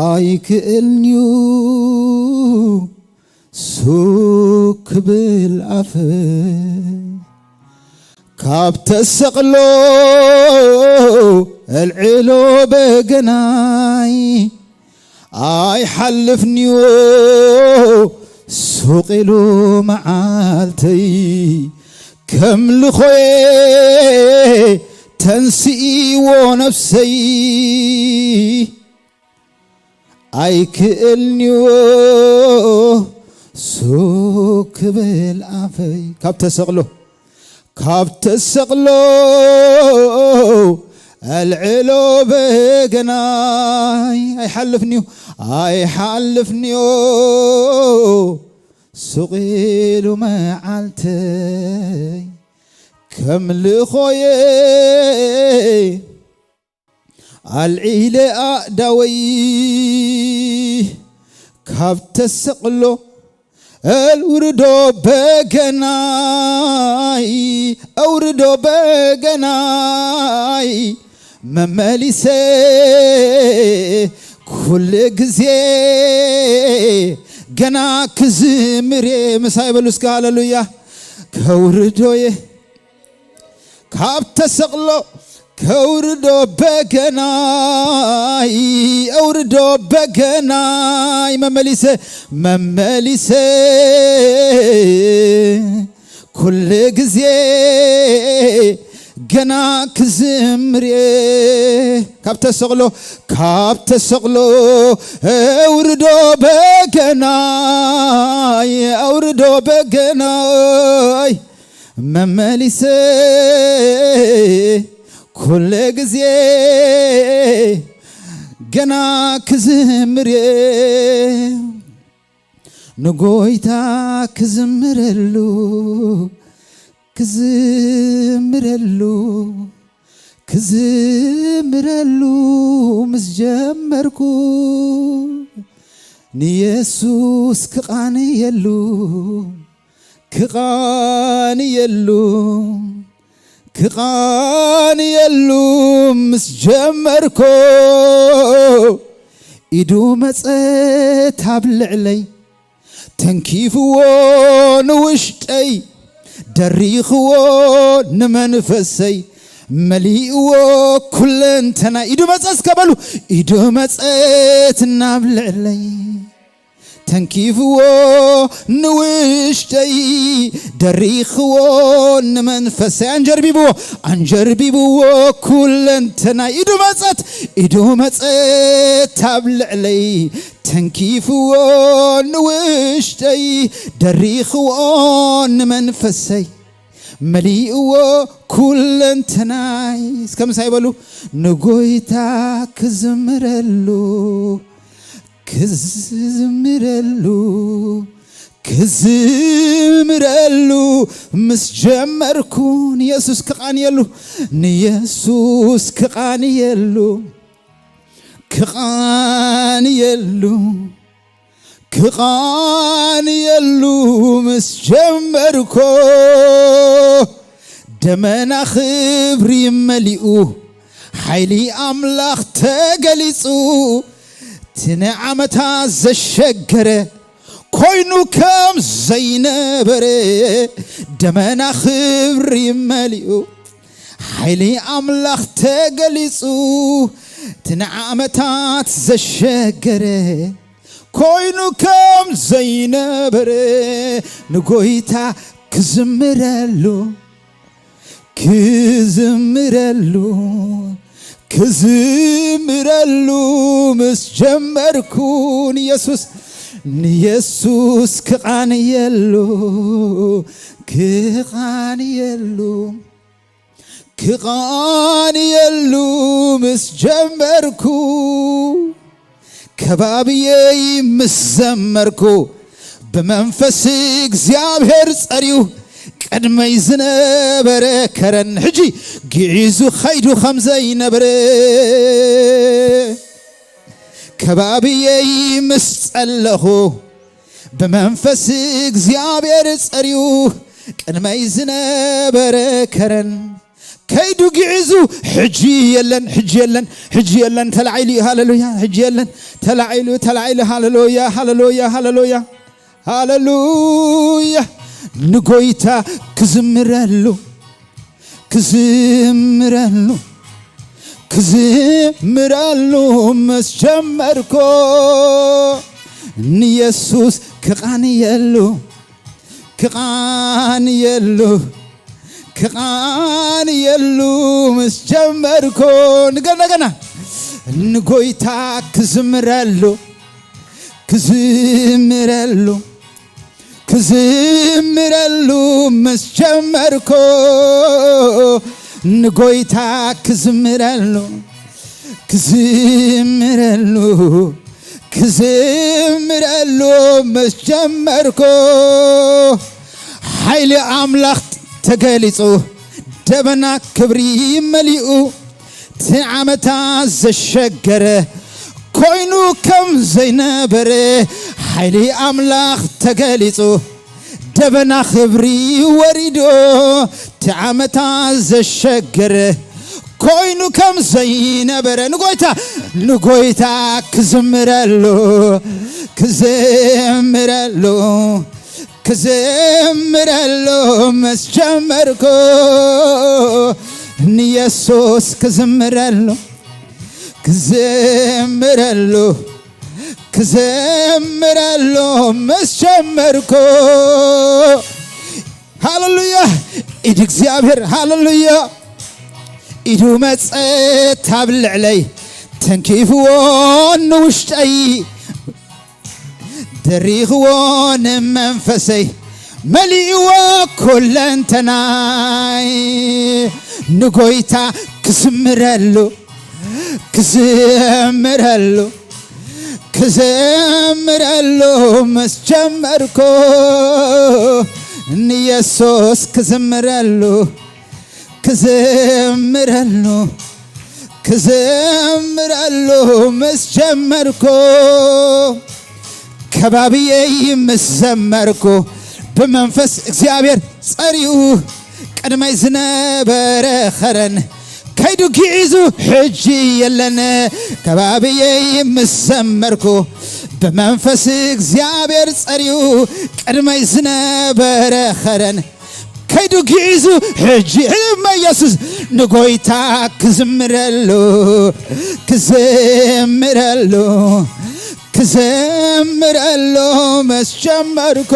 ኣይክእልንዩ ሱክ ክብል ኣፈይ ካብ ተሰቕሎ ኣልዕሎ በገናይ ኣይሓልፍንዮ ሱቕ ኢሉ መዓልተይ ከም ልኾየ ተንስእዎ ነፍሰይ ኣይክእልንዮ ሱክ ክብል ኣፈይ ካብ ተሰቕሎ ካብ ተሰቕሎ ኣልዕሎ በገናይ ኣይሓልፍንዮ ኣይሓልፍንዮ ሱቕ ኢሉ መዓልተይ ከም ልኾየ ኣልዒለ ኣእዳወይ ካብ ተሰቕሎ ኣውርዶ በገናይ ኣውርዶ በገናይ መመሊሰ ኩሉ ግዜ ገና ክዝምር እየ ምሳይ በሉ እስከ ሃለሉያ ከውርዶየ ካብ ተሰቕሎ ከውርዶ በገናይ ኣውርዶ በገናይ መመሊሰ መመሊሰ ኩሉ ግዜ ገና ክዝምር እየ ካብ ተሰቕሎ ካብ ተሰቕሎ ኣውርዶ በገናይ ኣውርዶ በገናይ መመሊሰ ኩሉ ግዜ ገና ክዝምር እየ ንጎይታ ክዝምረሉ ክዝምረሉ ክዝምረሉ ምስ ጀመርኩ ንየሱስ ክቓንየሉ ክቓንየሉ ክቓንየሉ ምስ ጀመርኩ ኢዱ መጸት ኣብ ልዕለይ ተንኪፍዎ ንውሽጠይ ደሪኽዎ ንመንፈሰይ መሊእዎ ኩለንተና ኢዱ መጸት ከበሉ ኢዱ መጸት ናብ ልዕለይ ተንኪፍዎ ንውሽጠይ ደሪኽዎ ንመንፈሰይ ኣንጀርቢብዎ ኣንጀርቢብዎ ኩለንተናይ ኢዱ መጸት ኢዱ መጸት ኣብ ልዕለይ ተንኪፍዎ ንውሽጠይ ደሪኽዎ ንመንፈሰይ መሊእዎ ኩለንተናይ እስከ ምሳይ በሉ ንጎይታ ክዝምረሉ ክዝምረሉ ክዝምረሉ ምስ ጀመርኩ ንየሱስ ክቓንየሉ ንየሱስ ክቓንየሉ ክቓንየሉ ክቓንየሉ ምስ ጀመርኮ ደመና ኽብሪ መሊኡ ሓይሊ ኣምላኽ ተገሊጹ እቲ ንዓመታ ዘሸገረ ኮይኑ ከም ዘይነበረ ደመና ኽብሪ መሊኡ ሓይሊ ኣምላኽ ተገሊጹ እቲ ንዓመታት ዘሸገረ ኮይኑ ከም ዘይነበረ ንጎይታ ክዝምረሉ ክዝምረሉ ክዝምረሉ ምስ ጀመርኩ ንየሱስ ንየሱስ ክቓንየሉ ክቓንየሉ ክቓንየሉ ምስ ጀመርኩ ከባብየይ ምስ ዘመርኩ ብመንፈስ እግዚኣብሔር ጸርዩ ቅድመይ ዝነበረ ከረን ሕጂ ግዒዙ ኸይዱ ከም ዘይነበረ ከባብየይ ምስ ጸለኹ ብመንፈስ እግዚኣብሔር ጸርዩ ቅድመይ ዝነበረ ከረን ከይዱ ግዕዙ፣ ሕጂ የለን፣ ሕጂ የለን፣ ሕጂ የለን፣ ተላዒሉ እዩ። ሃሌሉያ። ሕጂ የለን፣ ተላዒሉ፣ ተላዒሉ። ሃሌሉያ፣ ሃሌሉያ፣ ሃሌሉያ፣ ሃሌሉያ። ንጎይታ ክዝምረሉ፣ ክዝምረሉ፣ ክዝምረሉ ምስ ጀመርኮ፣ ንየሱስ ክቓንየሉ፣ ክቓንየሉ፣ ክቓንየሉ ምስ ጀመርኮ፣ ንገ-፣ እንደገና ንጎይታ ክዝምረሉ፣ ክዝምረሉ፣ ክዝምረሉ ምስ ጀመርኮ፣ ንጎይታ ክዝምረሉ፣ ክዝምረሉ፣ ክዝምረሉ ምስ ጀመርኩ፣ ሓይሊ ኣምላኽ ተገሊጹ፣ ደበና ክብሪ መሊኡ፣ እቲ ዓመታት ዘሸገረ ኮይኑ ከም ዘይነበረ፣ ሓይሊ ኣምላኽ ተገሊጹ፣ ደበና ክብሪ ወሪዶ፣ እቲ ዓመታት ዘሸገረ ኮይኑ ከም ዘይነበረ፣ ንጎይታ፣ ንጎይታ ክዝምረሉ፣ ክዝምረሉ፣ ክዝምረሉ ምስ ጀመርኩ፣ ንየሱስ ክዝምረሉ፣ ክዝምረሉ፣ ክዝምረሉ ምስ ጀመርኩ፣ ሃሌሉያ፣ ኢድ እግዚኣብሔር፣ ሃሌሉያ፣ ኢዱ መጸት ኣብ ልዕለይ፣ ተንኪፍዎ ንውሽጠይ፣ ደሪኽዎ ንመንፈሰይ፣ መሊእዎ ኩለንተናይ፣ ንጎይታ ክዝምረሉ፣ ክዝምረሉ፣ ክዝምረሉ ምስ ጀመርኩ፣ ንየሱስ ክዝምረሉ፣ ክዝምረሉ፣ ክዝምረሉ ምስ ጀመርኩ፣ ከባብየይ ምስ ዘመርኩ፣ ብመንፈስ እግዚኣብሔር ጸሪኡ፣ ቅድመይ ዝነበረ ኸረን ከይዱ ግዒዙ፣ ሕጂ የለን። ከባብየይ ምስ ዘመርኩ፣ ብመንፈስ እግዚኣብሔር ጸሪኡ፣ ቅድመይ ዝነበረ ኸረን ከይዱ ግዒዙ፣ ሕጂ ህልም ኢየሱስ፣ ንጎይታ ክዝምረሉ፣ ክዝምረሉ፣ ክዝምረሉ ምስ ጀመርኩ፣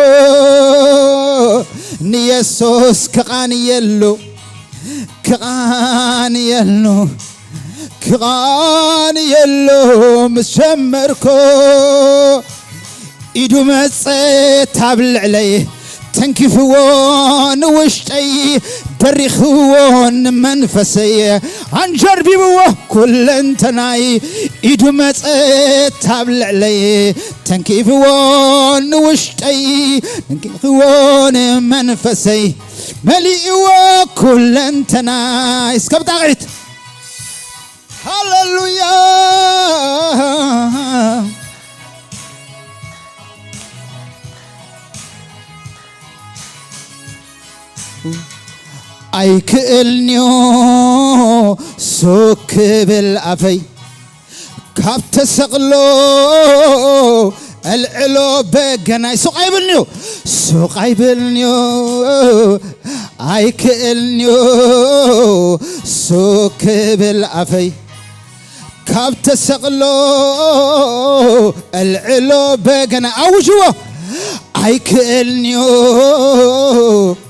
ንየሱስ ክቓንየሉ፣ ክቓንየሉ፣ ክቓንየሉ ምስ ጀመርኩ፣ ኢዱ መጸት ኣብ ልዕለይ፣ ተንኪፍዎ ንውሽጠይ፣ ደሪኽዎ ንመንፈሰይ፣ ኣንጀርቢብዎ ኩለንተናይ። ኢዱ መጸት ኣብ ልዕለይ፣ ተንኪፍዎ ንውሽጠይ፣ ተንኪፍዎ ንመንፈሰይ፣ መሊእዎ ኩለንተናይ። እስከ ብጣቕዒት ሃሌሉያ። ኣይክእልንዮ ሱቅ ክብል ኣፈይ፣ ካብ ተሰቕሎ ኣልዕሎ በገናይ። ሱቕ ኣይብልንዮ፣ ሱቕ ኣይብልንዮ፣ ኣይክእልንዮ ሱቕ ክብል ኣፈይ፣ ካብ ተሰቕሎ ኣልዕሎ በገና። ኣውጅዎ። ኣይክእልንዮ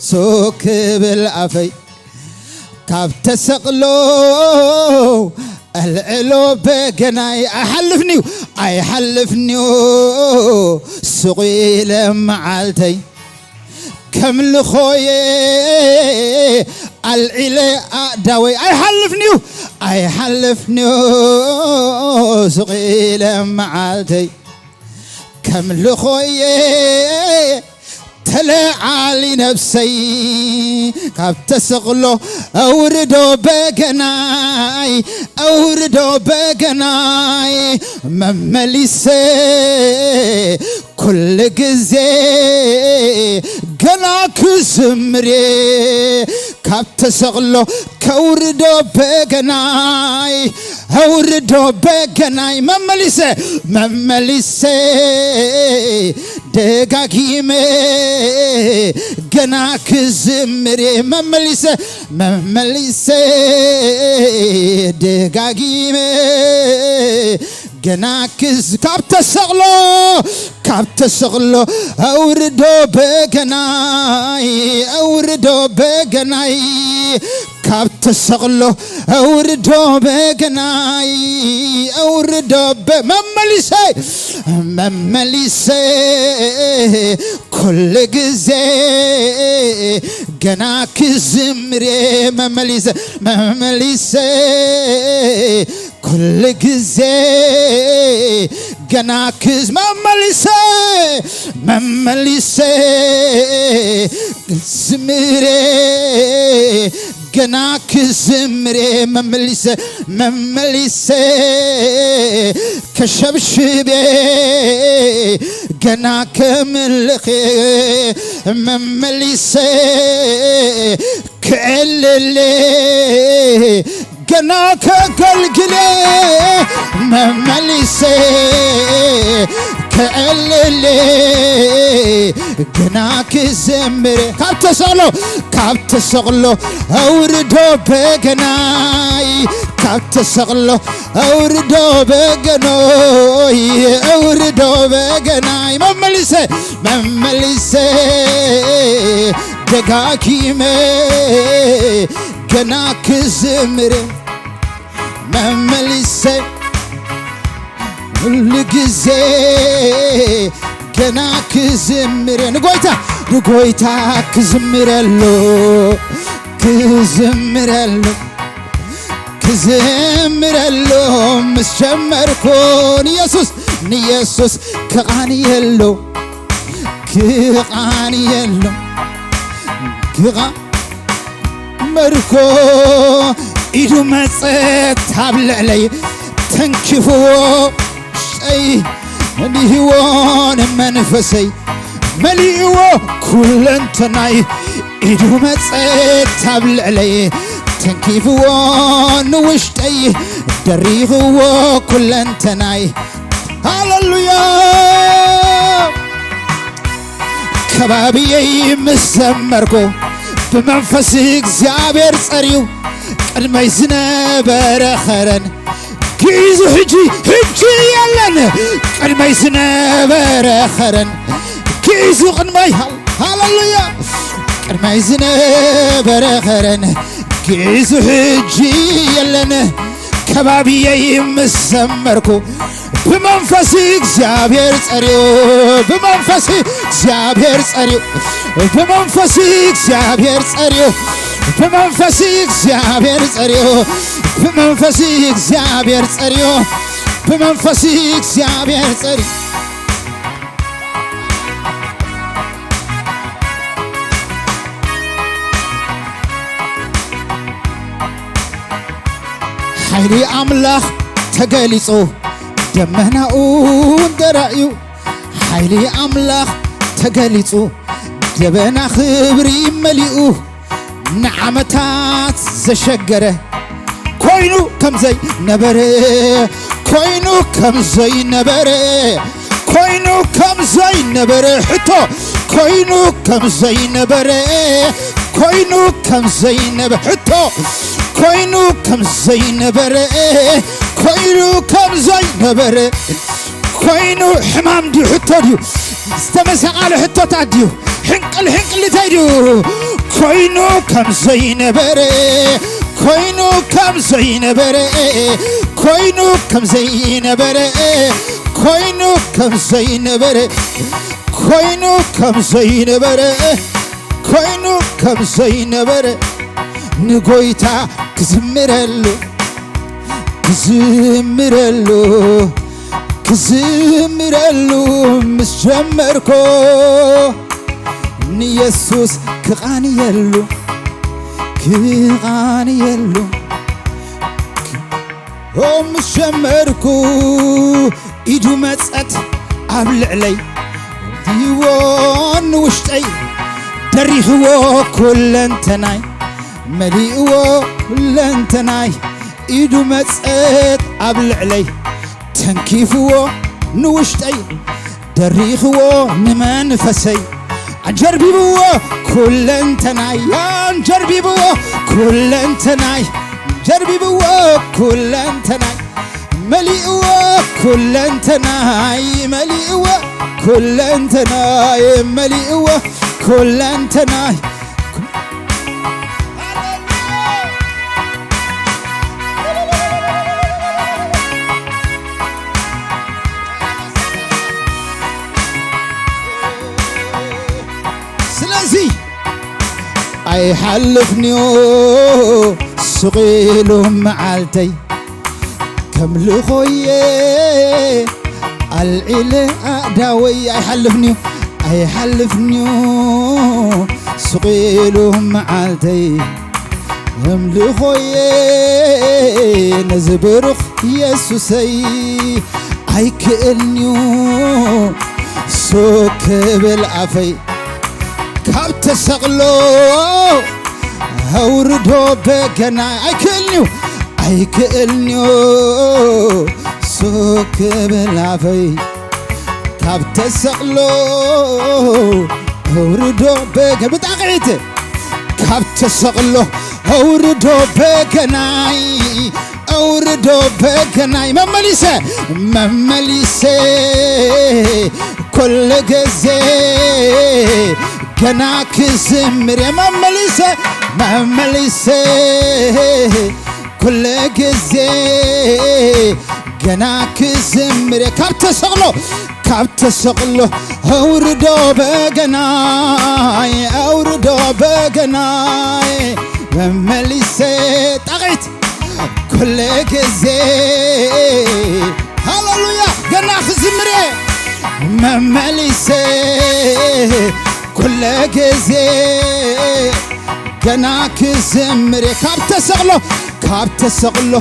ሱቕ ክብል ኣፈይ፣ ካብ ተሰቕሎ ኣልዕሎ በገናይ። ኣይሓልፍንዩ፣ ኣይሓልፍንዩ ሱቕ ኢለ መዓልተይ፣ ከም ልኾየ ኣልዒለ ኣእዳወይ። ኣይሓልፍንዩ፣ ኣይሓልፍንዩ ሱቕ ኢለ መዓልተይ፣ ከም ልኾየ ተለዓሊ ነብሰይ፣ ካብ ተሰቕሎ ኣውርዶ በገናይ፣ ኣውርዶ በገናይ፣ መመሊሰ ኩሉ ግዜ ገና ክዝምር እየ። ካብ ተሰቕሎ ከውርዶ በገናይ፣ ኣውርዶ በገናይ። መመሊሰ፣ መመሊሰ ደጋጊመ ገና ክዝምር እየ። መመሊሰ፣ መመሊሰ ደጋጊመ ገና ክዝ-፣ ካብ ተሰቕሎ፣ ካብ ተሰቕሎ ኣውርዶ በገናይ፣ ኣውርዶ በገናይ። ካብ ተሰቕሎ ኣውርዶ በገናይ፣ ኣውርዶ በ-፣ መመሊሰ፣ መመሊሰ ኩሉ ግዜ ገና ክዝምር እየ። መመሊሰ፣ መመሊሰ ኩሉ ግዜ ገና ክዝ-፣ መመሊሰ፣ መመሊሰ ዝምር እየ። ገና ክዝምር እየ። መመሊሰ፣ መመሊሰ ከሸብሽብ እየ። ገና ከምልኽ እየ። መመሊሰ ክዕልል እየ። ገና ከገልግል እየ። መመሊሰ ክዕልል እየ። ገና ክዝምር እየ። ካብ ተሰቕሎ፣ ካብ ተሰቕሎ ኣውርዶ በገናይ፣ ካብ ተሰቕሎ ኣውርዶ በገኖይ፣ ኣውርዶ በገናይ። መመሊሰ፣ መመሊሰ ደጋጊመ ገና ክዝምር፣ መመሊሰ ኩሉ ግዜ ገና ክዝምር፣ ንጎይታ፣ ንጎይታ ክዝምረሉ፣ ክዝምረሉ፣ ክዝምረሉ ምስ ጀመርኩ፣ ንየሱስ፣ ንየሱስ ክቓንየሉ፣ ክቓንየሉ፣ ክቓ-፣ መርኮ ኢዱ መጸት ኣብ ልዕለይ ተንኪፍዎ፣ ውሽጠይ ንህይዎ ንመንፈሰይ መሊእዎ ኩለንተናይ። ኢዱ መጸት ኣብ ልዕለይ ተንኪፍዎ፣ ንውሽጠይ ደሪኽዎ ኩለንተናይ። ሃሌሉያ። ከባቢየይ ምስ ዘመርኩ ብመንፈስ እግዚኣብሔር ጸርዩ፣ ቅድመይ ዝነበረ ኸረን ግእዙ ሕጂ፣ ሕጂ የለን። ቅድመይ ዝነበረ ኸረን ግእዙ ቅድመይ፣ ሃ-፣ ሃሌሉያ። ቅድመይ ዝነበረ ኸረን ግእዙ ሕጂ የለን። ከባቢየይ ምስ ዘመርኩ ብመንፈስ እግዚኣብሔር ጸርዩ፣ ብመንፈስ እግዚኣብሔር ጸርዩ፣ ብመንፈስ እግዚኣብሔር ጸርዩ፣ ብመንፈስ እግዚኣብሔር ጸርዩ፣ ብመንፈስ እግዚኣብሔር ጸርዩ፣ ብመንፈስ እግዚኣብሔር ጸርዩ። ሓይሊ ኣምላኽ ተገሊጹ፣ ደመናኡ ተራእዩ። ሓይሊ ኣምላኽ ተገሊጹ፣ ደበና ኽብሪ መሊኡ። ንዓመታት ዘሸገረ ኮይኑ ከም ዘይነበረ፣ ኮይኑ ከም ዘይነበረ፣ ኮይኑ ከም ዘይነበረ። ሕቶ፣ ኮይኑ ከም ዘይነበረ፣ ኮይኑ ከም ዘይነበረ። ሕቶ፣ ኮይኑ ከም ዘይነበረ፣ ኮይኑ ከም ዘይነበረ። ኮይኑ ሕማም ድዩ? ሕቶ ድዩ? ዝተመሰቓለ ሕቶታት ድዩ? ሕንቅል ሕንቅል እንታይ ድዩ? ኮይኑ ከም ዘይነበረ፣ ኮይኑ ከም ዘይነበረ፣ ኮይኑ ከም ዘይነበረ፣ ኮይኑ ከም ዘይነበረ፣ ኮይኑ ከም ዘይነበረ፣ ኮይኑ ከም ዘይነበረ። ንጎይታ ክዝምረሉ፣ ክዝምረሉ፣ ክዝምረሉ ምስ ጀመርኮ፣ ንየሱስ ክቓንየሉ፣ ክቓንየሉ። ኦ ምስ ጀመርኩ፣ ኢዱ መጸት ኣብ ልዕለይ፣ ይዎ ንውሽጠይ ደሪኽዎ ኩለንተናይ መሊእዎ ኩለንተናይ ኢዱ መጸት ኣብ ልዕለይ ተንኪፍዎ ንውሽጠይ ደሪኽዎ ንመንፈሰይ ኣንጀርቢብዎ ኩለንተናይ ኣንጀርቢብዎ ኩለንተናይ ኣንጀርቢብዎ ኩለንተናይ መሊእዎ ኩለንተናይ መሊእዎ ኩለንተናይ መሊእዎ ኩለንተናይ ስለዚ ኣይሓልፍንዮ ስቕ ኢሉ መዓልተይ ከም ልኾየ ኣልዒለ ኣእዳወይ ኣይሓልፍንዮ ኣይሓልፍንዮ ስቕ ኢሉ መዓልተይ ከም ልኾየ ነዚ ብሩኽ የሱሰይ ኣይክእልንዩ ሱክ ክብል ኣፈይ ካብ ተሰቕሎ ኣውርዶ በገና ኣይክእልንዩ ኣይክእልንዩ ሱክ ክብል ኣፈይ ካብ ተሰቕሎ ኣውርዶ በገ ብጣቕዒት ካብ ተሰቕሎ ኣውርዶ በገናይ ኣውርዶ በገናይ መመሊሰ መመሊሰ ኩሉ ግዜ ገና ክዝምር እየ መመሊሰ መመሊሰ ኩሉ ግዜ ገና ክዝምር እየ ካብ ተሰቕሎ ካብ ተሰቕሎ ኣውርዶ በገናይ ኣውርዶ በገናይ መመሊሰ ጣቒት ኩሉ ግዜ ሃሌሉያ ገና ክዝምር እየ መመሊሰ ኩሉ ግዜ ገና ክዝምር እየ ካብ ተሰቕሎ ካብ ተሰቕሎ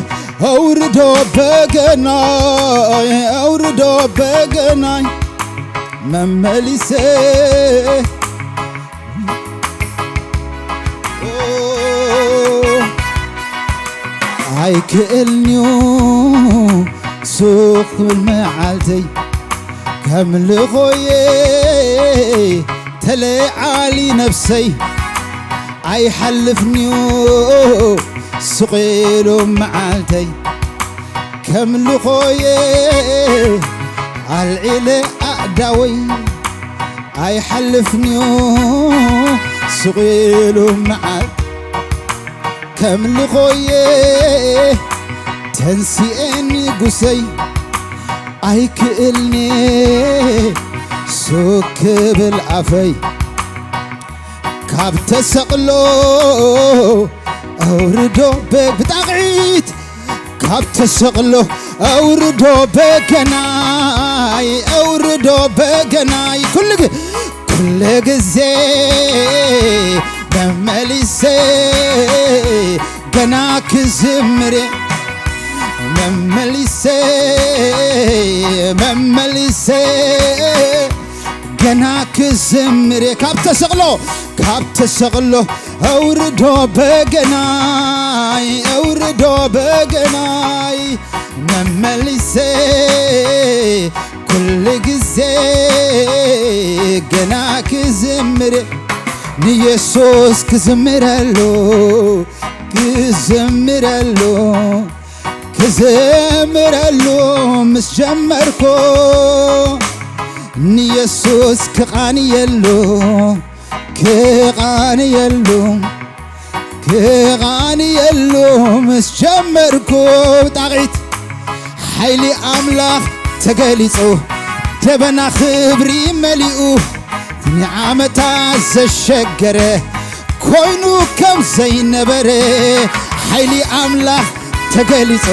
ኣውርዶ በገናይ ኣውርዶ በገናይ መመሊሰ ኣይክእልንዩ ሱኽ ክብል መዓልተይ ከም ልኾየ ተለዓሊ ነብሰይ ኣይሓልፍንዩ ስቕ ኢሉ መዓልተይ ከም ልኾየ ኣልዒለ ኣእዳወይ ኣይሓልፍንዩ ስቕ ኢሉ መዓል ከም ልኾየ ተንሲኤ ንጉሰይ ኣይክእልኒ ሱክ ክብል ኣፈይ ካብ ተሰቕሎ ኣውርዶ በ- ብጣቕዒት ካብ ተሰቕሎ ኣውርዶ በገናይ ኣውርዶ በገናይ ኩሉ ግ- ኩሉ ግዜ መመሊሰ ገና ክዝምር መመሊሰ መመሊሰ ገና ክዝምር ካብ ተሰቕሎ ካብ ተሰቕሎ ኣውርዶ በገናይ ኣውርዶ በገናይ መመሊሰ ኩሉ ግዜ ገና ክዝምር ንየሱስ ክዝምረሉ ክዝምረሉ ክዝምረሉ ምስ ጀመርኩ ንየሱስ ክቓንየሉ ክቓንየሉ ክቓንየሉ ምስ ጀመርኩ ጣቒት ሓይሊ ኣምላኽ ተገሊጹ ደበና ክብሪ መሊኡ ንዓመታ ዘሸገረ ኮይኑ ከም ዘይነበረ ሓይሊ ኣምላኽ ተገሊጹ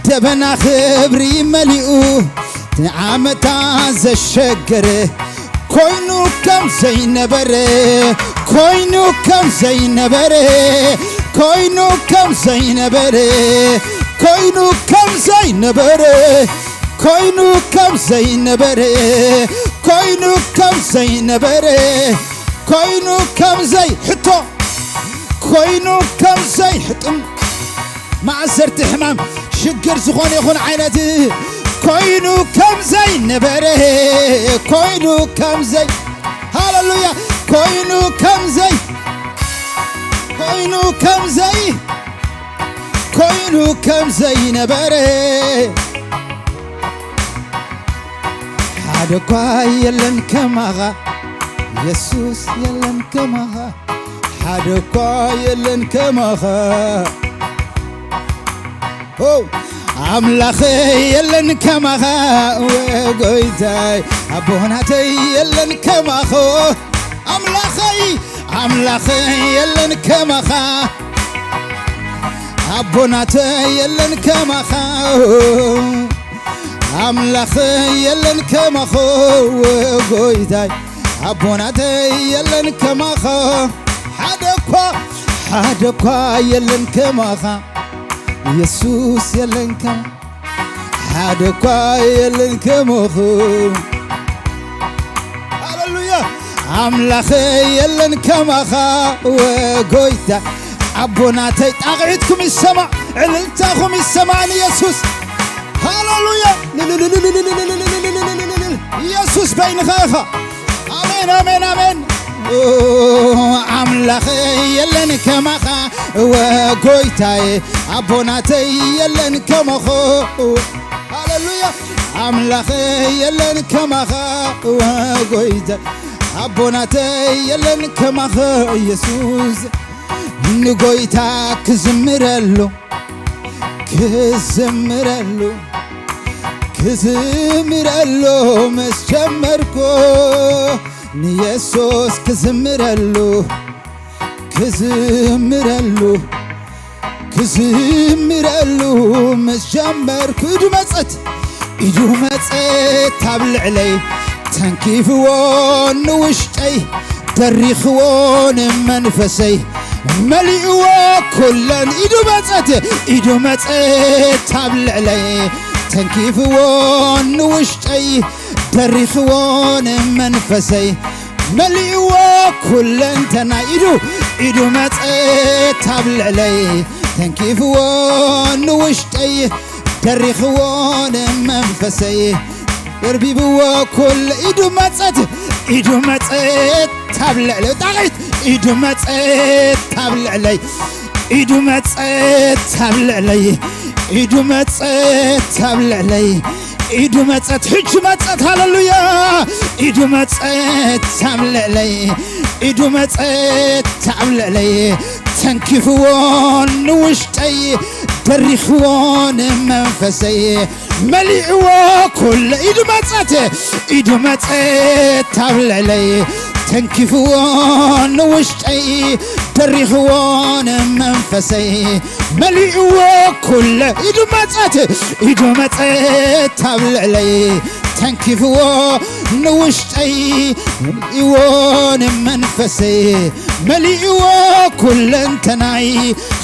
ደበና ክብሪ መሊኡ ንዓመታ ዘሸገረ ኮይኑ ከም ዘይነበረ ኮይኑ ከም ዘይነበረ ኮይኑ ከም ዘይነበረ ኮይኑ ከም ዘይነበረ ኮይኑ ከም ዘይነበረ ኮይኑ ከም ዘይነበረ፣ ኮይኑ ከም ዘይ-፣ ሕቶ፣ ኮይኑ ከም ዘይሕጥም፣ ማእሰርቲ ሕማም ሽግር ዝኾነ ይኹን ዓይነት ኮይኑ ከም ዘይነበረ፣ ኮይኑ ከም ዘይ-፣ ሃሌሉያ፣ ኮይኑ ከም ዘይ-፣ ኮይኑ ከም ዘይ-፣ ኮይኑ ከም ዘይነበረ፣ ሓደ እኳ የለን ከማኻ፣ የሱስ የለን ከማኻ፣ ሓደ እኳ የለን ከማኻ። ኦ፣ ኣምላኸይ የለን ከማኻ፣ ወ-፣ ጎይታይ ኣቦናተይ የለን ከማኻ። ኣምላኸይ፣ ኣምላኸይ የለን ከማኻ፣ ኣቦናተይ የለን ከማኻ። ኣምላኸይ የለን ከማኻ፣ ወ-፣ ጎይታይ ኣቦናተይ የለን ከማኻ። ሓደ እኳ፣ ሓደ እኳ የለን ከማኻ፣ የሱስ የለን ከማ-፣ ሓደ እኳ የለን ከማኻ። ሃሌሉያ። ኣምላኸይ የለን ከማኻ፣ ወ-፣ ጎይታ ኣቦናተይ። ጣቕዒትኩም ይሰማዕ፣ ዕልልታኹም ይሰማዕ ንየሱስ። ሃሌሉያ። ኢየሱስ በይንኻ ኢኻ። ኣሜን፣ ኣሜን፣ ኣሜን። ኦ፣ ኣምላኸይ የለን ከማኻ፣ ወ-፣ ጎይታዬ ኣቦናተይ የለን ከማኻ። ሃሌሉያ። ኣምላኸይ የለን ከማኻ፣ ወ-፣ ጎይታ ኣቦናተይ የለን ከማኻ። ኢየሱስ ንጎይታ ክዝምረሉ፣ ክዝምረሉ፣ ክዝምረሉ ምስ ጀመርኩ፣ ንየሱስ ክዝምረሉ፣ ክዝምረሉ፣ ክዝምረሉ ምስ ጀመርኩ፣ ኢዱ መጸት፣ ኢዱ መጸት ኣብ ልዕለይ፣ ተንኪፍዎ ንውሽጠይ፣ ደሪኽዎ ንመንፈሰይ፣ መሊእዎ ኩለን። ኢዱ መጸት፣ ኢዱ መጸት ኣብ ልዕለይ፣ ተንኪፍዎ ንውሽጠይ፣ ደሪኽዎ ንመንፈሰይ፣ መሊእዎ ኩለንተናይ። ኢዱ፣ ኢዱ መጸት ኣብ ልዕለይ፣ ተንኪፍዎ ንውሽጠይ፣ ደሪኽዎ ንመንፈሰይ፣ ደርቢብዎ ኩለ። ኢዱ መጸት፣ ኢዱ መጸት ኣብ ልዕለይ፣ ጣቒት፣ ኢዱ መጸት ኣብ ልዕለይ፣ ኢዱ መጸት ኣብ ልዕለይ፣ ኢዱ መጸት ኣብ ልዕለይ፣ ኢዱ መጸት፣ ሕጂ መጸት፣ ሃሌሉያ። ኢዱ መጸት ኣብ ልዕለይ፣ ኢዱ መጸት ኣብ ልዕለይ፣ ተንኪፍዎ ንውሽጠይ፣ ደሪኽዎ ንመንፈሰይ፣ መሊእዎ ኩለ። ኢዱ መጸት፣ ኢዱ መጸት ኣብ ልዕለይ፣ ተንኪፍዎ ንውሽጠይ፣ ደሪኽዎ ንመንፈሰይ፣ መሊእዎ ኩለ። ኢዱ መጸት፣ ኢዱ መጸት ኣብ ልዕለይ፣ ተንኪፍዎ ንውሽጠይ፣ መሊእዎ ንመንፈሰይ፣ መሊእዎ ኩለንተናይ።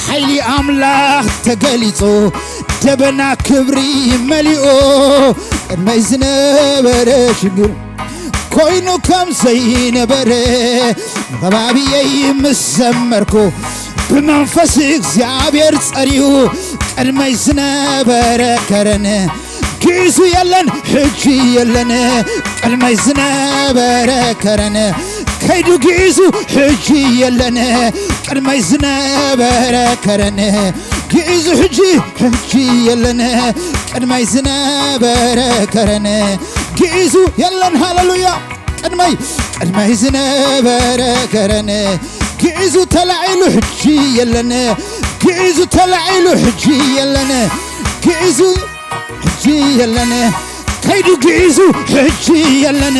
ሓይሊ ኣምላኽ ተገሊጹ፣ ደበና ክብሪ መሊኦ፣ ቅድመይ ዝነበረ ሽግር ኮይኑ ከም ዘይነበረ፣ ከባቢየይ ምስ ዘመርኩ፣ ብመንፈስ እግዚኣብሔር ጸሪዩ፣ ቅድመይ ዝነበረ ከረን ግእዙ የለን፣ ሕጂ የለን። ቅድመይ ዝነበረ ከረን ከይዱ ግእዙ፣ ሕጂ የለን። ቅድመይ ዝነበረ ከረን ግእዙ፣ ሕጂ፣ ሕጂ የለን። ቅድመይ ዝነበረ ከረን ግእዙ የለን። ሃሌሉያ። ቅድመይ፣ ቅድመይ ዝነበረ ከረን ግእዙ ተላዒሉ፣ ሕጂ የለን። ግእዙ ተላዒሉ፣ ሕጂ የለን። ግእዙ ሕጂ የለን። ከይዱ ግእዙ፣ ሕጂ የለን።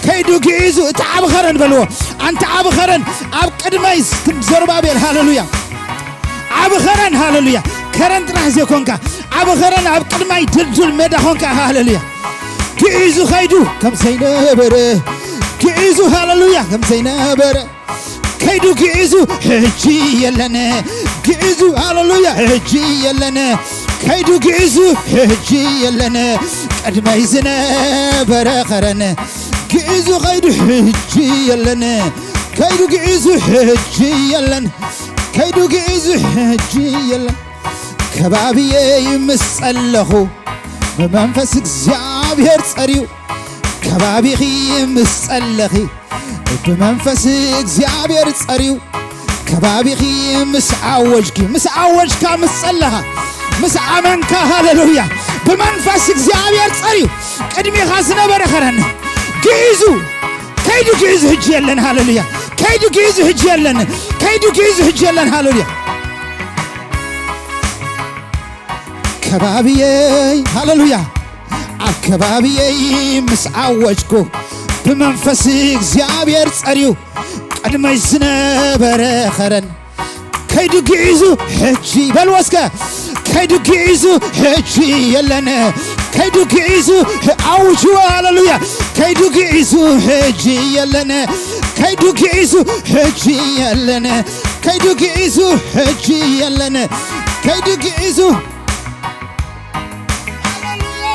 ከይዱ ግእዙ፣ እቲ ዓቢ ኸረን በልዎ። ኣንታ ዓቢ ኸረን ኣብ ቅድመይ፣ ዘሩባቤል፣ ሃሌሉያ። ዓቢ ኸረን፣ ሃሌሉያ። ከረን ጥራሕ ዘይኮንካ፣ ዓቢ ኸረን ኣብ ቅድማይ ድልዱል ሜዳ ኾንካ፣ ሃሌሉያ። ግእዙ ከይዱ ከም ዘይነበረ፣ ግእዙ፣ ሃሌሉያ፣ ከም ዘይነበረ፣ ከይዱ ግእዙ፣ ሕጂ የለን። ግእዙ፣ ሃሌሉያ፣ ሕጂ የለን። ከይዱ ግእዙ፣ ሕጂ የለን። ቅድመይ ዝነበረ ኸረን ግዕዙ ከይዱ ሕጂ የለን፣ ከይዱ ግዕዙ ሕጂ የለን፣ ከይዱ ግዕዙ ሕጂ የለን። ከባብየይ ምስ ጸለኹ ብመንፈስ እግዚኣብሔር ጸርዩ፣ ከባቢኺ ምስ ጸለኺ ብመንፈስ እግዚኣብሔር ጸርዩ፣ ከባቢኺ ምስ ኣወጅኪ፣ ምስ ኣወጅካ፣ ምስ ጸለኻ፣ ምስ ኣመንካ፣ ሃሌሉያ፣ ብመንፈስ እግዚኣብሔር ጸርዩ፣ ቅድሚኻ ዝነበረ ኸረን ግዕዙ፣ ከይዱ ግዕዙ ሕጂ የለን፣ ሃሌሉያ፣ ከይዱ ግዕዙ ሕጂ የለን፣ ከይዱ ግዕዙ ሕጂ የለን፣ ሃሌሉያ። ከባብየይ፣ ሃሌሉያ፣ ኣብ ከባብየይ ምስ ኣወጅኩ ብመንፈስ እግዚኣብሔር ጸርዩ፣ ቅድመይ ዝነበረ ኸረን ከይዱ ግዒዙ ሕጂ በልዎ እስከ። ከይዱ ግዒዙ ሕጂ የለን። ከይዱ ግዒዙ ሕ-፣ ኣውጅዎ፣ ሃሌሉያ። ከይዱ ግዒዙ ሕጂ የለን። ከይዱ ግዒዙ ሕጂ የለን። ከይዱ ግዒዙ ሕጂ የለን። ከይዱ ግዒዙ ሃሌሉያ፣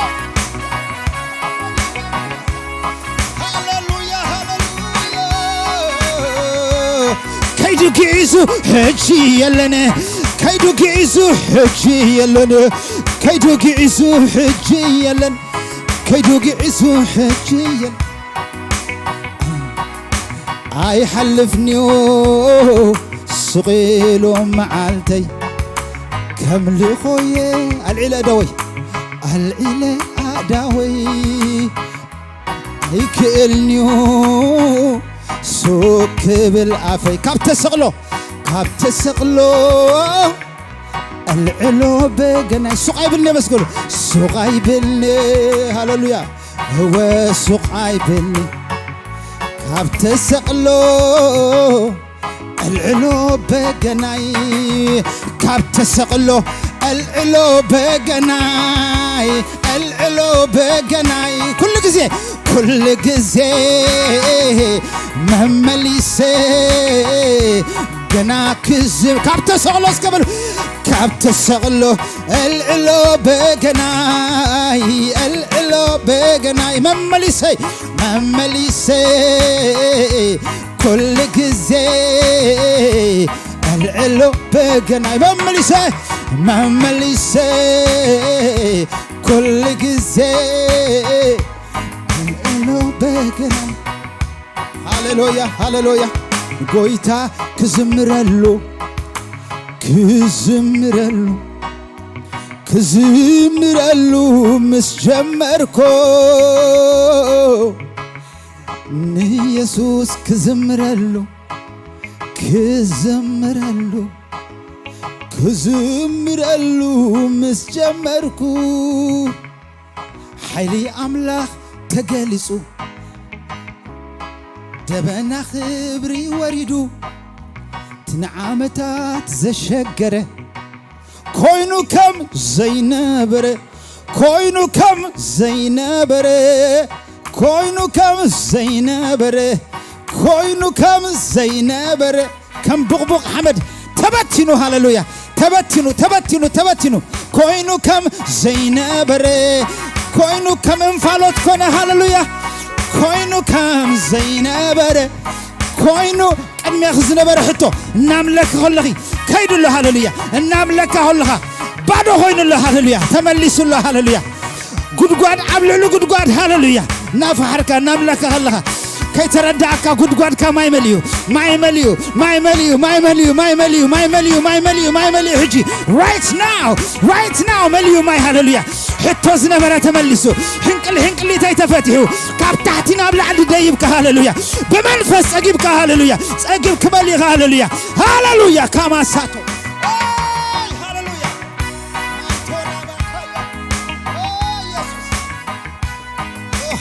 ሃሌሉያ፣ ሃሌሉያ። ከይዱ ግዒዙ ሕጂ የለን። ከይዱ ግዒዙ ሕጂ የለን። ከይዱ ግዒዙ ሕጂ የለን። ከይዱ ግዒዙ ሕጂ የለን። ኣይሓልፍንዮ ስቕ ኢሉ መዓልተይ ከም ልኾየ ኣልዒለ ኣእዳወይ፣ ኣልዒለ ኣእዳወይ ኣይክእልንዮ ሱቅ ክብል ኣፈይ ካብ ተሰቕሎ፣ ካብ ተሰቕሎ ኣልዕሎ በገናይ ሱቕ ኣይብልኒ መስገሉ ሱቕ ኣይብልኒ ሃሌሉያ እወ ሱቕ ኣይብልኒ ካብ ተሰቕሎ ኣልዕሎ በገናይ ካብ ተሰቕሎ ኣልዕሎ በገናይ ኣልዕሎ በገናይ ኩሉ ግዜ ኩሉ ግዜ መመሊሰ ገና ክዝም ካብ ተሰቕሎ እስከ በሉ ካብ ተሰቕሎ ኣልዕሎ በገናይ ኣልዕሎ በገናይ መመሊሰይ መመሊሰይ ኩሉ ግዜ ኣልዕሎ በገናይ መመሊሰ መመሊሰ ኩሉ ግዜ ኣልዕሎ በገናይ ሃሌሉያ ሃሌሉያ ጎይታ ክዝምረሉ ክዝምረሉ ክዝምረሉ ምስ ጀመርኮ ንየሱስ ክዝምረሉ ክዝምረሉ ክዝምረሉ ምስ ጀመርኩ ሓይሊ ኣምላኽ ተገሊጹ ደበና ክብሪ ወሪዱ ትንዓመታት ዘሸገረ ኮይኑ ከም ዘይነበረ ኮይኑ ከም ዘይነበረ ኮይኑ ከም ዘይነበረ ኮይኑ ከም ዘይነበረ ከም ቡቕቡቕ ሓመድ ተበቲኑ ሃሌሉያ ተበቲኑ ተበቲኑ ተበቲኑ ኮይኑ ከም ዘይነበረ ኮይኑ ከም እንፋሎት ኮነ ሃሌሉያ ኮይኑ ከም ዘይነበረ ኮይኑ ቅድሜኺ ዝነበረ ሕቶ እናምለኪ ከለኺ ከይዱ ኣሎ ሃሌሉያ እናምለካ ከለኻ ባዶ ኮይኑ ኣሎ ሃሌሉያ ተመሊሱ ኣሎ ሃሌሉያ ጉድጓድ ኣብ ልዕሊ ጉድጓድ ሃሌሉያ እናፈሓርካ እናምለካ ከለኻ ከይተረዳእካ ጉድጓድካ ማይ መሊኡ ማይ መሊኡ ማይ መሊኡ ማይ መሊኡ ማይ መሊኡ ማይ መሊኡ ማይ መሊኡ ሕጂ right now right now መሊኡ ማይ ሃሌሉያ ሕቶ ዝነበረ ተመሊሱ ሕንቅል ሕንቅሊተይ ተፈቲሑ ካብ ታሕቲ ናብ ላዕሊ ደይብካ ሃሌሉያ ብመንፈስ ጸጊብካ ሃሌሉያ ጸጊብ ክመሊእካ ሃሌሉያ ሃሌሉያ ካማሳቶ ሃሌሉያ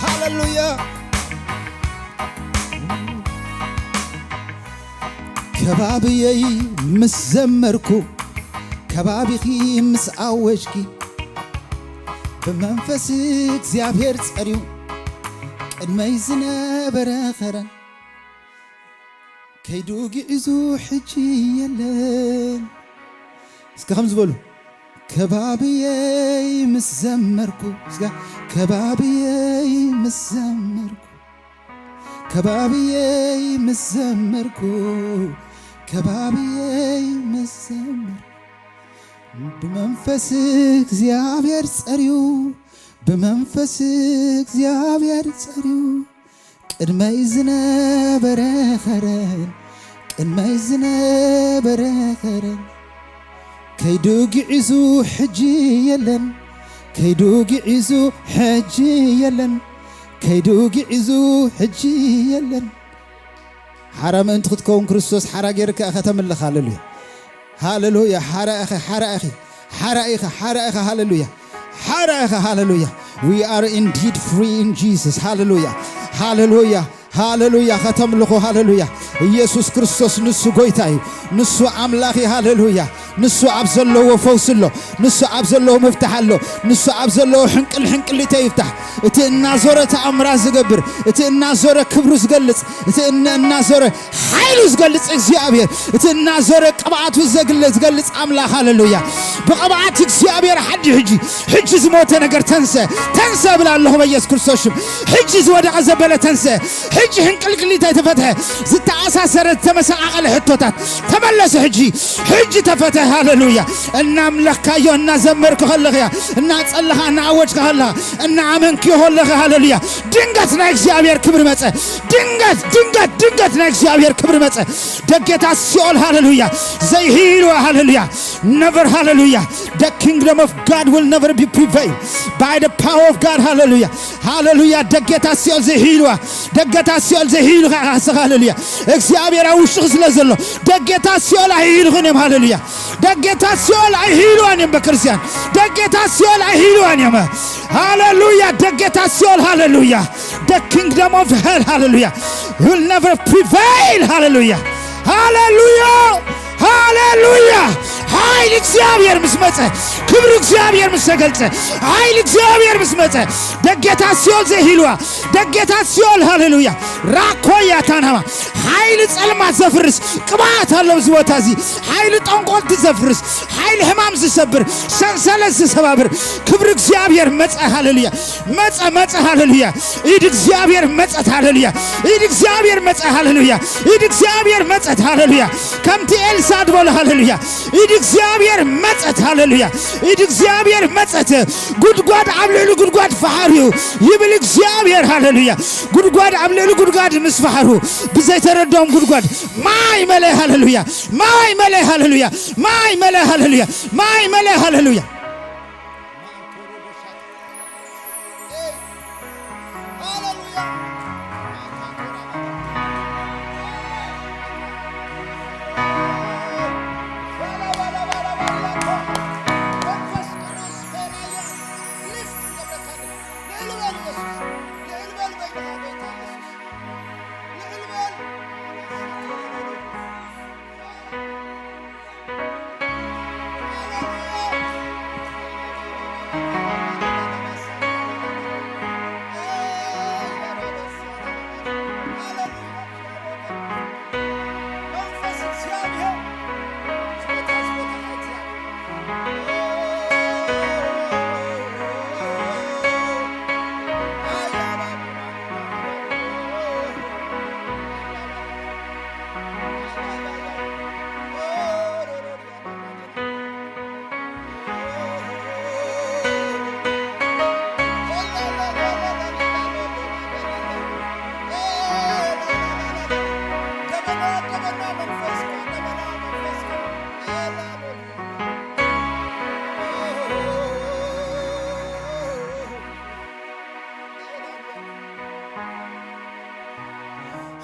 ሃሌሉያ ከባብየይ ምስ ዘመርኩ ከባቢኺ ምስ ኣወጅኪ ብመንፈስ እግዚኣብሔር ጸርዩ ቅድመይ ዝነበረ ኸረን ከይዱ ግዕዙ ሕጂ የለን እስከ ከም ዝበሉ ከባብየይ ምስ ዘመርኩ እስከ ከባብየይ ምስ ዘመርኩ ከባብየይ ምስ ዘመርኩ፣ ከባብየይ ምስ ዘመርኩ፣ ብመንፈስ እግዚኣብሔር ጸርዩ፣ ብመንፈስ እግዚኣብሔር ጸርዩ፣ ቅድመይ ዝነበረ ኸረን፣ ቅድመይ ዝነበረ ኸረን፣ ከይዱ ግዒዙ ሕጂ የለን፣ ከይዱ ግዒዙ ሕጂ የለን፣ ከይዱ ግዒዙ ሕጂ የለን። ሓራ ምእንቲ ክትከውን ክርስቶስ ሓራ ጌርካ ኢኻ ተምልኽ። ሃሌሉያ፣ ሃሌሉያ። ሓራ ኢኻ፣ ሓራ ኢኺ፣ ሓራ ኢኻ፣ ሓራ ኢኻ። ሃሌሉያ፣ ሓራ ኢኻ። ሃሌሉያ። We are indeed free in Jesus. ሃሌሉያ፣ ሃሌሉያ፣ ሃሌሉያ። ከተምልኹ፣ ሃሌሉያ። ኢየሱስ ክርስቶስ ንሱ ጎይታ እዩ፣ ንሱ ኣምላኽ እዩ። ሃሌሉያ። ንሱ ኣብ ዘለዎ ፈውሲ ኣሎ፣ ንሱ ኣብ ዘለዎ መፍትሕ ኣሎ፣ ንሱ ኣብ ዘለዎ ሕንቅል ሕንቅሊተ ይፍታሕ። እቲ እናዞረ ተኣምራት ዝገብር፣ እቲ እናዞረ ክብሩ ዝገልጽ፣ እቲ እነ-፣ እናዞረ ሓይሉ ዝገልጽ እግዚኣብሔር፣ እቲ እናዞረ ቅብኣቱ ዘግለ-፣ ዝገልጽ ኣምላኽ። ሃሌሉያ። ብቕብኣት እግዚኣብሔር ሓዲ ሕጂ፣ ሕጂ ዝሞተ ነገር ተንሰ፣ ተንሰ እብል ኣለኹ በኢየሱስ ክርስቶስ ሽም። ሕጂ ዝወደቐ ዘበለ ተንሰ፣ ሕጂ ሕንቅልቅሊት ኣይተፈትሐ፣ ዝተኣሳሰረ ዝተመሰቓቐለ ሕቶታት ተመለሰ። ሕጂ፣ ሕጂ ተፈትሐ። ሃሌሉያ። እናምለኽካዮ፣ እናዘመርክ ከለኽያ፣ እናጸለኻ፣ እናኣወጅካ ከለኻ፣ እናኣመንክዮ ከለኻ፣ ሃሌሉያ፣ ድንገት ናይ እግዚኣብሔር ክብሪ መጸ። ድንገት፣ ድንገት፣ ድንገት ናይ እግዚኣብሔር ክብሪ መጸ። ደጌታት ሲኦል፣ ሃሌሉያ፣ ዘይሂልዋ፣ ሃሌሉያ፣ never፣ ሃሌሉያ። The kingdom of God will never be prevail by the power of God. ሃሌሉያ፣ ሃሌሉያ። ደጌታት ሲኦል ዘይሂልዋ፣ ደጌታት ሲኦል ዘይሂሉ ከዓሰኻ። ሃሌሉያ። እግዚኣብሔር ኣብ ውሽጥኺ ስለ ዘሎ ደጌታት ሲኦል ኣይሂልኽን እዮም። ሃሌሉያ። ደጌታት ሲኦል ኣይሂልዋን እዮም በክርስቲያን። ደጌታት ሲኦል ኣይሂልዋን እዮም። ሃሌሉያ። ደጌታት ሲኦል፣ ሃሌሉያ። The kingdom of hell፣ ሃሌሉያ፣ will never prevail። ሃሌሉያ፣ ሃሌሉያ፣ ሃሌሉያ። ሓይሊ እግዚኣብሔር ምስ መጸ፣ ክብሪ እግዚኣብሔር ምስ ተገልጸ፣ ሓይሊ እግዚኣብሔር ምስ መጸ፣ ደጌታት ሲኦል ዘይሂልዋ፣ ደጌታት ሲኦል፣ ሃሌሉያ። ራኮያ ታናማ፣ ሓይሊ ጸልማት ዘፍርስ ቅብኣት ኣሎ ኣብዚ ቦታ እዚ። ሓይሊ ጠንቆልቲ ዘፍርስ፣ ሓይሊ ሕማም ዝሰብር፣ ሰንሰለት ዝሰባብር ክብሪ እግዚኣብሔር መጸ። ሃሌሉያ፣ መጸ፣ መጸ። ሃሌሉያ። ኢድ እግዚኣብሔር መጸት። ሃሌሉያ። ኢድ እግዚኣብሔር መጸ። ሃሌሉያ። ኢድ እግዚኣብሔር መጸት። ሃሌሉያ። ከምቲ ኤልሳ ዝበሎ፣ ሃሌሉያ፣ ኢድ እግዚኣብሔር መጸት። ሃሌሉያ። ኢድ እግዚኣብሔር መጸት። ጉድጓድ ኣብ ልዕሊ ጉድጓድ ፈሓርዩ ይብል እግዚኣብሔር። ሃሌሉያ። ጉድጓድ ኣብ ልዕሊ ጉድጓድ ምስ ፈሓሩ፣ ብዘይተረድኦም ጉድጓድ ማይ መለ። ሃሌሉያ። ማይ መለ። ሃሌሉያ። ማይ መለ። ሃሌሉያ። ማይ መለ። ሃሌሉያ።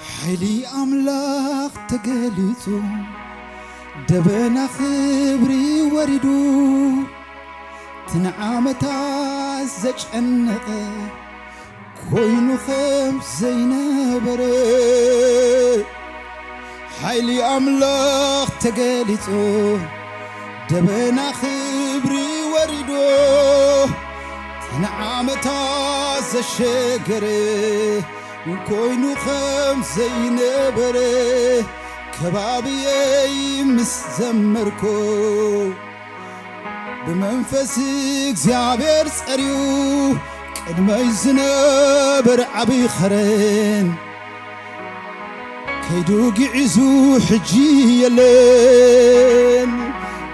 ሓይሊ ኣምላኽ ተገሊጹ፣ ደበና ክብሪ ወሪዱ፣ ትንዓመታት ዘጨነቐ ኮይኑ ከም ዘይነበረ። ሓይሊ ኣምላኽ ተገሊጹ፣ ደበና ክብሪ ወሪዶ፣ ትንዓመታት ዘሸገረ ኮይኑ ከም ዘይነበረ። ከባብየይ ምስ ዘመርኩ፣ ብመንፈስ እግዚኣብሔር ጸርዩ፣ ቅድመይ ዝነበር ዓብዪ ኸረን፣ ከይዱ ግዒዙ ሕጂ የለን።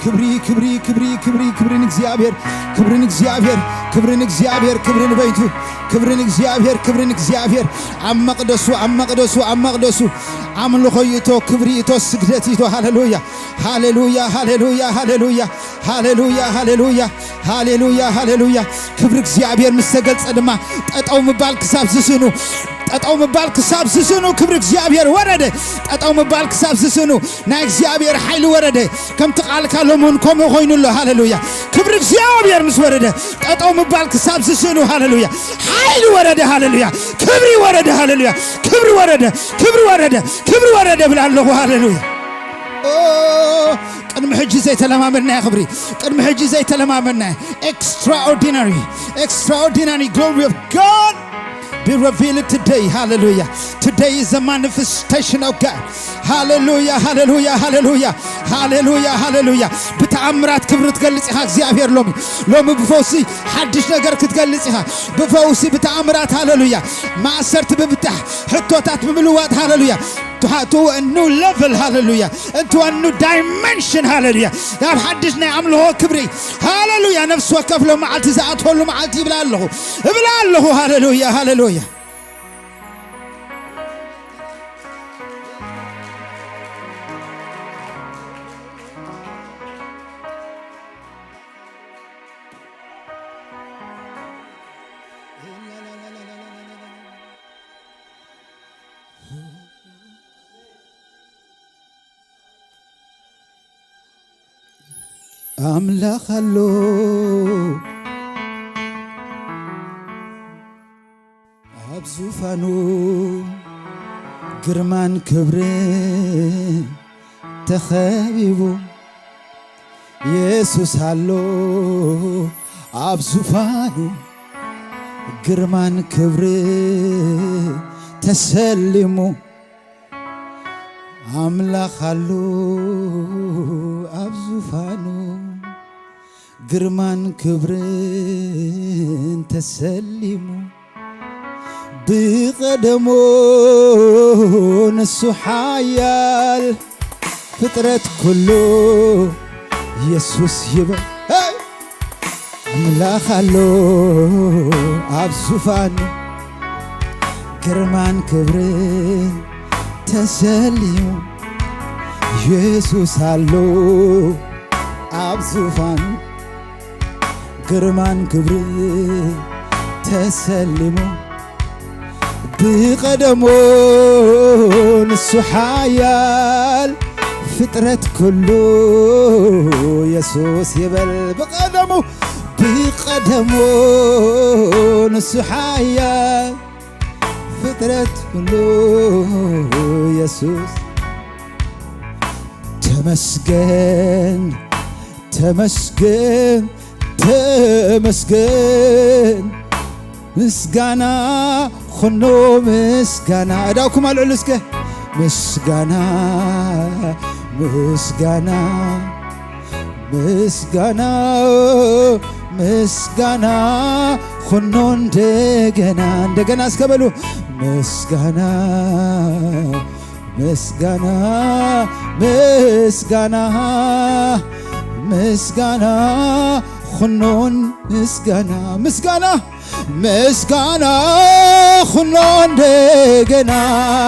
ክብሪ ክብሪ ክብሪ ክብሪ ክብሪ ንእግዚኣብሔር፣ ክብሪ ንእግዚኣብሔር፣ ክብሪ ንእግዚኣብሔር፣ ክብሪ ንበይቱ፣ ክብሪ ንእግዚኣብሔር፣ ክብሪ ንእግዚኣብሔር። ኣብ መቕደሱ፣ ኣብ መቕደሱ፣ ኣብ መቕደሱ ኣምልኾ ይእቶ፣ ክብሪ ይእቶ፣ ስግደት ይእቶ። ሃሌሉያ፣ ሃሌሉያ፣ ሃሌሉያ፣ ሃሌሉያ፣ ሃሌሉያ፣ ሃሌሉያ፣ ሃሌሉያ፣ ሃሌሉያ። ክብሪ እግዚኣብሔር ምስ ተገልጸ ድማ ጠጠው ምባል ክሳብ ዝስእኑ፣ ጠጠው ምባል ክሳብ ዝስእኑ ክብሪ እግዚኣብሔር ወረደ። ጠጠው ምባል ክሳብ ዝስእኑ ናይ እግዚኣብሔር ሓይሊ ወረደ። ከምቲ ቃልካ ሎሚ እውን ከምኡ ኮይኑ ኣሎ። ሃሌሉያ። ክብሪ እግዚኣብሔር ምስ ወረደ ጠጠው ምባል ክሳብ ዝስእኑ፣ ሃሌሉያ፣ ሓይሊ ወረደ። ሃሌሉያ። ክብሪ ወረደ። ሃሌሉያ። ክብሪ ወረደ። ክብሪ ወረደ። ክብሪ ወረደ ብላ ኣለኹ። ሃሌሉያ። ኦ፣ ቅድሚ ሕጂ ዘይተለማመድናዮ ክብሪ፣ ቅድሚ ሕጂ ዘይተለማመድናዮ። Extraordinary, extraordinary glory of God be revealed today. Hallelujah. Today is a manifestation of God. ሃሌሉያ፣ ሃሌሉያ፣ ሃሌሉያ፣ ሃሌሉያ፣ ሃሌሉያ። ብተኣምራት ክብሪ ትገልጽ ኢኻ እግዚኣብሔር። ሎሚ፣ ሎሚ ብፈውሲ ሓድሽ ነገር ክትገልጽ ኢኻ። ብፈውሲ፣ ብተኣምራት፣ ሃሌሉያ። ማእሰርቲ ብምፍታሕ፣ ሕቶታት ብምልዋጥ፣ ሃሌሉያ። To, to a new level, ሃሌሉያ። Into a new dimension, ሃሌሉያ። ናብ ሓድሽ ናይ ኣምልኾ ክብሪ፣ ሃሌሉያ። ነፍሲ ወከፍ ሎም መዓልቲ ዝኣትወሉ መዓልቲ ይብላ ኣለኹ፣ እብላ ኣለኹ። ሃሌሉያ፣ ሃሌሉያ። ኣምላኽ ኣሎ ኣብ ዙፋኑ፣ ግርማን ክብርን ተኸቢቡ። የሱስ ኣሎ ኣብ ዙፋኑ፣ ግርማን ክብርን ተሰሊሙ። ኣምላኽ ኣሎ ኣብ ዙፋኑ፣ ግርማን ክብርን ተሰሊሙ። ብቐደሙ ንሱ ሓያል፣ ፍጥረት ኩሉ የሱስ ይበል። ሄይ! ኣምላኽ ኣሎ ኣብ ዙፋኑ፣ ግርማን ክብርን ተሰሊሙ። የሱስ ኣሎ ኣብ ዙፋኑ፣ ግርማን ክብርን ተሰሊሙ። ብቐደሙ ንሱ ሓያል፣ ፍጥረት ኩሉ የሱስ ይበል። ብቐደሙ፣ ብቐደሙ ንሱ ሓያል፣ ፍጥረት ኩሉ የሱስ። ተመስገን፣ ተመስገን፣ ተመስገን። ምስጋና ኹኖ ምስጋና። እዳውኩም ኣልዕሉ እስከ። ምስጋና፣ ምስጋና፣ ምስጋና፣ ምስጋና ኹኖ እንደገና። እንደገና እስከ በሉ። ምስጋና፣ ምስጋና፣ ምስጋና፣ ምስጋና ኹኖን ምስጋና፣ ምስጋና፣ ምስጋና ኹኖ እንደገና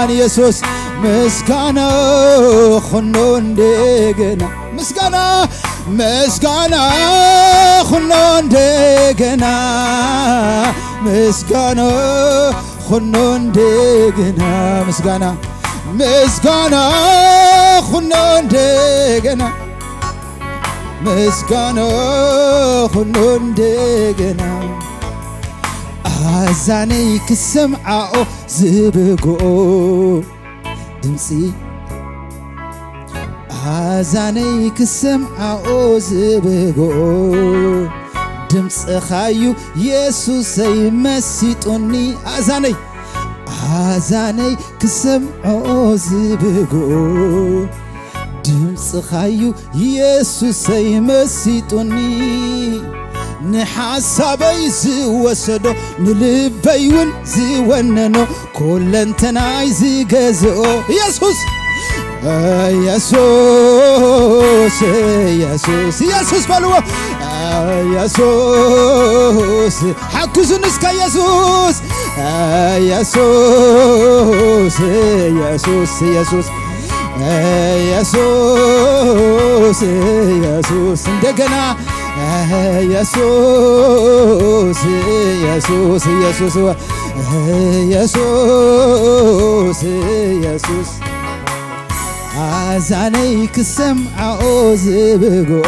ንየሱስ። ምስጋና ኹኖ እንደገና፣ ምስጋና፣ ምስጋና ኹኖ እንደገና፣ ምስጋና ኹኖ እንደገና፣ ምስጋና፣ ምስጋና ኹኖ እንደገና፣ ምስጋና ኹኖ እንደገና። ኣዛነይ ክሰምዓኦ ዝብግኦ ድምፂ፣ ኣዛነይ ክሰምዓኦ ዝብግኦ ድምፅኻዩ የሱሰይ መሲጡኒ። ኣዛነይ፣ ኣዛነይ ክሰምዖ ዝብግኡ ድምፅኻዩ የሱሰይ መሲጡኒ። ንሓሳበይ ዝወሰዶ፣ ንልበይ እውን ዝወነኖ፣ ኩለንተናይ ዝገዝኦ ኢየሱስ፣ ኢየሱስ፣ ኢየሱስ፣ ኢየሱስ በልዎ። ኢየሱስ፣ ሓግዙኒ እስከ ኢየሱስ፣ ኢየሱስ፣ ኢየሱስ፣ ኢየሱስ፣ ኢየሱስ፣ ኢየሱስ፣ እንደገና ኢየሱስ፣ ኢየሱስ፣ ኢየሱስ፣ ኢየሱስ፣ ኢየሱስ፣ ኣዛነይ ክሰምዓኦ ዝብግኦ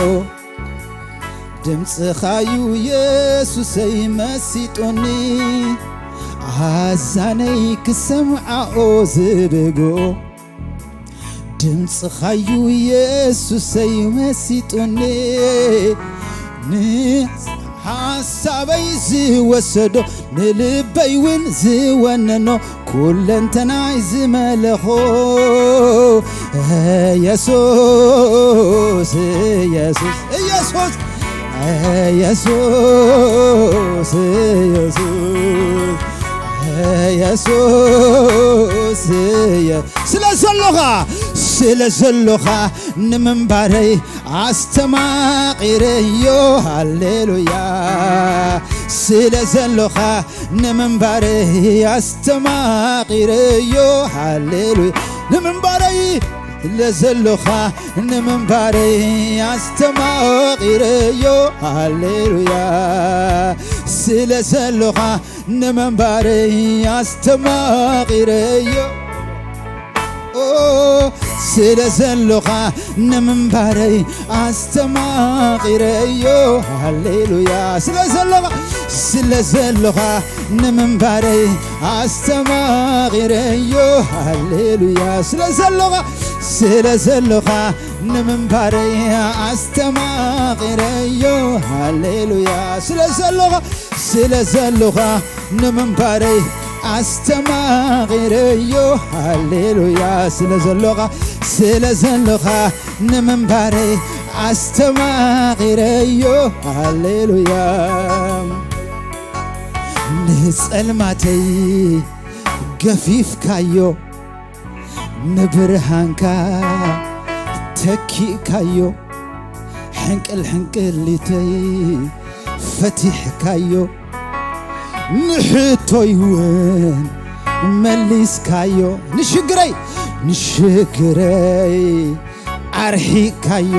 ድምፅኻዩ ኢየሱሰይ መሲጡኒ። ኣዛነይ ክሰምዓኦ ዝብግኦ ድምፅኻዩ ኢየሱሰይ መሲጡኒ። ንሓሳበይ ዝወሰዶ፣ ንልበይ እውን ዝወነኖ፣ ኩለንተናይ ዝመለኾ ኢየሱስ፣ ኢየሱስ፣ ኢየሱስ፣ ኢየሱስ፣ ኢየሱስ፣ ኢየሱስ፣ ኢየ-፣ ስለ ዘሎኻ፣ ስለ ዘሎኻ ንምንባረይ ኣስተማቒረዮ። ሃሌሉያ። ስለ ዘሎኻ ንምንባረይ ኣስተማቒረዮ። ሃሌሉያ። ንምንባረይ ስለ ዘሎኻ ንምንባረይ ኣስተማቒረዮ። ሃሌሉያ። ስለ ዘሎኻ ንምንባረይ ኣስተማቒረዮ። ኦ፣ ስለ ዘሎኻ ንምንባረይ ኣስተማቒረዮ። ሃሌሉያ። ስለ ዘሎኻ፣ ስለ ዘሎኻ ንምንባረይ ኣስተማቒረዮ። ሃሌሉያ። ስለ ዘሎኻ፣ ስለ ዘሎኻ ንምንባረይ ኣስተማቒረዮ። ሃሌሉያ። ስለ ዘሎኻ፣ ስለ ዘሎኻ ንምንባረይ ኣስተማቒረዮ። ሃሌሉያ። ስለ ዘሎኻ፣ ስለ ዘሎኻ ንምንባረይ ኣስተማቒረዮ። ሃሌሉያ። ንጸልማተይ ገፊፍካዮ፣ ንብርሃንካ ተኪእካዮ፣ ሕንቅል ሕንቅሊተይ ፈቲሕካዮ፣ ንሕቶይ እውን መሊስካዮ፣ ንሽግረይ፣ ንሽግረይ ኣርሒቕካዮ፣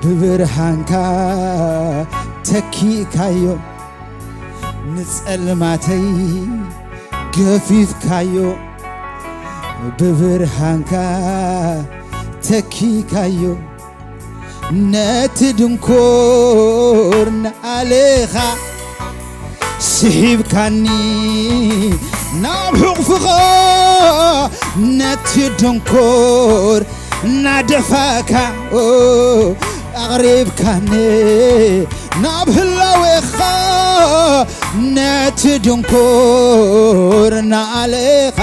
ብብርሃንካ ተኪእካዮ፣ ንጸልማተይ ገፊፍካዮ፣ ብብርሃንካ ተኪእካዮ። ነቲ ድንኩር ንኣሌኻ ስሒብካኒ ናብ ሕቑፍኻ፣ ነቲ ድንኩር እናደፋእካ፣ ኦ፣ ኣቕሪብካኒ ናብ ህላዌኻ፣ ነቲ ድንኩር ንኣሌኻ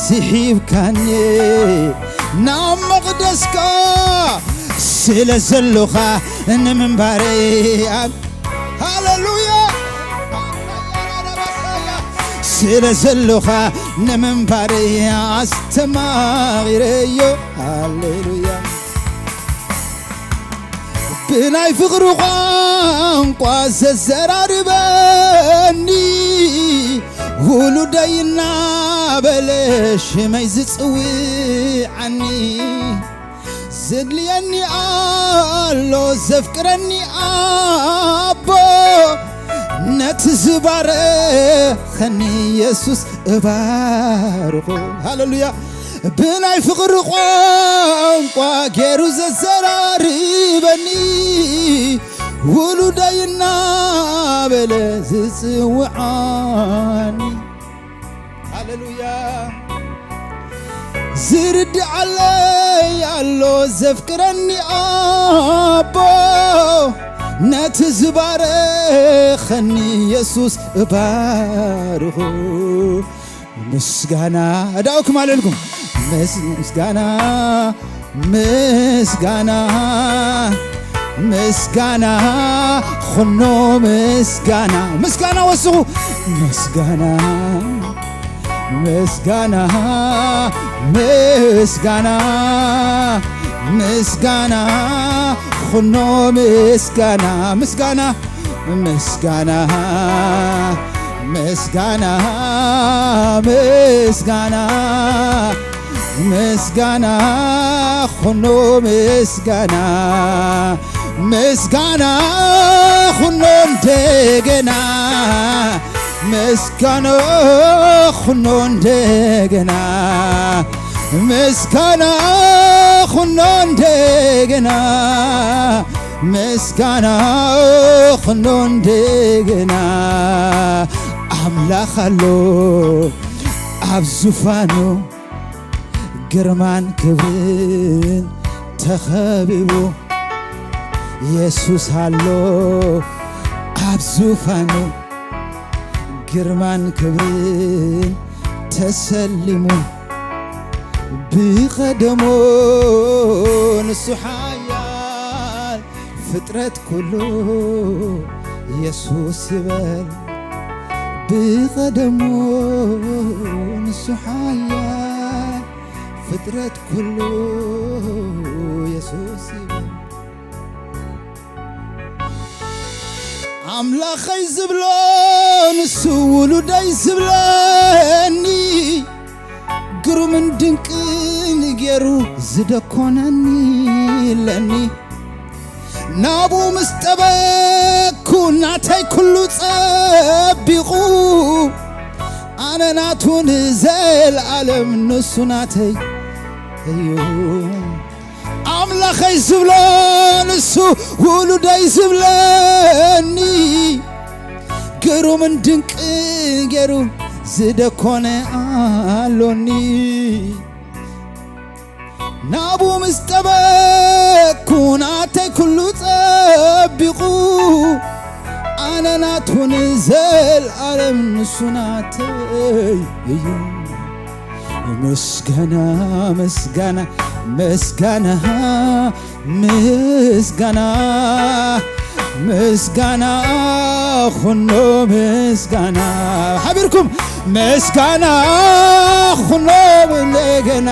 ስሒብካኒ ናብ መቕደስካ። ስለ ዘሎኻ ንምንባረይ ኣን-፣ ሃሌሉያ። ስለ ዘሎኻ ንምንባረይ ኣስተማቒረዮ። ሃሌሉያ። ብናይ ፍቕሪ ቋንቋ ዘዘራርበኒ፣ ውሉደይ እናበለ ሽመይ ዝጽውዓኒ፣ ዘድልየኒ ኣሎ ዘፍቅረኒ ኣቦ፣ ነቲ ዝባረኸኒ ኢየሱስ እባርኾ። ሃሌሉያ። ብናይ ፍቕሪ ቋንቋ ገይሩ ዘዘራርበኒ፣ ውሉደይ እናበለ ዝጽውዓኒ። ሃሌሉያ። ዝርድኣለይ ኣሎ ዘፍቅረኒ ኣቦ፣ ነቲ ዝባረኸኒ ኢየሱስ እባርኹ። ምስጋና፣ እዳኡኩም ኣለልኩም። ምስ-፣ ምስጋና፣ ምስጋና፣ ምስጋና ኹኖ ምስጋና ምስጋና ወስኹ ምስጋና ምስጋና ምስጋና ምስጋና ኹኖ ምስጋና ምስጋና ምስጋና ምስጋና ምስጋና ምስጋና ኹኖ ምስጋና ምስጋና ኹኖ እንደገና ምስጋና ኹኖ እንደገና ምስጋና ኹኖ እንደገና ምስጋና ኹኖ እንደገና ኣምላኽ ኣሎ ኣብ ዙፋኑ ግርማን ክብርን ተኸቢቡ የሱስ ኣሎ ኣብ ዙፋኑ ግርማን ክብርን ተሰሊሙ ብቐደሙ ንሱ ሓያል ፍጥረት ኩሉ የሱስ ይበል ብቐደሙ ንሱ ሓያል ፍጥረት ኩሉ የሱስ ይበል ኣምላኸይ ዝብሎ ንሱ ውሉደይ ዝብለኒ ግሩምን ድንቅን ገይሩ ዝደኮነኒ ኣለኒ ናብኡ ምስ ጠበቅኩ ናተይ ኩሉ ጸቢቑ ኣነ ናቱ ንዘልኣለም ንሱ ናተይ እዩ ኣምላኸይ ዝብሎ ንሱ ውሉደይ ዝብለኒ ግሩምን ድንቅን ገይሩ ዝደኮነ ኣሎኒ ናብኡ ምስ ጠበቅኩ ናተይ ኩሉ ጸቢቑ ኣነ ናቱ ንዘልኣለም ንሱ ናተይ እዩ ምስጋና ምስጋና ምስጋና ምስጋና ምስጋና ኹኖ ምስጋና ሓቢርኩም ምስጋና ኹኖ እንደገና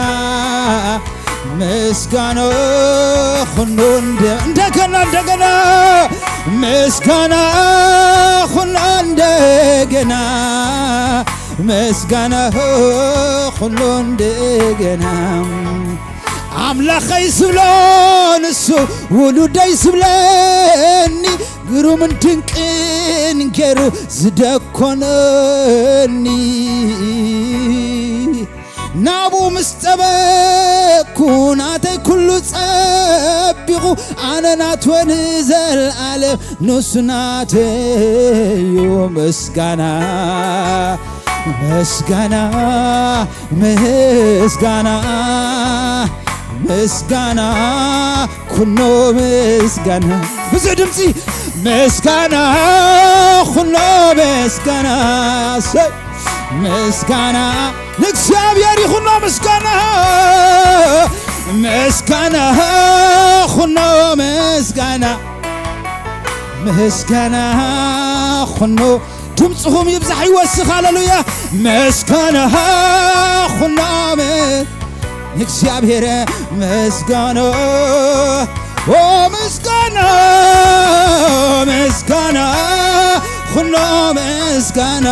ምስጋና ኹኖ እንደ- እንደገና እንደገና ምስጋና ኹኖ እንደገና ምስጋና ኹኖ እንደገና ኣምላኸይ ዝብሎ ንሱ ውሉደይ ዝብለኒ ግሩምን ድንቅን ገይሩ ዝደኮነኒ ናብኡ ምስ ጸበቅኩ ናተይ ኩሉ ጸቢቑ ኣነ ናትወ ንዘልኣለም ንሱ ናተዩ ምስጋና ምስጋና ምስጋና ምስጋና ኩኖ ምስጋና ብዙሕ ድምፂ ምስጋና ኩኖ ምስጋና ሰ- ምስጋና ንእግዚኣብሔር ይኹኖ ምስጋና ምስጋና ኩኖ ምስጋና ምስጋና ኩኖ ድምፅኹም ይብዛሕ ይወስኽ ሃለሉያ ምስጋና ኩኖ ም- ንእግዚኣብሔር ምስጋና ኦ ምስጋና ምስጋና ኩኖ ምስጋና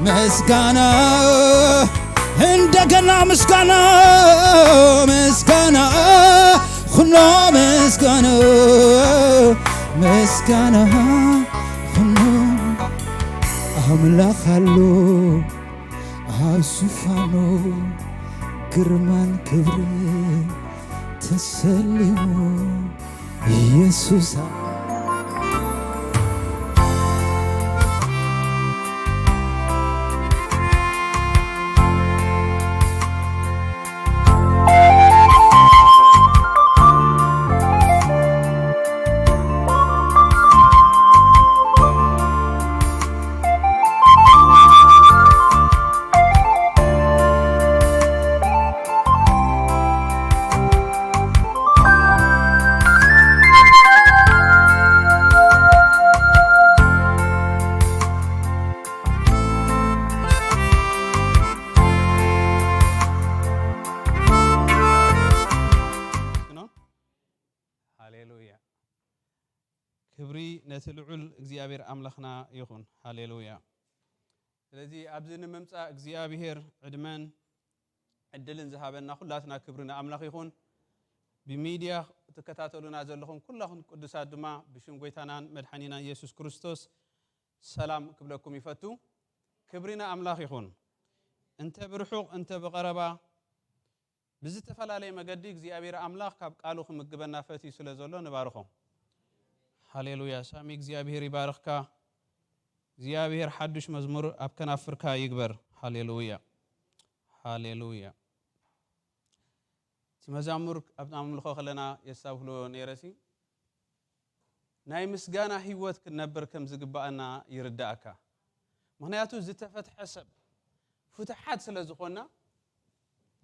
ምስጋና እንደገና ምስጋና ምስጋና ኩኖ ምስጋና ምስጋና ኩኖ ኣምላኽ ኣሎ ኣብ ዙፋኑ ግርማን ክብርን ተሰሊሙ ኢየሱስ ሃሌሉያ። ክብሪ ነቲ ልዑል እግዚኣብሔር ኣምላኽና ይኹን። ሃሌሉያ። ስለዚ ኣብዚ ንምምጻእ እግዚኣብሔር ዕድመን ዕድልን ዝሃበና ኩላትና ክብሪ ንኣምላኽ ይኹን። ብሚድያ ትከታተሉና ዘለኹም ኩላኹም ቅዱሳት ድማ ብሽም ጎይታናን መድሓኒናን ኢየሱስ ክርስቶስ ሰላም ክብለኩም ይፈቱ። ክብሪ ንኣምላኽ ይኹን። እንተ ብርሑቕ እንተ ብቐረባ ብዝተፈላለየ መገዲ እግዚኣብሔር ኣምላኽ ካብ ቃሉ ክምግበና ፈትዩ ስለ ዘሎ ንባርኾ። ሃሌሉያ። ሳሚ እግዚኣብሔር ይባርኽካ። እግዚኣብሔር ሓዱሽ መዝሙር ኣብ ከናፍርካ ይግበር። ሃሌሉያ። ሃሌሉያ። እቲ መዛሙር ኣብ ኣምልኾ ከለና የሳብህሎ ነይረሲ ናይ ምስጋና ህይወት ክንነብር ከም ዝግባኣና ይርዳእካ። ምኽንያቱ ዝተፈትሐ ሰብ ፍትሓት ስለ ዝኾና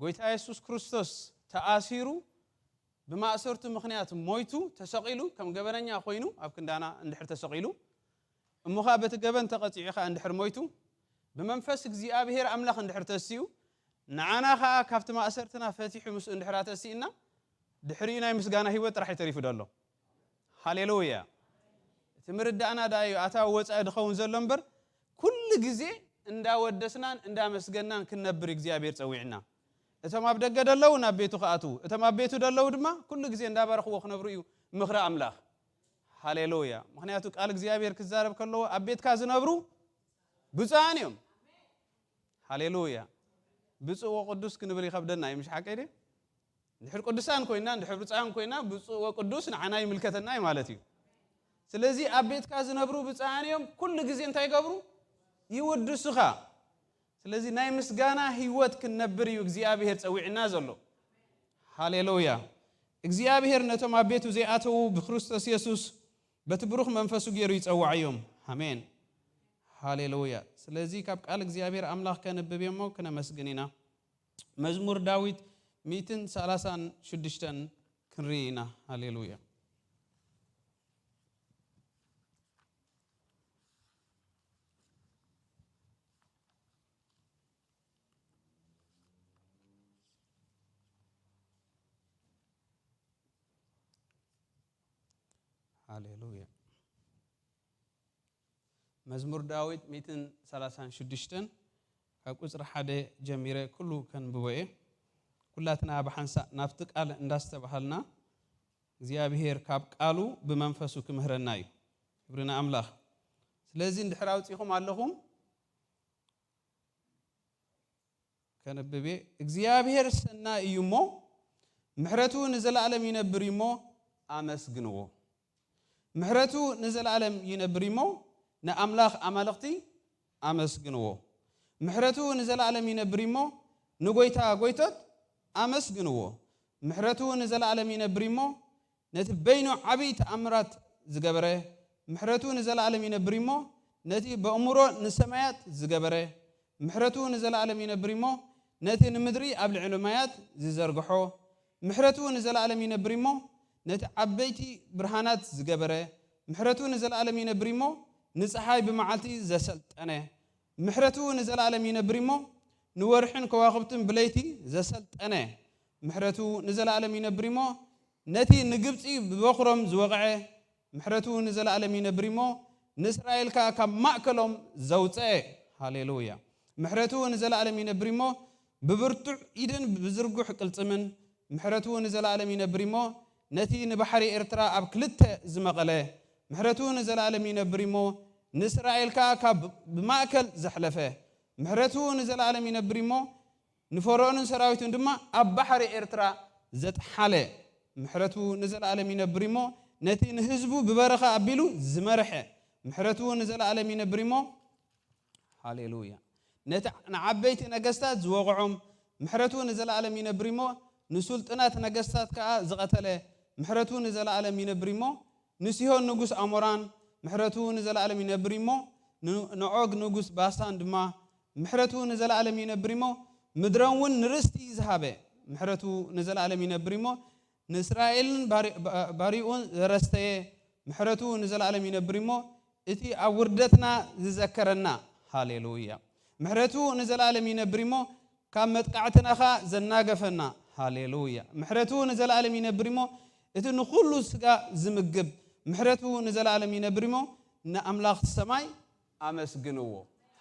ጎይታ የሱስ ክርስቶስ ተኣሲሩ ብማእሰርቱ ምኽንያት ሞይቱ ተሰቒሉ ከም ገበነኛ ኮይኑ ኣብ ክንዳና እንድሕር ተሰቒሉ እሞ ኸኣ በቲ ገበን ተቐጺዑ ኸኣ እንድሕር ሞይቱ ብመንፈስ እግዚኣብሔር ኣምላኽ እንድሕር ተሲኡ ንዓና ኸኣ ካብቲ ማእሰርትና ፈቲሑ ምስኡ እንድሕር ኣተሲእና ድሕሪኡ ናይ ምስጋና ህይወት ጥራሕ እዩ ተሪፉ ደሎ። ሃሌሉያ። እቲ ምርዳእና ደኣ እዩ ኣታዊ ወጻኢ ዝኸውን ዘሎ እምበር ኩሉ ግዜ እንዳወደስናን እንዳመስገናን ክንነብር እግዚኣብሔር ጸዊዕና። እቶም ኣብ ደገ ደለዉ ናብ ቤቱ ክኣትዉ እቶም ኣብ ቤቱ ደለዉ ድማ ኩሉ ግዜ እንዳባረኽዎ ክነብሩ እዩ ምኽሪ ኣምላኽ። ሃሌሉያ። ምኽንያቱ ቃል እግዚኣብሔር ክዛረብ ከለዎ ኣብ ቤትካ ዝነብሩ ብፁዓን እዮም። ሃሌሉያ። ብፁዕ ወቅዱስ ክንብል ይኸብደና እዩ ምሽ ሓቀይ ድዩ? እንድሕር ቅዱሳን ኮይና እንድሕር ብፁዓን ኮይና ብፁዕ ወቅዱስ ንዓና ይምልከተና እዩ ማለት እዩ። ስለዚ ኣብ ቤትካ ዝነብሩ ብፁዓን እዮም ኩሉ ግዜ እንታይ ይገብሩ? ይውድሱኻ። ስለዚ ናይ ምስጋና ህይወት ክንነብር እዩ እግዚኣብሔር ጸዊዕና ዘሎ። ሃሌሉያ። እግዚኣብሔር ነቶም ኣብ ቤቱ ዘይኣተዉ ብክርስቶስ የሱስ በቲ ብሩኽ መንፈሱ ገይሩ ይጸውዓዮም። ኣሜን። ሃሌሉያ። ስለዚ ካብ ቃል እግዚኣብሔር ኣምላኽ ከንብብ እሞ ክነመስግን ኢና። መዝሙር ዳዊት ሚእትን ሰላሳን ሽዱሽተን ክንርኢ ኢና። ሃሌሉያ። ሃሌሉያ። መዝሙር ዳዊት ሚእትን ሰላሳን ሽዱሽተን ካብ ቁጽሪ ሓደ ጀሚረ ኩሉ ከንብቦ እየ። ኩላትና ብሓንሳእ ናብቲ ቃል እንዳስተባሃልና እግዚኣብሔር ካብ ቃሉ ብመንፈሱ ክምህረና እዩ። ክብሪ ንኣምላኽ። ስለዚ እንድሕር ኣውጺኹም ኣለኹም ከነብብ እየ። እግዚኣብሔር ሰናይ እዩ እሞ ምሕረቱ ንዘላለም ይነብር እዩ እሞ ኣመስግንዎ። ምሕረቱ ንዘላለም ይነብር እዩ እሞ ንኣምላኽ ኣማልኽቲ ኣመስግንዎ። ምሕረቱ ንዘላለም ይነብር እዩ እሞ ንጎይታ ጎይቶት ኣመስግንዎ። ምሕረቱ ንዘላለም ይነብር እዩ እሞ ነቲ በይኑ ዓብዪ ተኣምራት ዝገበረ ምሕረቱ ንዘላለም ይነብር እዩ እሞ ነቲ በእምሮ ንሰማያት ዝገበረ ምሕረቱ ንዘላለም ይነብር እዩ እሞ ነቲ ንምድሪ ኣብ ልዕሊ ማያት ዝዘርግሖ ምሕረቱ ንዘላለም ይነብር እዩ እሞ ነቲ ዓበይቲ ብርሃናት ዝገበረ ምሕረቱ ንዘላለም ይነብር እዩ እሞ ንፀሓይ ብመዓልቲ ዘሰልጠነ ምሕረቱ ንዘላለም ይነብር እዩ እሞ ንወርሕን ከዋኽብትን ብለይቲ ዘሰልጠነ ምሕረቱ ንዘላለም ይነብር እዩ እሞ ነቲ ንግብፂ ብበኹሮም ዝወቕዐ ምሕረቱ ንዘላለም ይነብር እዩ እሞ ንእስራኤል ከኣ ካብ ማእከሎም ዘውፀአ። ሃሌሉያ። ምሕረቱ ንዘላለም ይነብር እዩ እሞ ብብርቱዕ ኢድን ብዝርጉሕ ቅልጽምን ምሕረቱ ንዘላለም ይነብር እዩ እሞ ነቲ ንባሕሪ ኤርትራ ኣብ ክልተ ዝመቐለ ምሕረቱ ንዘላለም ይነብር እዩ እሞ ንእስራኤል ከኣ ካብ ብማእከል ዘሕለፈ ምሕረቱ ንዘላለም ይነብር እዩ እሞ ንፈርኦንን ሰራዊቱን ድማ ኣብ ባሕሪ ኤርትራ ዘጥሓለ ምሕረቱ ንዘላለም ይነብር እሞ ነቲ ንህዝቡ ብበረኻ ኣቢሉ ዝመርሐ ምሕረቱ ንዘላለም ይነብር እሞ ሃሌሉያ ነቲ ንዓበይቲ ነገስታት ዝወቕዖም ምሕረቱ ንዘላለም ይነብር እሞ ንሱልጥናት ነገስታት ከኣ ዝቐተለ ምሕረቱ ንዘላለም ይነብር እሞ ንሲሆን ንጉስ ኣሞራን ምሕረቱ ንዘላለም ይነብር እሞ ንዖግ ንጉስ ባሳን ድማ ምሕረቱ ንዘላለም ይነብር እሞ ምድረን እውን ንርስቲ ዝሃበ ምሕረቱ ንዘላለም ይነብር እሞ ንእስራኤልን ባሪኡን ዘረስተየ ምሕረቱ ንዘላለም ይነብር እሞ እቲ ኣብ ውርደትና ዝዘከረና ሃሌሉያ ምሕረቱ ንዘላለም ይነብር እሞ ካብ መጥቃዕትናኻ ዘናገፈና ሃሌሉያ ምሕረቱ ንዘላለም ይነብር እሞ እቲ ንኹሉ ስጋ ዝምግብ፣ ምሕረቱ ንዘለኣለም ይነብር እሞ፣ ንኣምላኽ ሰማይ ኣመስግንዎ።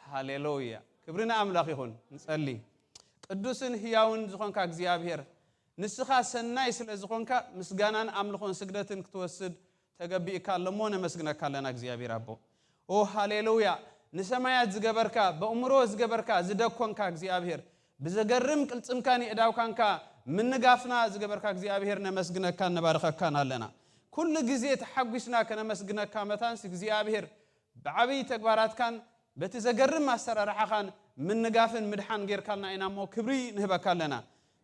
ሃሌሉያ! ክብሪ ንኣምላኽ ይኹን። ንጸሊ። ቅዱስን ህያውን ዝኾንካ እግዚኣብሔር፣ ንስኻ ሰናይ ስለ ዝኾንካ፣ ምስጋናን ኣምልኾን ስግደትን ክትወስድ ተገቢእካ ኣሎ እሞ፣ ነመስግነካ ኣለና እግዚኣብሔር ኣቦ። ኦ ሃሌሉያ! ንሰማያት ዝገበርካ፣ በእምሮ ዝገበርካ፣ ዝደኮንካ እግዚኣብሔር፣ ብዘገርም ቅልጽምካን የእዳውካንካ ምንጋፍና ዝገበርካ እግዚኣብሔር፣ ነመስግነካን ነባርኸካን ኣለና። ኩሉ ግዜ ተሓጒስና ከነመስግነካ መታንስ እግዚኣብሔር፣ ብዓብዪ ተግባራትካን በቲ ዘገርም ኣሰራርሓኻን ምንጋፍን ምድሓን ጌርካልና ኢና እሞ፣ ክብሪ ንህበካ ኣለና።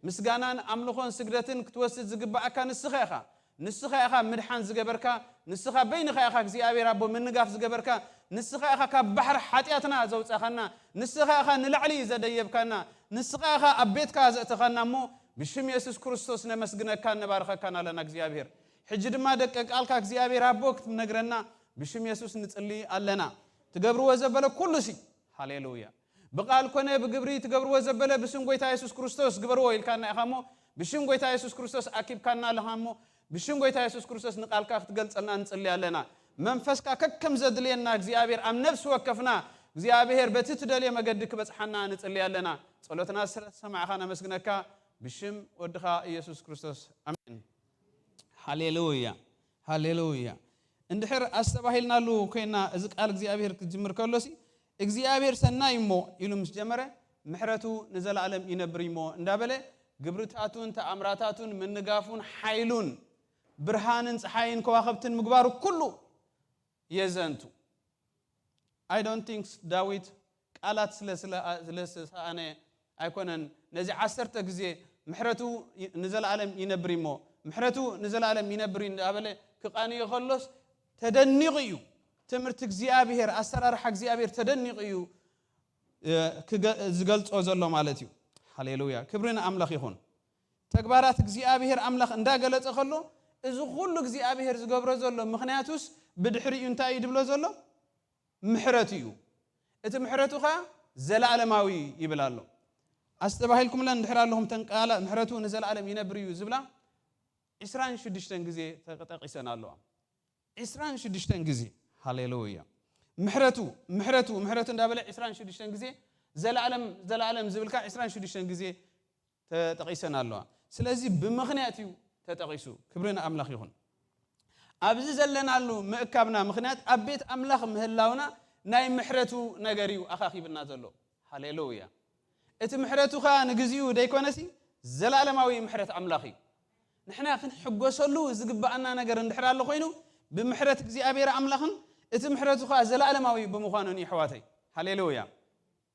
ምስጋናን ኣምልኾን ስግደትን ክትወስድ ዝግባኣካ ንስኻ ኢኻ። ንስኻ ኢኻ ምድሓን ዝገበርካ፣ ንስኻ በይንኻ ኢኻ እግዚኣብሔር ኣቦ ምንጋፍ ዝገበርካ፣ ንስኻ ኢኻ ካብ ባሕሪ ሓጢኣትና ዘውጻኻና፣ ንስኻ ኢኻ ንላዕሊ ዘደየብካና፣ ንስኻ ኢኻ ኣብ ቤትካ ዘእተኻና እሞ፣ ብሽም የሱስ ክርስቶስ ነመስግነካን ነባርኸካን ኣለና እግዚኣብሔር። ሕጂ ድማ ደቂ ቃልካ እግዚኣብሔር ኣቦ ክትነግረና ብሽም የሱስ ንጽሊ ኣለና። ትገብርዎ ዘበለ ኩሉ ሲ፣ ሃሌሉያ። ብቓል ኮነ ብግብሪ ትገብርዎ ዘበለ ብስም ጎይታ የሱስ ክርስቶስ ግበርዎ ኢልካና ኢኻ እሞ፣ ብሽም ጎይታ የሱስ ክርስቶስ ኣኪብካና ኣለኻ እሞ፣ ብሽም ጎይታ የሱስ ክርስቶስ ንቓልካ ክትገልጸልና ንጽሊ ኣለና። መንፈስካ ከከም ዘድልየና እግዚኣብሔር ኣብ ነፍሲ ወከፍና እግዚኣብሔር በቲ ትደልዮ መገዲ ክበጽሓና ንጽሊ ኣለና። ጸሎትና ስለ ሰማዕኻ ነመስግነካ ብሽም ወድኻ ኢየሱስ ክርስቶስ። ኣሜን። ሃሌሉያ፣ ሃሌሉያ። እንድሕር ኣስተባሂልናሉ ኮይና፣ እዚ ቃል እግዚኣብሔር ክጅምር ከሎሲ፣ እግዚኣብሔር ሰናይ እሞ ኢሉ ምስ ጀመረ፣ ምሕረቱ ንዘለኣለም ይነብር እሞ እንዳበለ፣ ግብርታቱን ተኣምራታቱን ምንጋፉን ሓይሉን ብርሃንን ጸሓይን ከዋኽብትን ምግባሩ ኩሉ የዘንቱ። I don't think ዳዊት ቃላት ስለ ስለ ስለ ዝሰኣነ ኣይኮነን። ነዚ ዓሰርተ ግዜ ምሕረቱ ይ- ንዘለኣለም ይነብር እሞ፣ ምሕረቱ ንዘለኣለም ይነብር እዩ እንዳበለ ክቓንዮ ከሎስ ተደኒቑ እዩ። ትምህርቲ እግዚኣብሔር፣ ኣሰራርሓ እግዚኣብሔር ተደኒቑ እዩ፣ እ፣ ክገ- ዝገልጾ ዘሎ ማለት እዩ። ሃሌሉያ፣ ክብሪ ንኣምላኽ ይኹን። ተግባራት እግዚኣብሔር ኣምላኽ እንዳገለጸ ከሎ፣ እዚ ኩሉ እግዚኣብሔር ዝገብሮ ዘሎ ምኽንያቱስ ብድሕሪኡ እንታይ እዩ ድብሎ ዘሎ? ምሕረቱ እዩ። እቲ ምሕረቱ ኸኣ ዘለኣለማዊ ይብል ኣሎ። ኣስተባሂልኩምለን እንድሕር ኣለኹም፣ ተን ቃላ ምሕረቱ ንዘለኣለም ይነብር እዩ ዝብላ ዒስራን ሽዱሽተን ግዜ ተጠቂሰን ኣለዋ። ዒስራን ሽዱሽተን ግዜ። ሃሌሉያ። ምሕረቱ፣ ምሕረቱ፣ ምሕረቱ እንዳበለ ዒስራን ሽዱሽተን ግዜ፣ ዘለኣለም፣ ዘለኣለም ዝብል ከኣ ዒስራን ሽዱሽተን ግዜ ተጠቒሰን ኣለዋ። ስለዚ ብምኽንያት እዩ ተጠቒሱ። ክብሪ ንኣምላኽ ይኹን። ኣብዚ ዘለናሉ ምእካብና ምኽንያት ኣብ ቤት ኣምላኽ ምህላውና ናይ ምሕረቱ ነገር እዩ ኣኻኺብና ዘሎ። ሃሌሉያ። እቲ ምሕረቱ ኸኣ ንግዚኡ ደይኮነሲ፣ ዘላለማዊ ምሕረት ኣምላኽ እዩ። ንሕና ክንሕጎሰሉ ዝግብኣና ነገር እንድሕር ኣሎ ኮይኑ፣ ብምሕረት እግዚኣብሔር ኣምላኽን እቲ ምሕረቱ ኸኣ ዘላለማዊ ብምዃኑን እዩ፣ ኣሕዋተይ። ሃሌሉያ።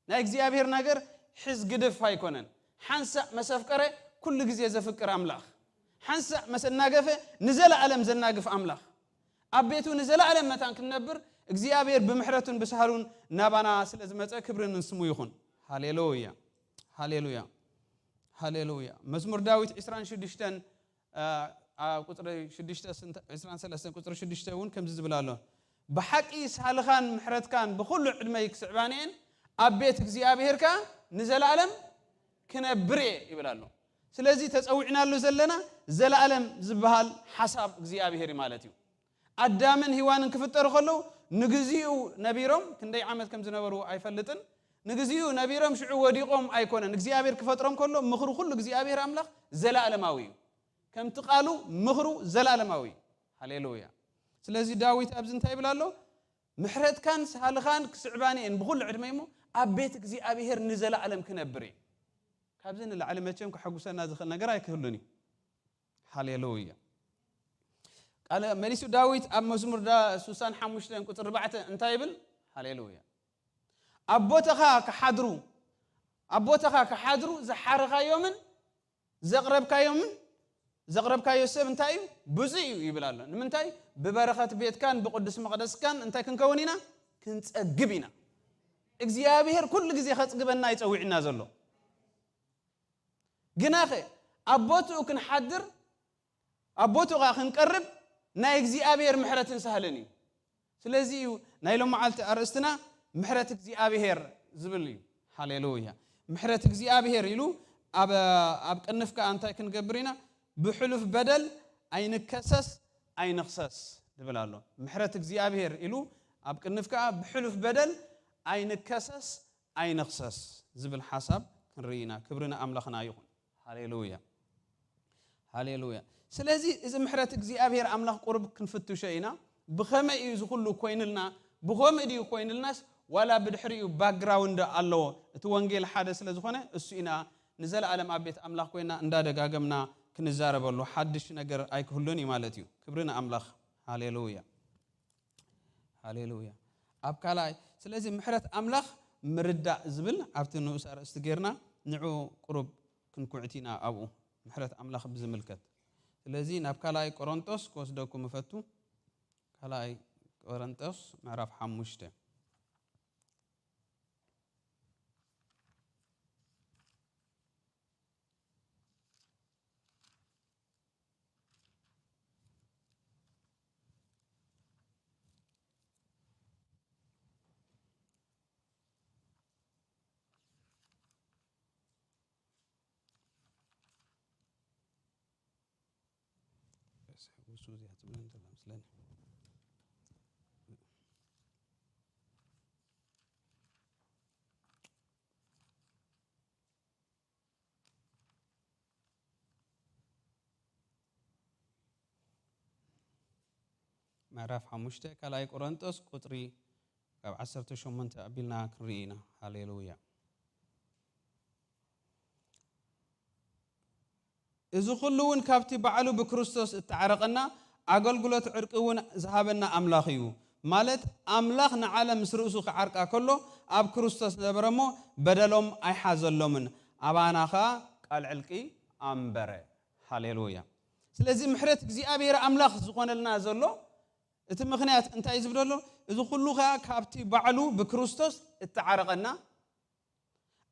ናይ እግዚኣብሔር ነገር ሕዝ ግድፍ ኣይኮነን። ሓንሳእ መሰፍቀረ ኩሉ ግዜ ዘፍቅር ኣምላኽ፣ ሓንሳእ መሰናገፈ ንዘለኣለም ዘናግፍ ኣምላኽ፣ ኣብ ቤቱ ንዘለኣለም መታን ክንነብር እግዚኣብሔር ብምሕረቱን ብሳህሉን ናባና ስለ ዝመጸ ክብሪ ንስሙ ይኹን። ሃሌሉያ፣ ሃሌሉያ፣ ሃሌሉያ። መዝሙር ዳዊት ዒስራን ሽዱሽተን፣ አ፣ ኣብ ቁጽሪ ሽዱሽተ፣ ዒስራን ሰለስተን ቁጽሪ ሽዱሽተ እውን ከምዚ ዝብል ኣሎ፣ "ብሓቂ ሳልኻን ምሕረትካን ብኹሉ ዕድመይ ክስዕባኒ እየን፣ ኣብ ቤት እግዚኣብሔር ከኣ ንዘለኣለም ክነብር እየ" ይብል ኣሎ። ስለዚ ተጸዊዕናሉ ዘለና ዘለኣለም ዝበሃል ሓሳብ እግዚኣብሔር እዩ ማለት እዩ። ኣዳምን ሄዋንን ክፍጠሩ ከለዉ ንግዚኡ ነቢሮም፣ ክንደይ ዓመት ከም ዝነበሩ ኣይፈልጥን፣ ንግዚኡ ነቢሮም ሽዑ ወዲቖም ኣይኮነን። እግዚኣብሔር ክፈጥሮም ከሎ ምኽሩ ኩሉ እግዚኣብሔር ኣምላኽ ዘለኣለማዊ እዩ። ከምቲ ቃሉ ምኽሩ ዘለኣለማዊ እዩ። ሃሌሉያ። ስለዚ ዳዊት ኣብዚ እንታይ ይብል ኣሎ? "ምሕረትካን ሳልኻን ክስዕባኒ እየን ብኹሉ ዕድመይ እሞ ኣብ ቤት እግዚኣብሔር ንዘለኣለም ክነብር እየ።" ካብዚ ንላዕሊ መቸም ከሐጉሰና ዝኽእል ነገር ኣይክህሉን እዩ። ሃሌሉያ። ቃለ መሊሱ ዳዊት ኣብ መዝሙር ዳ-፣ ሱሳን ሓሙሽተ ቁጽሪ ኣርባዕተ እንታይ ይብል? ሃሌሉያ። "ኣብ ቦታኻ ክሓድሩ፣ ኣብ ቦታኻ ክሓድሩ ዝሓረኻዮምን ዘቕረብካዮምን፣ ዘቕረብካዮ ሰብ እንታይ እዩ? ብዙይ እዩ" ይብል ኣሎ። ንምንታይ? "ብበረኸት ቤትካን ብቅዱስ መቕደስካን እንታይ ክንከውን ኢና? ክንጸግብ ኢና።" እግዚኣብሔር ኩሉ ግዜ ከጽግበና እዩ ጸዊዕና ዘሎ። ግናኸ ኣብ ቦትኡ ክንሓድር፣ ኣብ ቦትኡ ኸኣ ክንቀርብ ናይ እግዚኣብሔር ምሕረትን ሳህልን እዩ። ስለዚ እዩ ናይ ሎማዓልቲ ኣርእስትና ምሕረት እግዚኣብሔር ዝብል እዩ። ሃሌሉያ። ምሕረት እግዚኣብሔር ኢሉ ኣብ፣ ኣብ ቅንፍ ከኣ እንታይ ክንገብር ኢና? ብሕሉፍ በደል ኣይንከሰስ ኣይንኽሰስ ዝብል ኣሎ። ምሕረት እግዚኣብሔር ኢሉ ኣብ ቅንፍ ከኣ ብሕሉፍ በደል ኣይንከሰስ ኣይንኽሰስ ዝብል ሓሳብ ክንርኢ ኢና። ክብሪ ንኣምላኽና ይኹን። ሃሌሉያ። ሃሌሉያ። ስለዚ እዚ ምሕረት እግዚኣብሔር ኣምላኽ ቁሩብ ክንፍትሾ ኢና። ብኸመይ እዩ እዚ ኩሉ ኮይንልና? ብኸምኡ ድዩ ኮይንልናስ ዋላ ብድሕሪኡ ባክግራውንድ ኣለዎ? እቲ ወንጌል ሓደ ስለ ዝኾነ እሱ ኢና ንዘለኣለም ኣብ ቤት ኣምላኽ ኮይና እንዳደጋገምና ክንዛረበሉ ሓድሽ ነገር ኣይክህሉን እዩ ማለት እዩ። ክብሪ ንኣምላኽ። ሃሌሉያ። ሃሌሉያ። ኣብ ካልኣይ፣ ስለዚ ምሕረት ኣምላኽ ምርዳእ ዝብል ኣብቲ ንኡስ ኣርእስቲ ጌርና ንዑ ቁሩብ ክንኩዕት ኢና ኣብኡ ምሕረት ኣምላኽ ብዝምልከት። ስለዚ ናብ ካልኣይ ቆሮንጦስ ክወስደኩም እፈቱ። ካልኣይ ቆሮንጦስ ምዕራፍ ሓሙሽተ። ውሱ እዚኣ ትብለን ዘላ መስለኒ። ምዕራፍ ሓሙሽተ ካልኣይ ቆሮንጦስ ቁጽሪ ካብ ዓሰርተ ሸሞንተ ኣቢልና ክንርኢ ኢና። ሃሌሉያ። እዚ ኩሉ እውን ካብቲ ባዕሉ ብክርስቶስ እተዓረቐና ኣገልግሎት ዕርቂ እውን ዝሃበና ኣምላኽ እዩ። ማለት ኣምላኽ ንዓለም ምስ ርእሱ ክዓርቃ ከሎ ኣብ ክርስቶስ ነበረ እሞ በደሎም ኣይሓዘሎምን። ኣባና ኸኣ ቃል ዕልቂ ኣንበረ። ሃሌሉያ። ስለዚ ምሕረት እግዚኣብሔር ኣምላኽ ዝኾነልና ዘሎ እቲ ምኽንያት እንታይ እዩ ዝብል ዘሎ? እዚ ኩሉ ኸኣ ካብቲ ባዕሉ ብክርስቶስ እተዓረቐና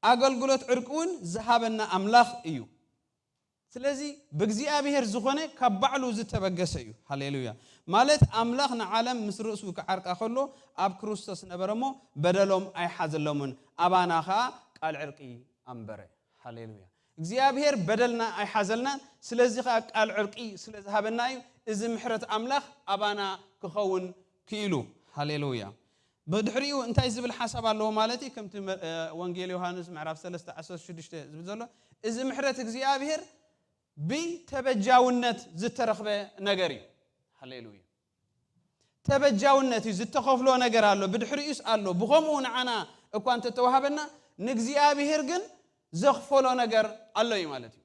ኣገልግሎት ዕርቂ እውን ዝሃበና ኣምላኽ እዩ። ስለዚ ብእግዚኣብሔር ዝኾነ ካብ ባዕሉ ዝተበገሰ እዩ። ሃሌሉያ። ማለት ኣምላኽ ንዓለም ምስ ርእሱ ክዓርቃ ከሎ ኣብ ክርስቶስ ነበረ እሞ በደሎም ኣይሓዘሎምን። ኣባና ኸኣ ቃል ዕርቂ ኣንበረ። ሃሌሉያ። እግዚኣብሔር በደልና ኣይሓዘልናን። ስለዚ ኸኣ ቃል ዕርቂ ስለ ዝሃበና እዩ እዚ ምሕረት ኣምላኽ ኣባና ክኸውን ክኢሉ። ሃሌሉያ። ብድሕሪኡ እንታይ ዝብል ሓሳብ ኣለዎ ማለት እዩ? ከምቲ መ-፣ እ፣ ወንጌል ዮሃንስ ምዕራፍ ሰለስተ ዓሰርተ ሽዱሽተ ዝብል ዘሎ፣ እዚ ምሕረት እግዚኣብሔር ብተበጃውነት ዝተረኽበ ነገር እዩ። ሃሌሉያ። ተበጃውነት እዩ፣ ዝተኸፍሎ ነገር ኣሎ፣ ብድሕሪኡስ ኣሎ። ብኸምኡ ንዓና እኳ እንተተዋህበና፣ ንእግዚኣብሔር ግን ዘኽፈሎ ነገር ኣሎ እዩ ማለት እዩ።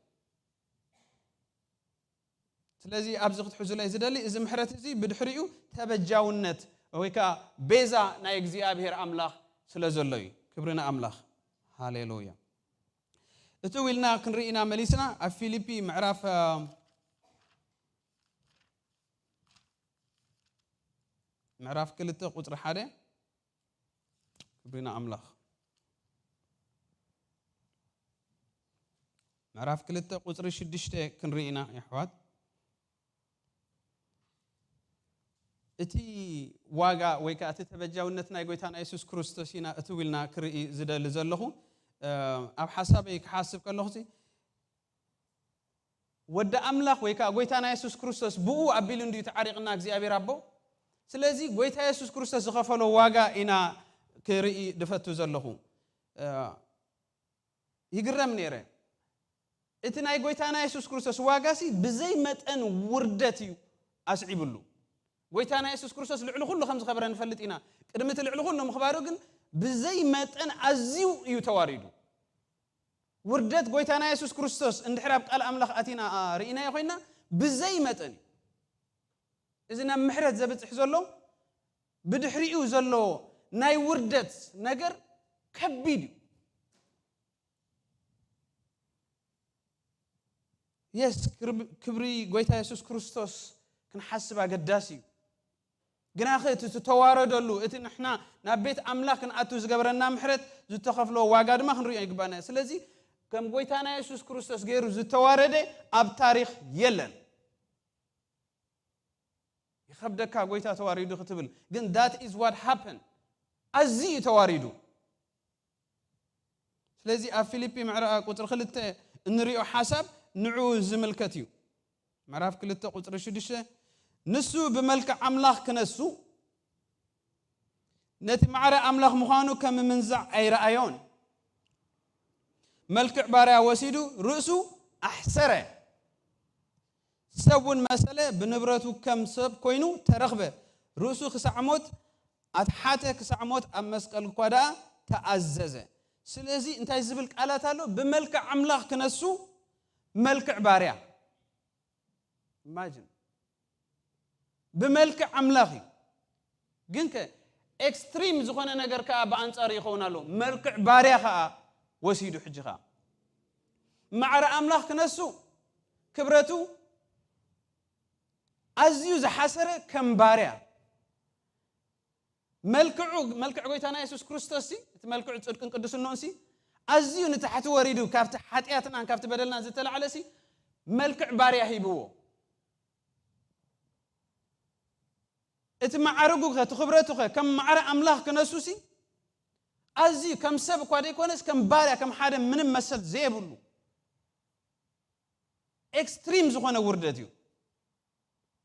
ስለዚ ኣብዚ ክትሕዙለይ ዝደሊ፣ እዚ ምሕረት እዚ ብድሕሪኡ ተበጃውነት ወይ ከኣ ቤዛ ናይ እግዚኣብሔር ኣምላኽ ስለ ዘሎ እዩ። ክብሪ ንኣምላኽ። ሃሌሉያ። እትው ኢልና ክንርኢ ኢና መሊስና ኣብ ፊልፒ ምዕራፍ፣ እ፣ ምዕራፍ ክልተ ቁጽሪ ሓደ። ክብሪ ንኣምላኽ። ምዕራፍ ክልተ ቁጽሪ ሽዱሽተ ክንርኢ ኢና የሕዋት። እቲ ዋጋ ወይ ከኣ እቲ ተበጃውነት ናይ ጎይታና የሱስ ክርስቶስ ኢና እትው ኢልና ክርኢ ዝደሊ ዘለኹ። እ፣ ኣብ ሓሳበይ ክሓስብ ከለኹ፣ ወዲ ኣምላኽ ወይ ከኣ ጎይታና የሱስ ክርስቶስ ብኡ ኣቢሉ እንድዩ ተዓሪቕና እግዚኣብሔር ኣቦ። ስለዚ ጎይታ የሱስ ክርስቶስ ዝኸፈሎ ዋጋ ኢና ክርኢ ድፈቱ ዘለኹ። እ፣ ይግረም ነይረ። እቲ ናይ ጎይታና የሱስ ክርስቶስ ዋጋሲ ብዘይ መጠን ውርደት እዩ ኣስዒብሉ። ጎይታና የሱስ ክርስቶስ ልዕሊ ኩሉ ከም ዝኸበረ ንፈልጥ ኢና። ቅድሚ እቲ ልዕሊ ኩሉ ምኽባሩ ግን ብዘይ መጠን ኣዝዩ እዩ ተዋሪዱ። ውርደት ጎይታና የሱስ ክርስቶስ እንድሕር ኣብ ቃል ኣምላኽ ኣቲና፣ አ፣ ርኢናዮ ኮይና ብዘይ መጠን እዩ። እዚ ናብ ምሕረት ዘብጽሕ ዘሎ ብድሕሪኡ ዘሎ ናይ ውርደት ነገር ከቢድ እዩ። የስ፣ ክርብ-፣ ክብሪ ጎይታ የሱስ ክርስቶስ ክንሓስብ ኣገዳሲ እዩ። ግናኸ እቲ ዝተዋረደሉ፣ እቲ ንሕና ናብ ቤት ኣምላኽ ክንኣቱ ዝገበረና ምሕረት ዝተኸፍሎ ዋጋ ድማ ክንሪኦ ይግባና እዩ። ስለዚ ከም ጎይታና የሱስ ክርስቶስ ገይሩ ዝተዋረደ ኣብ ታሪኽ የለን። ይኸብደካ ጎይታ ተዋሪዱ ክትብል፣ ግን that is what happened። ኣዝዩ እዩ ተዋሪዱ። ስለዚ ኣብ ፊልፒ ምዕራ-፣ ቁጽሪ ክልተ እንሪኦ ሓሳብ ንዑ ዝምልከት እዩ። ምዕራፍ ክልተ ቁጽሪ ሽዱሽተ፣ ንሱ ብመልክዕ ኣምላኽ ክነሱ፣ ነቲ ማዕረ ኣምላኽ ምዃኑ ከም ምንዛዕ ኣይረኣዮን። መልክዕ ባርያ ወሲዱ ርእሱ ኣሕሰረ። ሰብ እውን መሰለ፣ ብንብረቱ ከም ሰብ ኮይኑ ተረኽበ። ርእሱ ክሳዕ ሞት ኣትሓተ፣ ክሳዕ ሞት ኣብ መስቀል እኳ ደኣ ተኣዘዘ። ስለዚ እንታይ ዝብል ቃላት ኣሎ? ብመልክዕ ኣምላኽ ክነሱ፣ መልክዕ ባርያ። ኢማጂን። ብመልክዕ ኣምላኽ እዩ። ግን ከ ኤክስትሪም ዝኾነ ነገር ከኣ ብኣንጻሩ ይኸውን ኣሎ። መልክዕ ባርያ ከኣ ወሲዱ። ሕጂ ከኣ ማዕረ ኣምላኽ ክነሱ፣ ክብረቱ ኣዝዩ ዝሓሰረ ከም ባርያ። መልክዑ፣ መልክዕ ጎይታና የሱስ ክርስቶስ ሲ፣ እቲ መልክዑ ጽድቅን ቅድስናኡን ሲ፣ ኣዝዩ ንታሕቲ ወሪዱ፣ ካብቲ ሓጢኣትናን ካብቲ በደልናን ዝተላዕለ ሲ፣ መልክዕ ባርያ ሂብዎ። እቲ ማዕርጉ ከ፣ እቲ ክብረቱ ከ፣ ከም ማዕረ ኣምላኽ ክነሱ ሲ፣ ኣዝዩ ከም ሰብ እኳ ዘይኮነስ፣ ከም ባርያ፣ ከም ሓደ ምንም መሰል ዘይብሉ፣ ኤክስትሪም ዝኾነ ውርደት እዩ።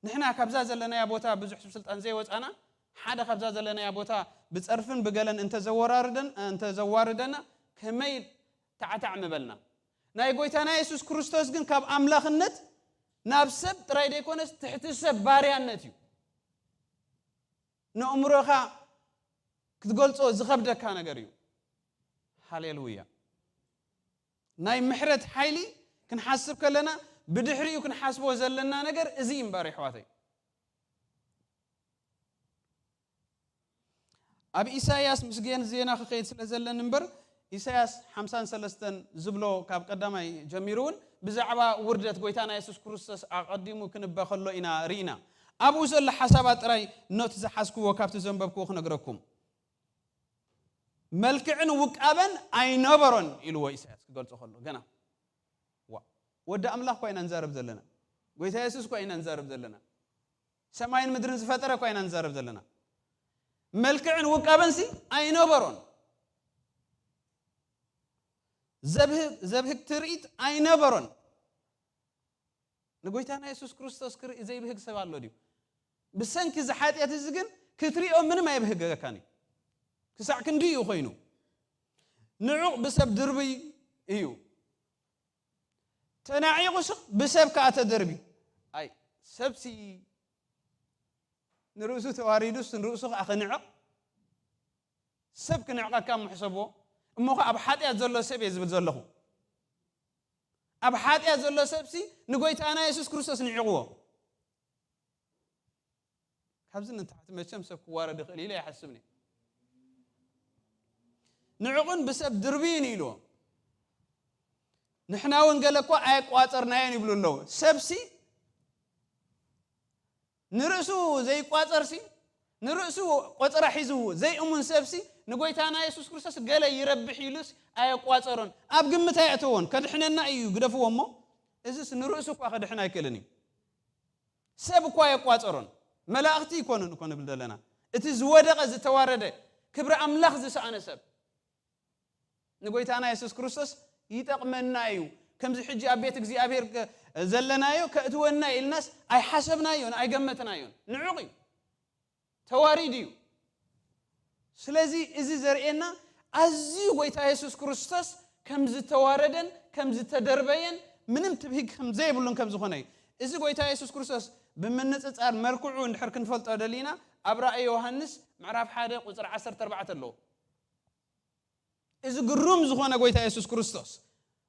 ንሕና ካብዛ ዘለናያ ቦታ ብዙሕ ስልጣን ዘይወጻና፣ ሓደ ካብዛ ዘለናያ ቦታ ብጸርፍን ብገለን እንተዘወራርደን-፣ እንተዘዋርደና፣ ከመይ ታዕታዕ ምበልና። ናይ ጎይታና የሱስ ክርስቶስ ግን ካብ ኣምላኽነት ናብ ሰብ ጥራይ ዘይኮነስ፣ ትሕቲ ሰብ ባርያነት እዩ። ንእምሮኻ ክትገልጾ ዝኸብደካ ነገር እዩ። ሃሌሉያ። ናይ ምሕረት ሓይሊ ክንሓስብ ከለና፣ ብድሕሪኡ ክንሓስቦ ዘለና ነገር እዚ እዩ እምበር፣ የሕዋተይ። ኣብ ኢሳይያስ፣ ምስ ጌን ዜና ክኸይድ ስለ ዘለኒ እምበር፣ ኢሳይያስ ሓምሳን ሰለስተን ዝብሎ ካብ ቀዳማይ ጀሚሩ እውን ብዛዕባ ውርደት ጎይታና የሱስ ክርስቶስ ኣቐዲሙ ክንበ ከሎ ኢና ርኢና። ኣብኡ ዘሎ ሓሳባት ጥራይ ኖት ዝሓዝክዎ ካብቲ ዘንበብክዎ ክነግረኩም። "መልክዕን ውቃበን ኣይነበሮን" ኢልዎ ኢሳያስ ክገልጾ ከሎ። ገና ዋ፣ ወዲ ኣምላኽ እኳ ኢና ንዛረብ ዘለና። ጎይታ የሱስ እኳ ኢና ንዛረብ ዘለና። ሰማይን ምድርን ዝፈጠረ እኳ ኢና ንዛረብ ዘለና። "መልክዕን ውቃበንሲ ኣይነበሮን። ዘብህ-፣ ዘብህግ ትርኢት ኣይነበሮን።" ንጎይታና የሱስ ክርስቶስ ክርኢ ዘይብህግ ሰብ ኣሎ ድዩ? ብሰንኪ እዚ ሓጢኣት እዚ ግን ክትሪኦ ምንም ኣየብህገካን እዩ። ክሳዕ ክንዲ እዩ ኮይኑ። ንዑቕ ብሰብ ድርብይ እዩ። ተናዒቑ ስቕ ብሰብ ከኣ ተደርቢ። ኣይ፣ ሰብሲ ንርእሱ ተዋሪዱስ ንርእሱ ከኣ ክንዕቕ? ሰብ ክንዕቐካ እሞ ሕሰብዎ። እሞ ኸ ኣብ ሓጢኣት ዘሎ ሰብ እየ ዝብል ዘለኹ። ኣብ ሓጢኣት ዘሎ ሰብሲ ንጎይታና የሱስ ክርስቶስ ንዕቕዎ። ካብዚ ንታሕቲ መቸም ሰብ ክዋረድ ይኽእል ኢለ ኣይሓስብን እየ። ንዕቑን ብሰብ ድርብይን ኢልዎ። ንሕና እውን ገለ እኳ ኣየቋጸርናዮን ይብሉ ኣለዉ። ሰብሲ ንርእሱ ዘይቋጸርሲ፣ ንርእሱ ቆጸራ ሒዙ ዘይእሙን ሰብሲ፣ ንጎይታና የሱስ ክርስቶስ ገለ ይረብሕ ኢሉስ ኣየቋጸሮን። ኣብ ግምት ኣየእተዎን። ከድሕነና እዩ ግደፍዎ እሞ፣ እዚስ ንርእሱ እኳ ከድሕን ኣይክእልን እዩ። ሰብ እኳ ኣየቋጸሮን። መላእኽቲ ይኮኑን እኮ ንብል ዘለና። እቲ ዝወደቐ፣ ዝተዋረደ፣ ክብሪ ኣምላኽ ዝሰኣነ ሰብ። ንጎይታና የሱስ ክርስቶስ ይጠቕመና እዩ። ከምዚ ሕጂ ኣብ ቤት እግዚኣብሔር ከ-፣ ዘለናዮ ከእትወና ኢልናስ ኣይሓሰብናዮን፣ ኣይገመትናዮን። ንዑቕ እዩ። ተዋሪድ እዩ። ስለዚ እዚ ዘርእየና ኣዝዩ ጎይታ የሱስ ክርስቶስ ከም ዝተዋረደን ከም ዝተደርበየን ምንም ትብሂግ ከም ዘይብሉን ከም ዝኾነ እዩ። እዚ ጎይታ የሱስ ክርስቶስ ብምንጽጻር መልክዑ እንድሕር ክንፈልጦ ደሊና ኣብ ራእይ ዮሃንስ ምዕራፍ ሓደ ቁጽሪ ዓሰርተ ኣርባዕተ ኣለዎ። እዚ ግሩም ዝኾነ ጎይታ የሱስ ክርስቶስ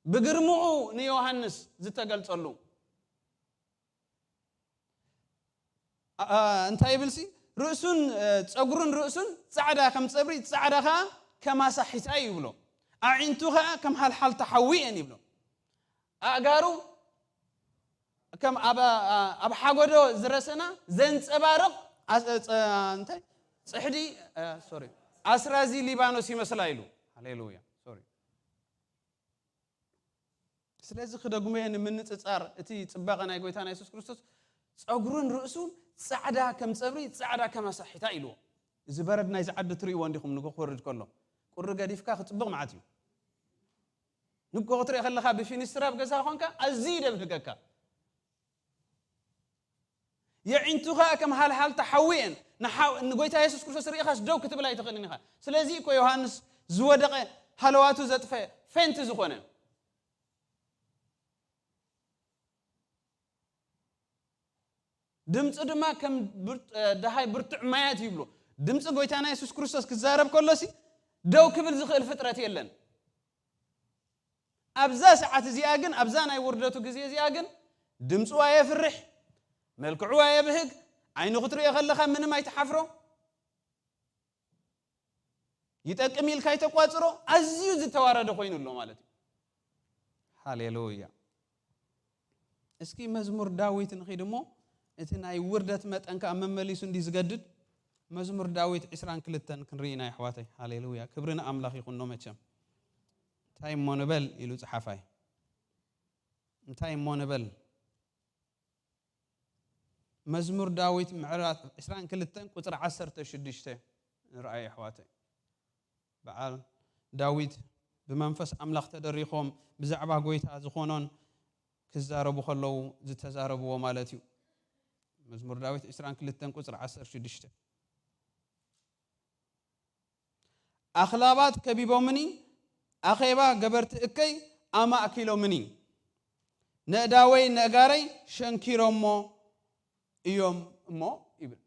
ብግርምኡ ንዮሃንስ ዝተገልጸሉ፣ ኣ-፣ ኣ-፣ እንታይ ይብልሲ? "ርእሱን፣ እ፣ ጸጉሩን ርእሱን ጻዕዳ ከም ጸብሪ፣ ጻዕዳ ኸኣ ከም ኣሳሒታ እዩ" ይብሎ። "ኣዒንቱ ኸኣ ከም ሃልሃልታ ሓዊ እየን" ይብሎ። ኣእጋሩ ከም ኣብ፣ ኣብ ሓጎዶ ዝረሰና ዘንጸባርቕ ኣስ-፣ ጸ-፣ እንታይ? ጽሕዲ፣ እ፣ ሶሪ፣ ኣስራዚ ሊባኖስ ይመስላ ኢሉ። ሃሌሉያ። ሶሪ። ስለዚ ክደግሞ እየ ንምንጽጻር እቲ ጽባቐ ናይ ጎይታና የሱስ ክርስቶስ፣ "ጸጉሩን ርእሱን ጻዕዳ ከም ጸብሪ፣ ጻዕዳ ከም ኣሳሒታ" ኢልዎ። እዚ በረድ ናይዚ ዓዲ ትርእይዎ እንዲኹም፣ ንጎ ክወርድ ከሎ። ቁሪ ገዲፍካ ክጽብቕ መዓት እዩ። ንጎ ክትርኢ ከለኻ ብፊኒስትራ ኣብ ገዛ ኮንካ ኣዝዩ ደብህገካ። የዒንቱ ኸኣ ከም ሃልሃልታ ሓዊ እየን። ንሓው-፣ ንጎይታ የሱስ ክርስቶስ ርኢኻስ ደው ክትብል ኣይትኽእልን ኢኻ። ስለዚ እኮ ዮሃንስ ዝወደቐ ሃለዋቱ ዘጥፈ ፌንት ዝኾነ። ድምፁ ድማ ከም ብር-፣ እ፣ ደሃይ ብርቱዕ ማያት ይብሉ። ድምፂ ጎይታና የሱስ ክርስቶስ ክዛረብ ከሎሲ ደው ክብል ዝኽእል ፍጥረት የለን። ኣብዛ ሰዓት እዚኣ ግን፣ ኣብዛ ናይ ውርደቱ ግዜ እዚኣ ግን ድምፁ ኣየፍርሕ፣ መልክዑ ኣየብህግ፣ ዓይኑ ክትሪኦ ከለኻ ምንም ኣይትሓፍሮ፣ ይጠቅም ኢልካ ኣይተቋጽሮ፣ ኣዝዩ ዝተዋረደ ኮይኑ ኣሎ ማለት እዩ። ሃሌሉያ። እስኪ መዝሙር ዳዊት ንኺድ እሞ፣ እቲ ናይ ውርደት መጠን ከኣ መመሊሱ እንዲ ዝገድድ፣ መዝሙር ዳዊት ዕስራን ክልተን ክንርኢ ኢና የሕዋተይ። ሃሌሉያ። ክብሪ ንኣምላኽ ይኹኖ መቸም። እንታይ እሞ ንበል ኢሉ ጸሓፋይ። እንታይ እሞ ንበል? መዝሙር ዳዊት ምዕራፍ ዕስራን ክልተን ቁጽሪ ዓሰርተ ሽዱሽተ ንርኣዮ የሕዋተይ። በዓል ዳዊት ብመንፈስ ኣምላኽ ተደሪኾም ብዛዕባ ጎይታ ዝኾኖን ክዛረቡ ከለዉ ዝተዛረብዎ ማለት እዩ። መዝሙር ዳዊት ዕስራን ክልተን ቁጽሪ ዓሰርተ ሽዱሽተ። ኣኽላባት ከቢቦምኒ፣ ኣኼባ ገበርቲ እከይ ኣማእኪሎምኒ፣ ነእዳወይ ነእጋረይ ሸንኪሮሞ እዮም እሞ ይብል።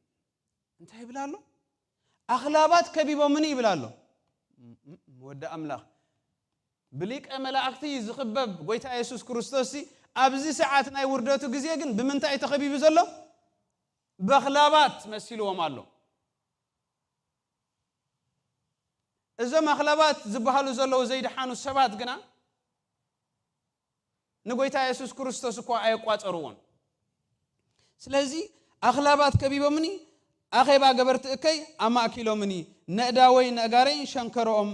እንታይ ይብል ኣሎ? ኣኽላባት ከቢቦምኒ ይብል ኣሎ። ም-፣ ም-፣ ወዲ ኣምላኽ፣ ብሊቀ መላእክቲ ዝኽበብ ጎይታ የሱስ ክርስቶስ ሲ፣ ኣብዚ ሰዓት ናይ ውርደቱ ግዜ ግን ብምንታይ እዩ ተኸቢቡ ዘሎ? በኽላባት መሲልዎም ኣሎ። እዞም ኣኽላባት ዝበሃሉ ዘለዉ ዘይደሓኑ ሰባት ግና ንጎይታ የሱስ ክርስቶስ እኳ ኣየቋጸርዎን። ስለዚ ኣኽላባት ከቢቦምኒ፣ ኣኼባ ገበርቲ እከይ ኣማእኪሎምኒ፣ ነእዳወይ ነእጋረይ ሸንከሮኦም፣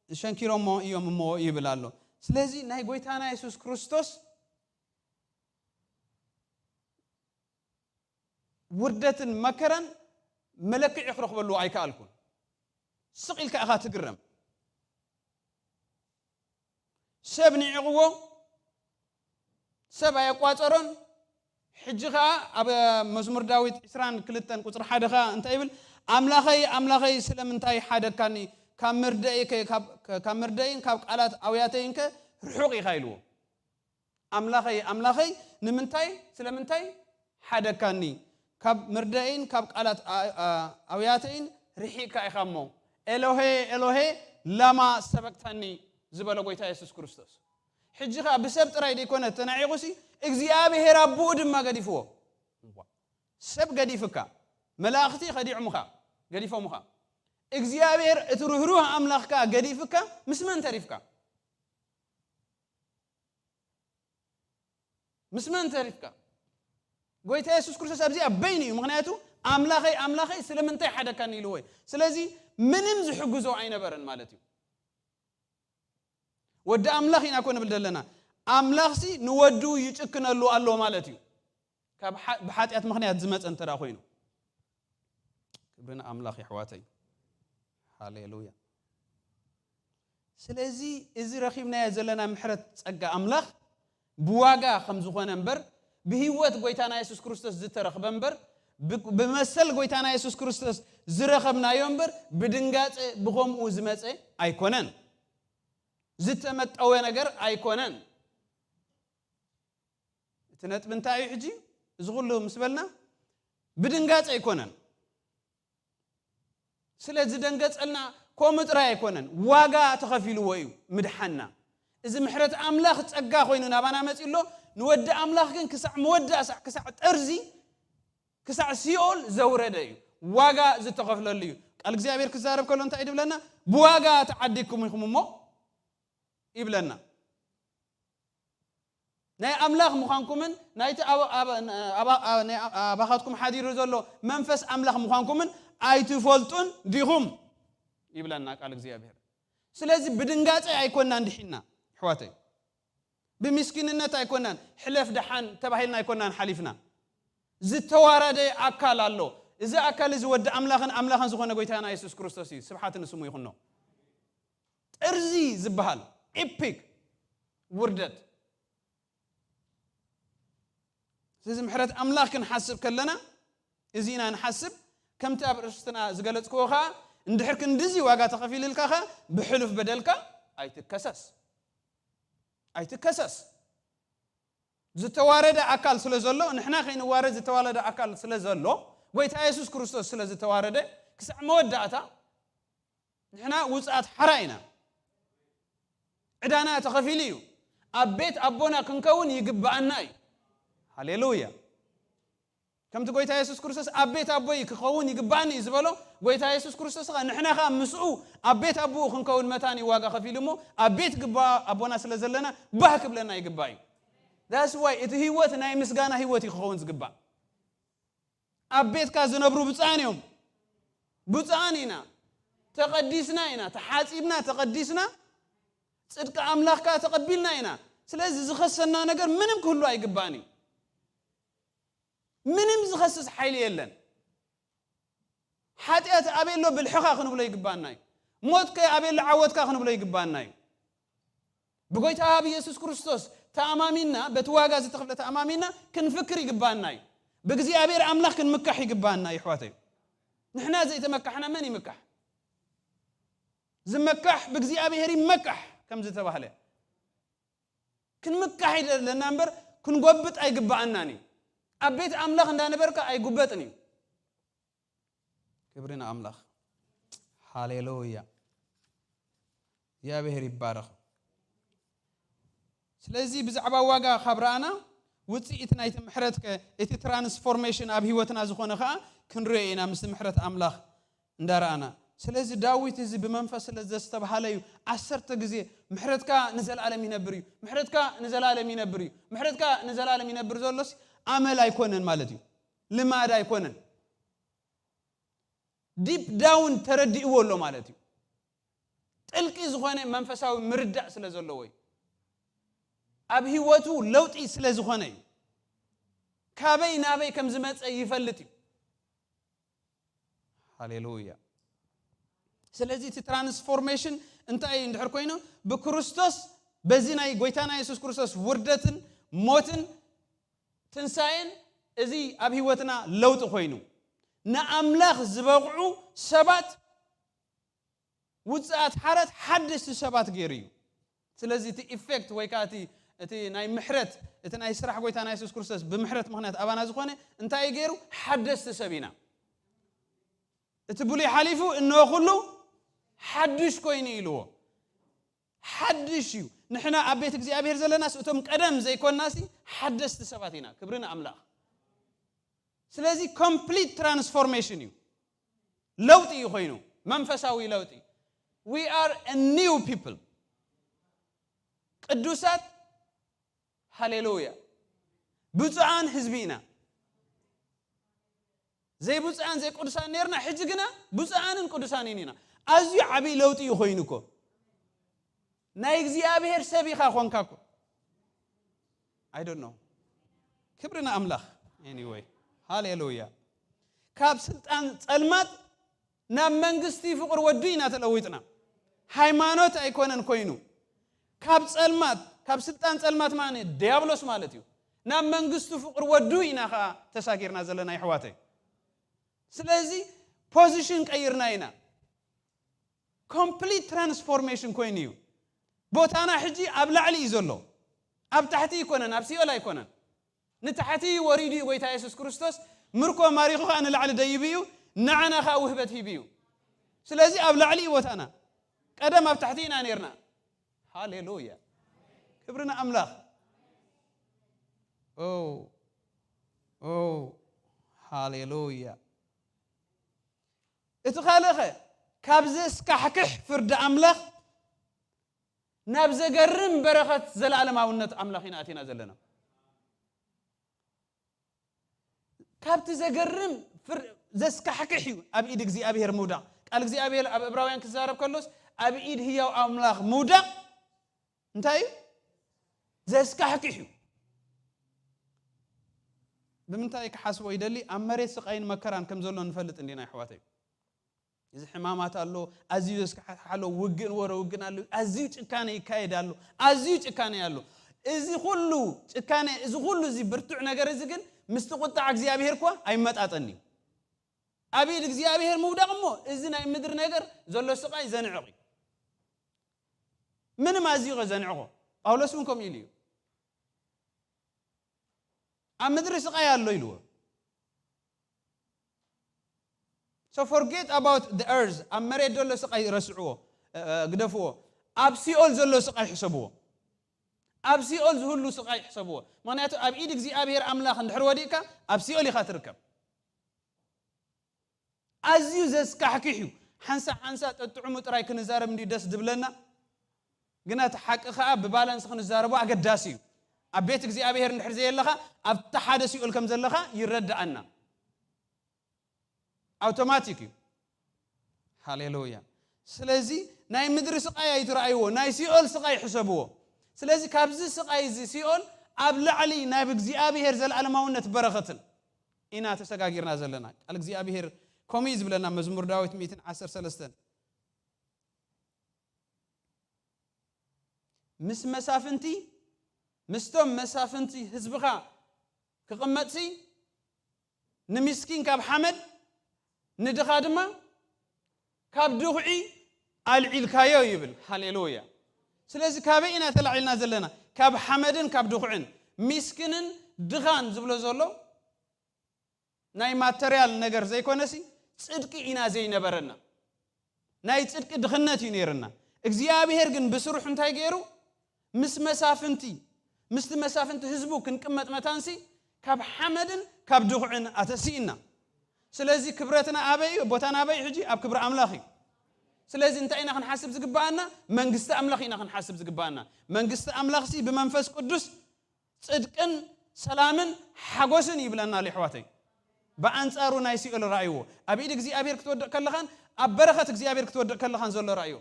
ሸንኪሮሞ እዮም እሞ ይብል ኣሎ። ስለዚ ናይ ጎይታና የሱስ ክርስቶስ ውርደትን መከራን መለክዒ ክረኽበሉ ኣይከኣልኩን። ስቕ ኢልካ ኢኻ ትግረም። ሰብ ንዒቕዎ፣ ሰብ ኣየቋጸሮን። ሕጂ ኸኣ ኣብ መዝሙር ዳዊት ዕስራን ክልተን ቁጽሪ ሓደ ኸኣ እንታይ ይብል? "ኣምላኸይ፣ ኣምላኸይ፣ ስለምንታይ ሓደግካኒ? ካብ መርደኢከ-፣ ካብ፣ ካብ መርደኢን ካብ ቃላት ኣውያተይንከ ርሑቕ ኢኻ?" ኢልዎ። "ኣምላኸይ፣ ኣምላኸይ፣ ንምንታይ፣ ስለምንታይ ሓደግካኒ? ካብ መርደኢን ካብ ቃላት ኣ-፣ ኣ-፣ ኣውያተይን ርሒቕካ ኢኻ እሞ፣ ኤሎሄ፣ ኤሎሄ፣ ላማ ሰበቅታኒ?" ዝበለ ጎይታ የሱስ ክርስቶስ። ሕጂ ኸኣ ብሰብ ጥራይ ደይኮነ ተናዒቑሲ፣ እግዚኣብሔር ኣቦኡ ድማ ገዲፍዎ። እዋ፣ ሰብ ገዲፍካ፣ መላእኽቲ ኸዲዖምኻ፣ ገዲፎምኻ። እግዚኣብሔር እቲ ርህሩህ ኣምላኽ ከኣ ገዲፍካ፣ ምስ መን ተሪፍካ? ምስ መን ተሪፍካ? ጎይታ የሱስ ክርስቶስ ኣብዚኣ በይኑ እዩ። ምኽንያቱ፣ "ኣምላኸይ፣ ኣምላኸይ፣ ስለምንታይ ሓደካኒ?" ኢልዎ እዩ። ስለዚ፣ ምንም ዝሕግዞ ኣይነበረን ማለት እዩ። ወዲ ኣምላኽ ኢና እኮ ንብል ዘለና። ኣምላኽሲ ንወዱ ይጭክነሉ ኣሎ ማለት እዩ። ካብ ሓ-፣ ብሓጢኣት ምኽንያት ዝመጸ እንተ ደኣ ኮይኑ። ክብሪ ንኣምላኽ የሕዋተይ። ሃሌሉያ። ስለዚ እዚ ረኺብናዮ ዘለና ምሕረት ጸጋ ኣምላኽ ብዋጋ ከም ዝኾነ እምበር፣ ብህይወት ጎይታና የሱስ ክርስቶስ ዝተረኽበ እምበር፣ ብ-፣ ብመሰል ጎይታና የሱስ ክርስቶስ ዝረኸብናዮ እምበር፣ ብድንጋጸ ብኸምኡ ዝመጸ ኣይኮነን። ዝተመጠወ ነገር ኣይኮነን። እቲ ነጥቢ እንታይ እዩ ሕጂ? እዚ ኩሉ ምስ በልና፣ ብድንጋጸ ኣይኮነን። ስለ ዝደንገጸልና ከምኡ ጥራይ ኣይኮነን፣ ዋጋ ተኸፊልዎ እዩ ምድሓንና። እዚ ምሕረት ኣምላኽ ጸጋ ኮይኑ ናባና መጺኡ ኣሎ። ንወዲ ኣምላኽ ግን ክሳዕ መወዳእ ሳዕ፣ ክሳዕ ጠርዚ፣ ክሳዕ ሲኦል ዘውረደ እዩ። ዋጋ ዝተኸፍለሉ እዩ። ቃል እግዚኣብሔር ክዛረብ ከሎ እንታይ እዩ ዝብለና? "ብዋጋ ተዓዲግኩም ኢኹም እሞ" ይብለና። ናይ ኣምላኽ ምዃንኩምን ናይቲ ኣብ-፣ ኣብ-፣ ኣብ-፣ ኣብ-፣ ናይ ኣባኻትኩም ሓዲሩ ዘሎ መንፈስ ኣምላኽ ምዃንኩምን ኣይትፈልጡን ዲኹም? ይብለና ቃል እግዚኣብሔር። ስለዚ ብድንጋጸ ኣይኮናን ድሒንና፣ ኣሕዋተይ። ብምስኪንነት ኣይኮናን፣ ሕለፍ ደሓን ተባሂልና ኣይኮናን ሓሊፍና። ዝተዋረደ ኣካል ኣሎ። እዚ ኣካል እዚ ወዲ ኣምላኽን ኣምላኽን ዝኾነ ጎይታና የሱስ ክርስቶስ እዩ። ስብሓት ንስሙ ይኹኖ። ጥርዚ ዝበሃል ኤፒክ ውርደት። ስለዚ ምሕረት ኣምላኽ ክንሓስብ ከለና፣ እዚ ኢና ንሓስብ። ከምቲ ኣብ ርእስትና ዝገለጽክዎ ኸኣ፣ እንድሕር ክንድዚ ዋጋ ተኸፊልልካ ኸኣ፣ ብሕሉፍ በደልካ ኣይትከሰስ። ኣይትከሰስ። ዝተዋረደ ኣካል ስለ ዘሎ፣ ንሕና ከይንዋረድ ዝተዋረደ ኣካል ስለ ዘሎ፣ ጎይታ የሱስ ክርስቶስ ስለ ዝተዋረደ፣ ክሳዕ መወዳእታ ንሕና ውጽኣት ሓራ ኢና። ዕዳና ተኸፊሉ እዩ። ኣብ ቤት ኣቦና ክንከውን ይግብኣና እዩ። ሃሌሉያ። ከምቲ ጎይታ የሱስ ክርስቶስ ኣብ ቤት ኣቦይ ክኸውን ይግብኣኒ እዩ ዝበሎ፣ ጎይታ የሱስ ክርስቶስ ኸ ንሕና ኸኣ ምስኡ ኣብ ቤት ኣቦኡ ክንከውን መታን እዩ ዋጋ ከፊሉ እሞ፣ ኣብ ቤት ግባ ኣቦና ስለ ዘለና ባህ ክብለና ይግባእ እዩ። That's why እቲ ህይወት ናይ ምስጋና ህይወት እዩ ክኸውን ዝግባእ። ኣብ ቤትካ ዝነብሩ ብፁዓን እዮም። ብፁዓን ኢና። ተቐዲስና ኢና። ተሓጺብና፣ ተቐዲስና። ጽድቂ ኣምላኽ ከኣ ተቐቢልና ኢና። ስለዚ ዝኸሰና ነገር ምንም ክህሉ ኣይግባእን እዩ። ምንም ዝኸስስ ሓይሊ የለን። ሓጢኣት ኣበይ ኣሎ ብልሕኻ ክንብሎ ይግባኣና እዩ። ሞት ከ ኣበይ ኣሎ ዓወትካ ክንብሎ ይግባኣና እዩ። ብጎይታ ብኢየሱስ ክርስቶስ ተኣማሚንና፣ በቲ ዋጋ ዝተኸፍለ ተኣማሚንና ክንፍክር ይግባኣና እዩ። ብእግዚኣብሔር ኣምላኽ ክንምካሕ ይግባኣና እዩ፣ ኣሕዋተይ። ንሕና ዘይተመካሕና መን ይምካሕ? ዝመካሕ ብእግዚኣብሔር ይመካሕ ከም ዝተባህለ፣ ክንምካሕ ይደለና እምበር ክንጎብጥ ኣይግባኣናን እዩ። ኣብ ቤት ኣምላኽ እንዳነበርካ ኣይጉበጥን እዩ። ክብሪ ንኣምላኽ። ሃሌሉያ። እግዚኣብሔር ይባረኽ። ስለዚ ብዛዕባ ዋጋ ካብ ረኣና፣ ውጽኢት ናይቲ ምሕረት ከ፣ እቲ ትራንስፎርሜሽን ኣብ ህይወትና ዝኾነ ኸኣ ክንሪኦ ኢና፣ ምስቲ ምሕረት ኣምላኽ እንዳረኣና። ስለዚ ዳዊት እዚ ብመንፈስ ስለ ዘስተብሃለ እዩ፣ ዓሰርተ ግዜ፣ "ምሕረትካ ንዘለኣለም ይነብር እዩ፣ ምሕረትካ ንዘለኣለም ይነብር እዩ፣ ምሕረትካ ንዘለኣለም ይነብር" ዘሎስ ኣመል ኣይኮነን ማለት እዩ፣ ልማድ ኣይኮነን። ዲፕ ዳውን ተረዲእዎ ኣሎ ማለት እዩ። ጥልቂ ዝኾነ መንፈሳዊ ምርዳእ ስለ ዘለዎ እዩ። ኣብ ህይወቱ ለውጢ ስለ ዝኾነ እዩ። ካበይ ናበይ ከም ዝመጸ ይፈልጥ እዩ። ሃሌሉያ። ስለዚ እቲ ትራንስፎርሜሽን እንታይ እዩ እንድሕር ኮይኑ፣ ብክርስቶስ፣ በዚ ናይ ጎይታና የሱስ ክርስቶስ ውርደትን ሞትን ትንሳኤን፣ እዚ ኣብ ህይወትና ለውጢ ኮይኑ፣ ንኣምላኽ ዝበቕዑ ሰባት፣ ውጽኣት ሓረት ሓደስቲ ሰባት ገይሩ እዩ። ስለዚ እቲ ኢፌክት ወይ ከኣ እቲ፣ እቲ ናይ ምሕረት፣ እቲ ናይ ስራሕ ጎይታና የሱስ ክርስቶስ ብምሕረት ምኽንያት ኣባና ዝኾነ እንታይ እዩ ገይሩ? ሓደስቲ ሰብ ኢና። እቲ ብሉይ ሓሊፉ፣ እንሆ ኩሉ ሓድሽ ኮይኑ ኢልዎ። ሓድሽ እዩ። ንሕና ኣብ ቤት እግዚኣብሔር ዘለናስ፣ እቶም ቀደም ዘይኮንናሲ፣ ሓደስቲ ሰባት ኢና። ክብሪ ንኣምላኽ። ስለዚ ኮምፕሊት ትራንስፎርሜሽን እዩ። ለውጢ እዩ ኮይኑ፣ መንፈሳዊ ለውጢ። We are a new people። ቅዱሳት፣ ሃሌሉያ። ብፁዓን ህዝቢ ኢና። ዘይብፁዓን ዘይቅዱሳን ነርና፣ ሕጂ ግና ብፁዓንን ቅዱሳንን ኢና። ኣዝዩ ዓብዪ ለውጢ እዩ ኮይኑ እኮ። ናይ እግዚኣብሔር ሰብ ኢኻ ኾንካ እኮ። I don't know። ክብሪ ንኣምላኽ። Anyway፣ ሃሌሉያ። ካብ ስልጣን ጸልማት ናብ መንግስቲ ፍቕሪ ወዱ ኢና ተለዊጥና። ሃይማኖት ኣይኮነን ኮይኑ። ካብ ጸልማት፣ ካብ ስልጣን ጸልማት ማለት ዲያብሎስ ማለት እዩ። ናብ መንግስቱ ፍቕሪ ወዱ ኢና ኸኣ ተሳጊርና ዘለና፣ ይሕዋተይ። ስለዚ ፖዚሽን ቀይርና ኢና። ኮምፕሊት ትራንስፎርሜሽን ኮይኑ እዩ። ቦታና ሕጂ ኣብ ላዕሊ እዩ ዘሎ። ኣብ ታሕቲ ኣይኮነን፣ ኣብ ሲኦል ኣይኮነን። ንታሕቲ ወሪዱ እዩ ጎይታ የሱስ ክርስቶስ። ምርኮ ማሪኹ ኸኣ ንላዕሊ ደይቡ እዩ፣ ንዓና ኸኣ ውህበት ሂቡ እዩ። ስለዚ ኣብ ላዕሊ እዩ ቦታና። ቀደም ኣብ ታሕቲ ኢና ነርና። ሃሌሉያ። ክብሪ ንኣምላኽ። ኦ፣ ኦ፣ ሃሌሉያ። እቲ ካልእኸ፣ ካብ ዘስካሕክሕ ፍርዲ ኣምላኽ ናብ ዘገርም በረኸት ዘለኣለማውነት ኣምላኽ ኢና ኣቲና ዘለና። ካብቲ ዘገርም ፍር-፣ ዘስካሕክሕ እዩ ኣብ ኢድ እግዚኣብሔር ምውዳቕ። ቃል እግዚኣብሔር ኣብ ዕብራውያን ክዛረብ ከሎስ፣ ኣብ ኢድ ህያው ኣምላኽ ምውዳቕ እንታይ እዩ? ዘስካሕክሕ እዩ። ብምንታይ ክሓስቦ ይደሊ? ኣብ መሬት ስቓይን መከራን ከም ዘሎ ንፈልጥ እንዲና፣ ኣሕዋተይ። እዚ ሕማማት ኣሎ፣ ኣዝዩ ዘስካሕክሕ ኣሎ፣ ውግእን ወረ ውግእን ኣሎ፣ ኣዝዩ ጭካነ ይካየድ ኣሎ፣ ኣዝዩ ጭካነ ኣሎ። እዚ ኩሉ ጭካነ፣ እዚ ኩሉ እዚ ብርቱዕ ነገር እዚ ግን ምስቲ ቁጣዕ እግዚኣብሔር እኳ ኣይመጣጠን እዩ። ኣብ ኢድ እግዚኣብሔር ምውዳቕ እሞ፣ እዚ ናይ ምድሪ ነገር ዘሎ ስቓይ ዘንዕቕ እዩ። ምንም ኣዝዩ ከ ዘንዕቖ። ጳውሎስ እውን ከምኡ ኢሉ እዩ። ኣብ ምድሪ ስቓይ ኣሎ ኢልዎ። So forget about the earth፣ ኣብ መሬት ዘሎ ስቓይ ረስዕዎ፣ እ፣ እ፣ ግደፍዎ። ኣብ ሲኦል ዘሎ ስቓይ ሕሰብዎ። ኣብ ሲኦል ዝህሉ ስቓይ ሕሰብዎ። ምኽንያቱ ኣብ ኢድ እግዚኣብሔር ኣምላኽ እንድሕር ወዲቕካ፣ ኣብ ሲኦል ኢኻ ትርከብ። ኣዝዩ ዘስካሕክሕ እዩ። ሓንሳ ሓንሳ ጠጥዑሙ ጥራይ ክንዛረብ እንዲ ደስ ዝብለና፣ ግና እቲ ሓቂ ኸኣ ብባላንስ ክንዛረቦ ኣገዳሲ እዩ። ኣብ ቤት እግዚኣብሔር እንድሕር ዘየለኻ፣ ኣብቲ ሓደ ሲኦል ከም ዘለኻ ይረድኣና። ኣውቶማቲክ እዩ። ሃሌሉያ። ስለዚ ናይ ምድሪ ስቓይ ኣይትረኣይዎ፣ ናይ ሲኦል ስቓይ ሕሰብዎ። ስለዚ ካብዚ ስቓይ እዚ ሲኦል ኣብ ላዕሊ ናብ እግዚኣብሔር ዘለኣለማውነት በረኸትን ኢና ተሰጋጊርና ዘለና። ቃል እግዚኣብሔር ከምኡ እዩ ዝብለና፣ መዝሙር ዳዊት ሚእትን ዓሰርተ ሰለስተን፣ ምስ መሳፍንቲ፣ ምስቶም መሳፍንቲ ህዝብኻ ክቕመጥሲ፣ ንሚስኪን ካብ ሓመድ፣ ንድኻ ድማ ካብ ድኹዒ ኣልዒልካዮ ይብል። ሃሌሉያ። ስለዚ ካበይ ኢና ተላዒልና ዘለና? ካብ ሓመድን ካብ ድኹዕን። ሚስኪንን ድኻን ዝብሎ ዘሎ ናይ ማተርያል ነገር ዘይኮነሲ፣ ጽድቂ ኢና ዘይነበረና። ናይ ጽድቂ ድኽነት እዩ ነይርና። እግዚኣብሔር ግን ብስርሑ እንታይ ገይሩ? ምስ መሳፍንቲ፣ ምስቲ መሳፍንቲ ህዝቡ ክንቅመጥ መታንሲ፣ ካብ ሓመድን ካብ ድኹዕን ኣተሲእና። ስለዚ ክብረትና ኣበይ እዩ? ቦታና ኣበይ እዩ? ሕጂ ኣብ ክብሪ ኣምላኽ እዩ። ስለዚ እንታይ ኢና ክንሓስብ ዝግብኣና? መንግስቲ ኣምላኽ ኢና ክንሓስብ ዝግብኣና። መንግስቲ ኣምላኽሲ ብመንፈስ ቅዱስ ጽድቅን ሰላምን ሓጎስን ይብለና ኣሎ፣ ኣሕዋተይ። ብኣንጻሩ ናይ ሲኦል ራእይዎ። ኣብ ኢድ እግዚኣብሔር ክትወድቕ ከለኻን ኣብ በረኸት እግዚኣብሔር ክትወድቕ ከለኻን ዘሎ ራእይዎ።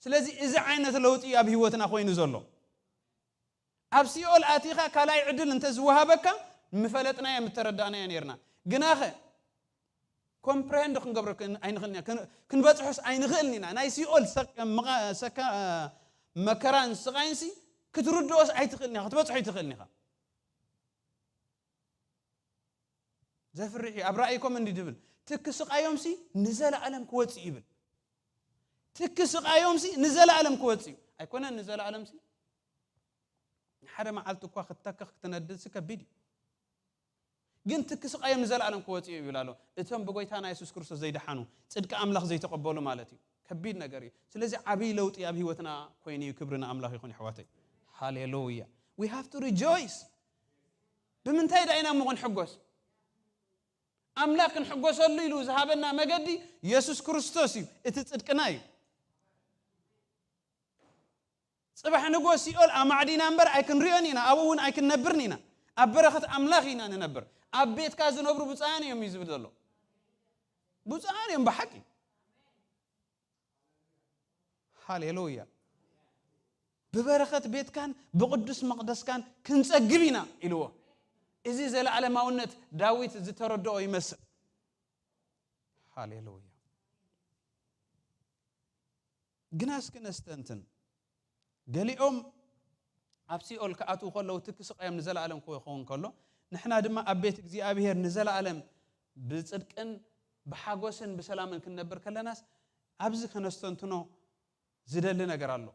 ስለዚ እዚ ዓይነት ለውጢ እዩ ኣብ ህይወትና ኮይኑ ዘሎ። ኣብ ሲኦል ኣቲኻ ካልኣይ ዕድል እንተ ዝወሃበካ፣ ምፈለጥናዮ፣ ምተረዳእናዮ ነይርና። ግናኸ፣ ኮምፕሬንድ ክንገብሮ ክን-፣ ኣይንኽእልን ኢና። ክን-፣ ክንበጽሖስ ኣይንኽእልን ኢና። ናይ ሲኦል ሰቅ-፣ መቐ-፣ ሰካ-፣ መከራን ስቓይንሲ ክትርድኦስ ኣይትኽእልን ኢኻ፣ ክትበጽሖ ኣይትኽእልን ኢኻ። ዘፍርሕ እዩ። ኣብ ራእይ ኮም እንዲ ድብል፣ ትኪ ስቓዮምሲ ንዘለኣለም ክወጽእ ይብል። ትኪ ስቓዮምሲ ንዘለኣለም ክወጽእ እዩ። ኣይኮነን ንዘለኣለምሲ። ንሓደ መዓልቲ እኳ ክትተክኽ ክትነድድሲ ከቢድ እዩ። ግን ትኪ ስቓዮም ንዘለኣለም ክወጽእ እዩ ይብል ኣሎ። እቶም ብጎይታና የሱስ ክርስቶስ ዘይደሓኑ፣ ጽድቂ ኣምላኽ ዘይተቐበሉ ማለት እዩ። ከቢድ ነገር እዩ። ስለዚ ዓብዪ ለውጢ ኣብ ህይወትና ኮይኑ እዩ። ክብሪ ንኣምላኽ ይኹን፣ ኣሕዋተይ። ሃሌሉያ። We have to rejoice። ብምንታይ ደኣ ኢና እሞ ክንሕጎስ? ኣምላኽ ክንሕጎሰሉ ኢሉ ዝሃበና መገዲ የሱስ ክርስቶስ እዩ። እቲ ጽድቅና እዩ። ጽባሕ ንግሆ ሲኦል ኣማዕዲና እምበር ኣይክንሪኦን ኢና፣ ኣብኡ እውን ኣይክንነብርን ኢና። ኣብ በረኸት ኣምላኽ ኢና ንነብር። ኣብ ቤትካ ዝነብሩ ብፁዓን እዮም እዩ ዝብል ዘሎ። ብፁዓን እዮም ብሓቂ። ሃሌሉያ። ብበረኸት ቤትካን ብቕዱስ መቕደስካን ክንጸግብ ኢና ኢልዎ። እዚ ዘለዓለማውነት ዳዊት ዝተረድኦ ይመስል። ሃሌሉያ። ግና እስኪ ነስተንትን። ገሊኦም ኣብ ሲኦል ክኣትዉ ከለዉ ትኪ ስቓዮም ንዘለኣለም ክኸውን ከሎ፣ ንሕና ድማ ኣብ ቤት እግዚኣብሔር ንዘለኣለም ብጽድቅን ብሓጎስን ብሰላምን ክንነብር ከለናስ፣ ኣብዚ ከነስተንትኖ ዝደሊ ነገር ኣሎ።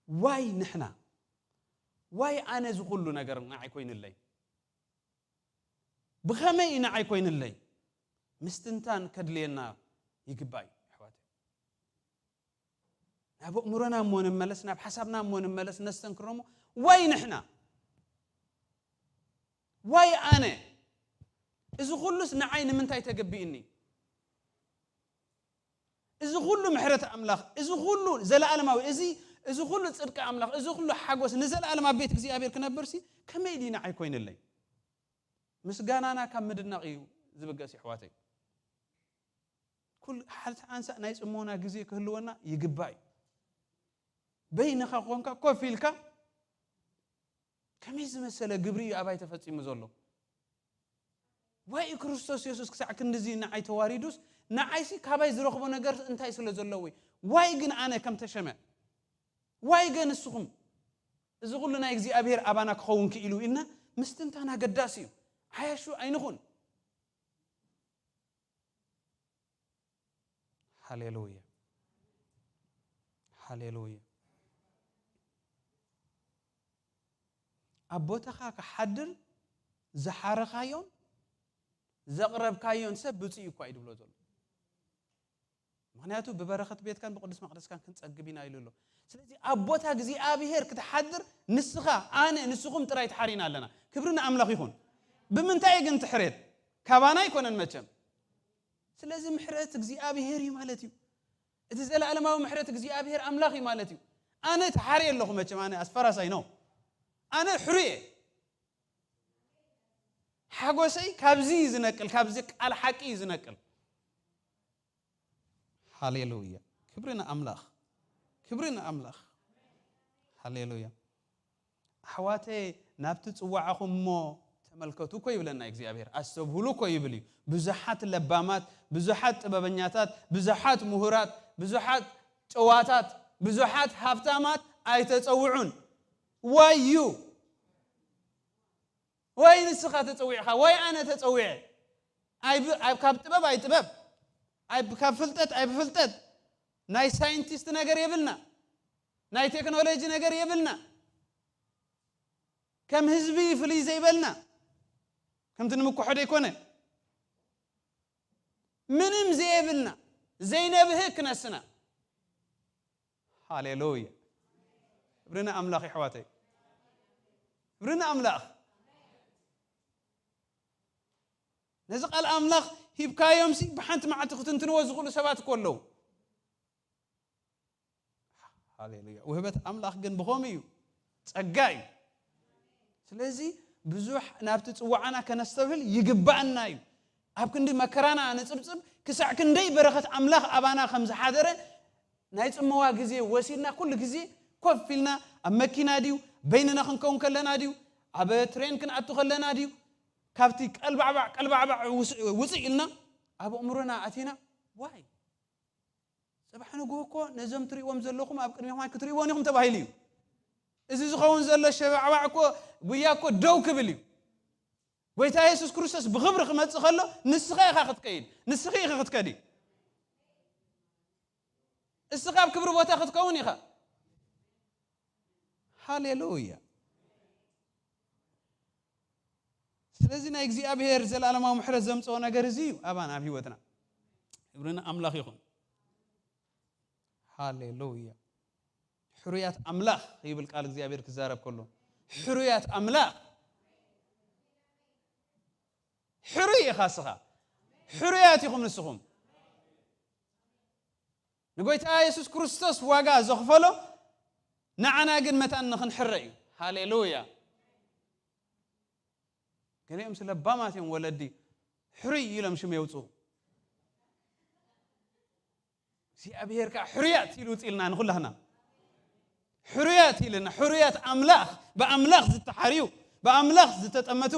ዋይ ንሕና? ዋይ ኣነ እዚ ኩሉ ነገር ንዓይ ኮይንለይ? ብኸመይ እዩ ንዓይ ኮይንለይ? ምስትንታን ከድልየና ይግባእ እዩ፣ ኣሕዋተይ። ናብ ኣእምሮና እሞ ንመለስ፣ ናብ ሓሳብና እሞ ንመለስ፣ ነስተንክሮ እሞ፣ ዋይ ንሕና? ዋይ ኣነ? እዚ ኩሉስ ንዓይ ንምንታይ ተገቢእኒ? እዚ ኩሉ ምሕረት ኣምላኽ፣ እዚ ኩሉ ዘለኣለማዊ፣ እዚ፣ እዚ ኩሉ ጽድቂ ኣምላኽ፣ እዚ ኩሉ ሓጎስ ንዘለኣለም ኣብ ቤት እግዚኣብሔር ክነብርሲ፣ ከመይ ድዩ ንዓይ ኮይንለይ? ምስጋናና ካብ ምድናቕ እዩ ዝብገስ፣ ኣሕዋተይ። ኩል-፣ ሓንቲ ሓንሳእ ናይ ጽሞና ግዜ ክህልወና ይግባእ እዩ። በይንኻ ኮንካ ኮፍ ኢልካ፣ ከመይ ዝመሰለ ግብሪ እዩ ኣባይ ተፈጺሙ ዘሎ? ዋይ ክርስቶስ የሱስ ክሳዕ ክንድዚ ንዓይ ተዋሪዱስ፣ ንዓይሲ ካባይ ዝረኽቦ ነገር እንታይ ስለ ዘለዎ'ዩ? ዋይ ግን ኣነ ከም ተሸመ? ዋይ ገ ንስኹም? እዚ ኩሉ ናይ እግዚኣብሔር ኣባና ክኸውን ክኢሉ ኢልና ምስትንታን ኣገዳሲ እዩ። ዓያሹ ኣይንኹን። ሃሌሉያ፣ ሃሌሉያ። ኣብ ቦታኻ ክሓድር ዝሓረኻዮን ዘቕረብካዮን ሰብ ብፁዕ እኳ እዩ ድብሎ ዘሎ። ምኽንያቱ ብበረኸት ቤትካን ብቅዱስ መቕደስካን ክንጸግብ ኢና ኢሉ ኣሎ። ስለዚ ኣብ ቦታ እግዚኣብሔር ክትሓድር ንስኻ፣ ኣነ፣ ንስኹም ጥራይ ተሓሪና ኣለና። ክብሪ ንኣምላኽ ይኹን። ብምንታይ ግን ትሕሬት? ካባና ኣይኮነን መቸም። ስለዚ ምሕረት እግዚኣብሔር እዩ ማለት እዩ። እቲ ዘለኣለማዊ ምሕረት እግዚኣብሔር ኣምላኽ እዩ ማለት እዩ። ኣነ ተሓርየ ኣለኹ መቸም፣ ኣነ ኣስፈራሳይ ነው። ኣነ ሕሩየ። ሓጎሰይ ካብዚ እዩ ዝነቅል፣ ካብዚ ቃል ሓቂ እዩ ዝነቅል። ሃሌሉያ። ክብሪ ንኣምላኽ። ክብሪ ንኣምላኽ። ሃሌሉያ። ኣሕዋተይ፣ ናብቲ ጽዋዕኹም እሞ ተመልከቱ እኮ ይብለና እግዚኣብሔር። ኣስተብህሉ እኮ ይብል እዩ። ብዙሓት ለባማት፣ ብዙሓት ጥበበኛታት፣ ብዙሓት ምሁራት፣ ብዙሓት ጨዋታት፣ ብዙሓት ሃብታማት ኣይተጸውዑን። ዋይ ዩ? ወይ ንስኻ ተጸዊዕኻ፣ ወይ ኣነ ተጸዊዐ። ኣይብ-፣ ኣብ-፣ ካብ ጥበብ ኣይጥበብ፣ ኣይብ-፣ ካብ ፍልጠት ኣይብፍልጠት፣ ናይ ሳይንቲስት ነገር የብልና፣ ናይ ቴክኖሎጂ ነገር የብልና፣ ከም ህዝቢ ፍልይ ዘይበልና፣ ከምቲ ንምኩሖ ደይኮነ፣ ምንም ዘየብልና፣ ዘይነብህግ ክነስና። ሃሌሉያ። ክብሪ ንኣምላኽ የሕዋተይ። ክብሪ ንኣምላኽ። ነዚ ቃል ኣምላኽ ሂብካዮምሲ ብሓንቲ መዓልቲ ክትንትንዎ ዝኽእሉ ሰባት እኮ ኣለዉ። ሃሌሉያ። ውህበት ኣምላኽ ግን ብኸምኡ እዩ። ጸጋ እዩ። ስለዚ ብዙሕ ናብቲ ጽዋዓና ከነስተብህል ይግባኣና እዩ። ኣብ ክንዲ መከራና ንጽብጽብ፣ ክሳዕ ክንደይ በረኸት ኣምላኽ ኣባና ከም ዝሓደረ ናይ ጽመዋ ግዜ ወሲድና፣ ኩሉ ግዜ ኮፍ ኢልና፣ ኣብ መኪና ድዩ፣ በይንና ክንከውን ከለና ድዩ፣ ኣብ ትሬን ክንኣቱ ከለና ድዩ፣ ካብቲ ቀልባዕባዕ፣ ቀልባዕባዕ ውስ-፣ ውጽእ ኢልና፣ ኣብ ኣእምሮና ኣቲና፣ ዋይ፣ ጽባሕ ንግሆ እኮ ነዞም ትርእይዎም ዘለኹም ኣብ ቅድሚኹም ክትርእይዎም ኢኹም ተባሂሉ እዩ። እዚ ዝኸውን ዘሎ ሸባዕባዕ እኮ፣ ጉያ እኮ ደው ክብል እዩ። ጎይታ የሱስ ክርስቶስ ብኽብሪ ክመጽእ ከሎ፣ ንስኻ ኢኻ ክትከይድ፣ ንስኺ ኢኺ ክትከዲ። እስኻ ኣብ ክብሪ ቦታ ክትከውን ኢኻ። ሃሌሉያ። ስለዚ ናይ እግዚኣብሔር ዘላለማዊ ምሕረት ዘምጽኦ ነገር እዚ እዩ ኣባና ኣብ ህይወትና። ክብሪ ንኣምላኽ ይኹን። ሃሌሉያ። ሕሩያት ኣምላኽ ይብል ቃል እግዚኣብሔር ክዛረብ ከሎ። ሕሩያት ኣምላኽ። ሕሩይ ኢኻ እስኻ። ሕሩያት ኢኹም ንስኹም። ንጎይታ የሱስ ክርስቶስ ዋጋ ዘኽፈሎ ንዓና ግን መታን ንኽንሕረ እዩ። ሃሌሉያ። ገሊኦም ስለ ባማት እዮም ወለዲ ሕሩይ ኢሎም ሽም የውፅኡ። እግዚኣብሔር ከዓ ሕሩያት ኢሉ ውፅእ ኢልና ንኹላህና። ሕሩያት ኢልና፣ ሕሩያት ኣምላኽ፣ ብኣምላኽ ዝተሓርዩ፣ ብኣምላኽ ዝተጠመቱ፣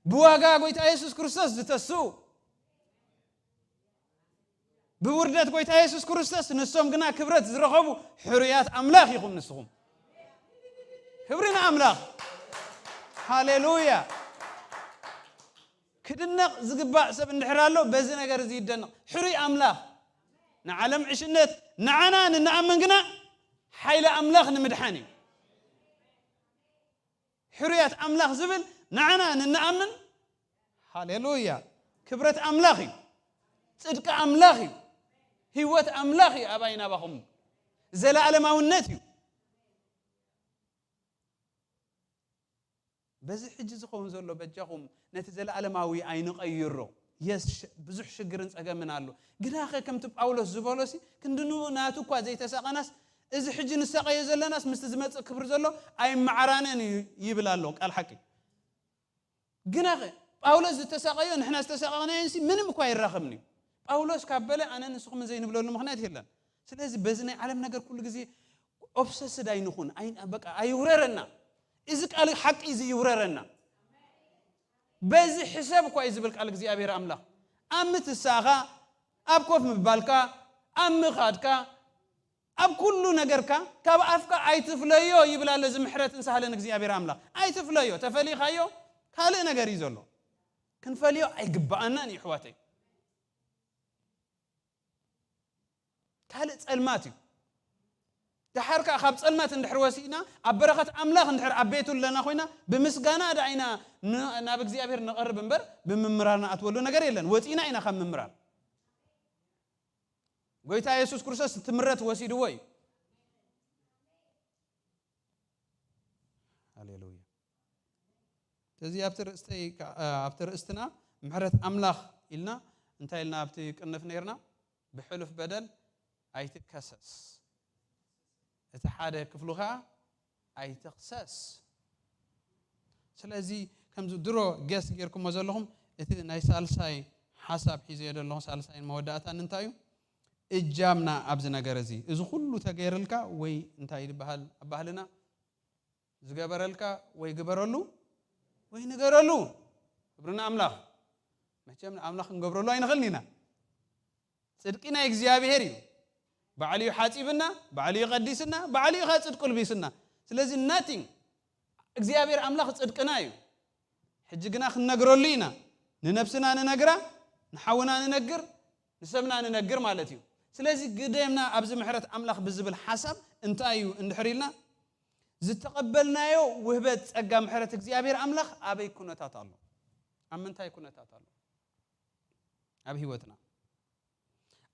ብዋጋ ጎይታ የሱስ ክርስቶስ ዝተስኡ፣ ብውርደት ጎይታ የሱስ ክርስቶስ ንሶም ግና ክብረት ዝረኸቡ ሕሩያት ኣምላኽ ኢኹም ንስኹም። ክብሪ ንኣምላኽ። ሃሌሉያ። ክድነቕ ዝግባእ ሰብ እንድሕር ኣሎ፣ በዚ ነገር እዚ ይደነቕ። ሕሩይ ኣምላኽ ንዓለም ዕሽነት፣ ንዓና ንንኣምን ግና ሓይሊ ኣምላኽ ንምድሓን እዩ። ሕሩያት ኣምላኽ ዝብል ንዓና ንንኣምን፣ ሃሌሉያ፣ ክብረት ኣምላኽ እዩ። ጽድቂ ኣምላኽ እዩ። ህይወት ኣምላኽ እዩ። ኣባይ ናባኹም ዘለኣለማውነት እዩ። በዚ ሕጂ ዝኸውን ዘሎ በጃኹም ነቲ ዘለኣለማዊ ኣይንቐይሮ። የስ፣ ሽ-፣ ብዙሕ ሽግርን ጸገምን ኣሎ። ግናኸ ከምቲ ጳውሎስ ዝበሎሲ ክንዲ ኑ-፣ ናቱ እኳ ዘይተሳቐናስ፣ እዚ ሕጂ ንሳቐዮ ዘለናስ ምስቲ ዝመጽእ ክብሪ ዘሎ ኣይመዓራነን እዩ ይብል ኣሎ ቃል ሓቂ። ግናኸ ጳውሎስ ዝተሳቐዮ ንሕና ዝተሳቐናዮንሲ ምንም እኳ ኣይራኸብን እዩ። ጳውሎስ ካብ በለ ኣነ ንስኹም ዘይንብለሉ ምኽንያት የለን። ስለዚ በዚ ናይ ዓለም ነገር ኩሉ ግዜ ኦብሰስድ ኣይንኹን፣ ኣይ-፣ በቃ ኣይውረረና። እዚ ቃል ሓቂ እዚ ይውረረና። በዚ ሕሰብ እኳ እዩ ዝብል ቃል እግዚኣብሔር ኣምላኽ። ኣብ ምትሳኻ፣ ኣብ ኮፍ ምባልካ፣ ኣብ ምኻድካ፣ ኣብ ኩሉ ነገርካ ካብ ኣፍካ ኣይትፍለዮ ይብል ኣሎ። እዚ ምሕረትን ሳህልን እግዚኣብሔር ኣምላኽ ኣይትፍለዮ። ተፈሊኻዮ ካልእ ነገር እዩ ዘሎ። ክንፈልዮ ኣይግባኣናን እዩ ኣሕዋተይ። ካልእ ጸልማት እዩ። ደሓር ከኣ ካብ ጸልማት እንድሕር ወሲእና፣ ኣብ በረኸት ኣምላኽ እንድሕር ኣብ ቤቱ ኣለና ኮይና፣ ብምስጋና ደኣ ኢና ን-፣ ናብ እግዚኣብሔር ንቐርብ እምበር፣ ብምምራር ንኣትወሉ ነገር የለን። ወጺእና ኢና ካብ ምምራር። ጎይታ የሱስ ክርስቶስ እቲ ምረት ወሲድዎ እዩ። ሃሌሉያ። ስለዚ ኣብቲ ርእስተይ ከ-፣ ኣብቲ ርእስትና ምሕረት ኣምላኽ ኢልና እንታይ ኢልና ኣብቲ ቅንፍ ነይርና? ብሕሉፍ በደል ኣይትከሰስ፣ እቲ ሓደ ክፍሉ ኸኣ ኣይትኽሰስ። ስለዚ ከምዚ ድሮ ገስ ጌርኩሞ ዘለኹም፣ እቲ ናይ ሳልሳይ ሓሳብ ሒዘዮ ዘለኹ፣ ሳልሳይን መወዳእታን እንታይ እዩ? እጃምና ኣብዚ ነገር እዚ፣ እዚ ኩሉ ተገይርልካ ወይ እንታይ ይበሃል ኣብ ባህልና? ዝገበረልካ ወይ ግበረሉ ወይ ንገረሉ። ክብሪ ንኣምላኽ። መቸም ንኣምላኽ ክንገብረሉ ኣይንኽእልን ኢና። ጽድቂ ናይ እግዚኣብሔር እዩ። ባዕሉ እዩ ሓጺብና፣ ባዕሉ እዩ ቀዲስና፣ ባዕሉ እዩ ከኣ ጽድቁ ልቢስና። ስለዚ nothing፣ እግዚኣብሔር ኣምላኽ ጽድቅና እዩ። ሕጂ ግና ክንነግረሉ ኢና። ንነብስና ንነግራ፣ ንሓውና ንነግር፣ ንሰብና ንነግር ማለት እዩ። ስለዚ ግደምና ኣብዚ ምሕረት ኣምላኽ ብዝብል ሓሳብ እንታይ እዩ እንድሕር ኢልና፣ ዝተቐበልናዮ ውህበት ጸጋ ምሕረት እግዚኣብሔር ኣምላኽ ኣበይ ኩነታት ኣሎ? ኣብ ምንታይ ኩነታት ኣሎ? ኣብ ህይወትና።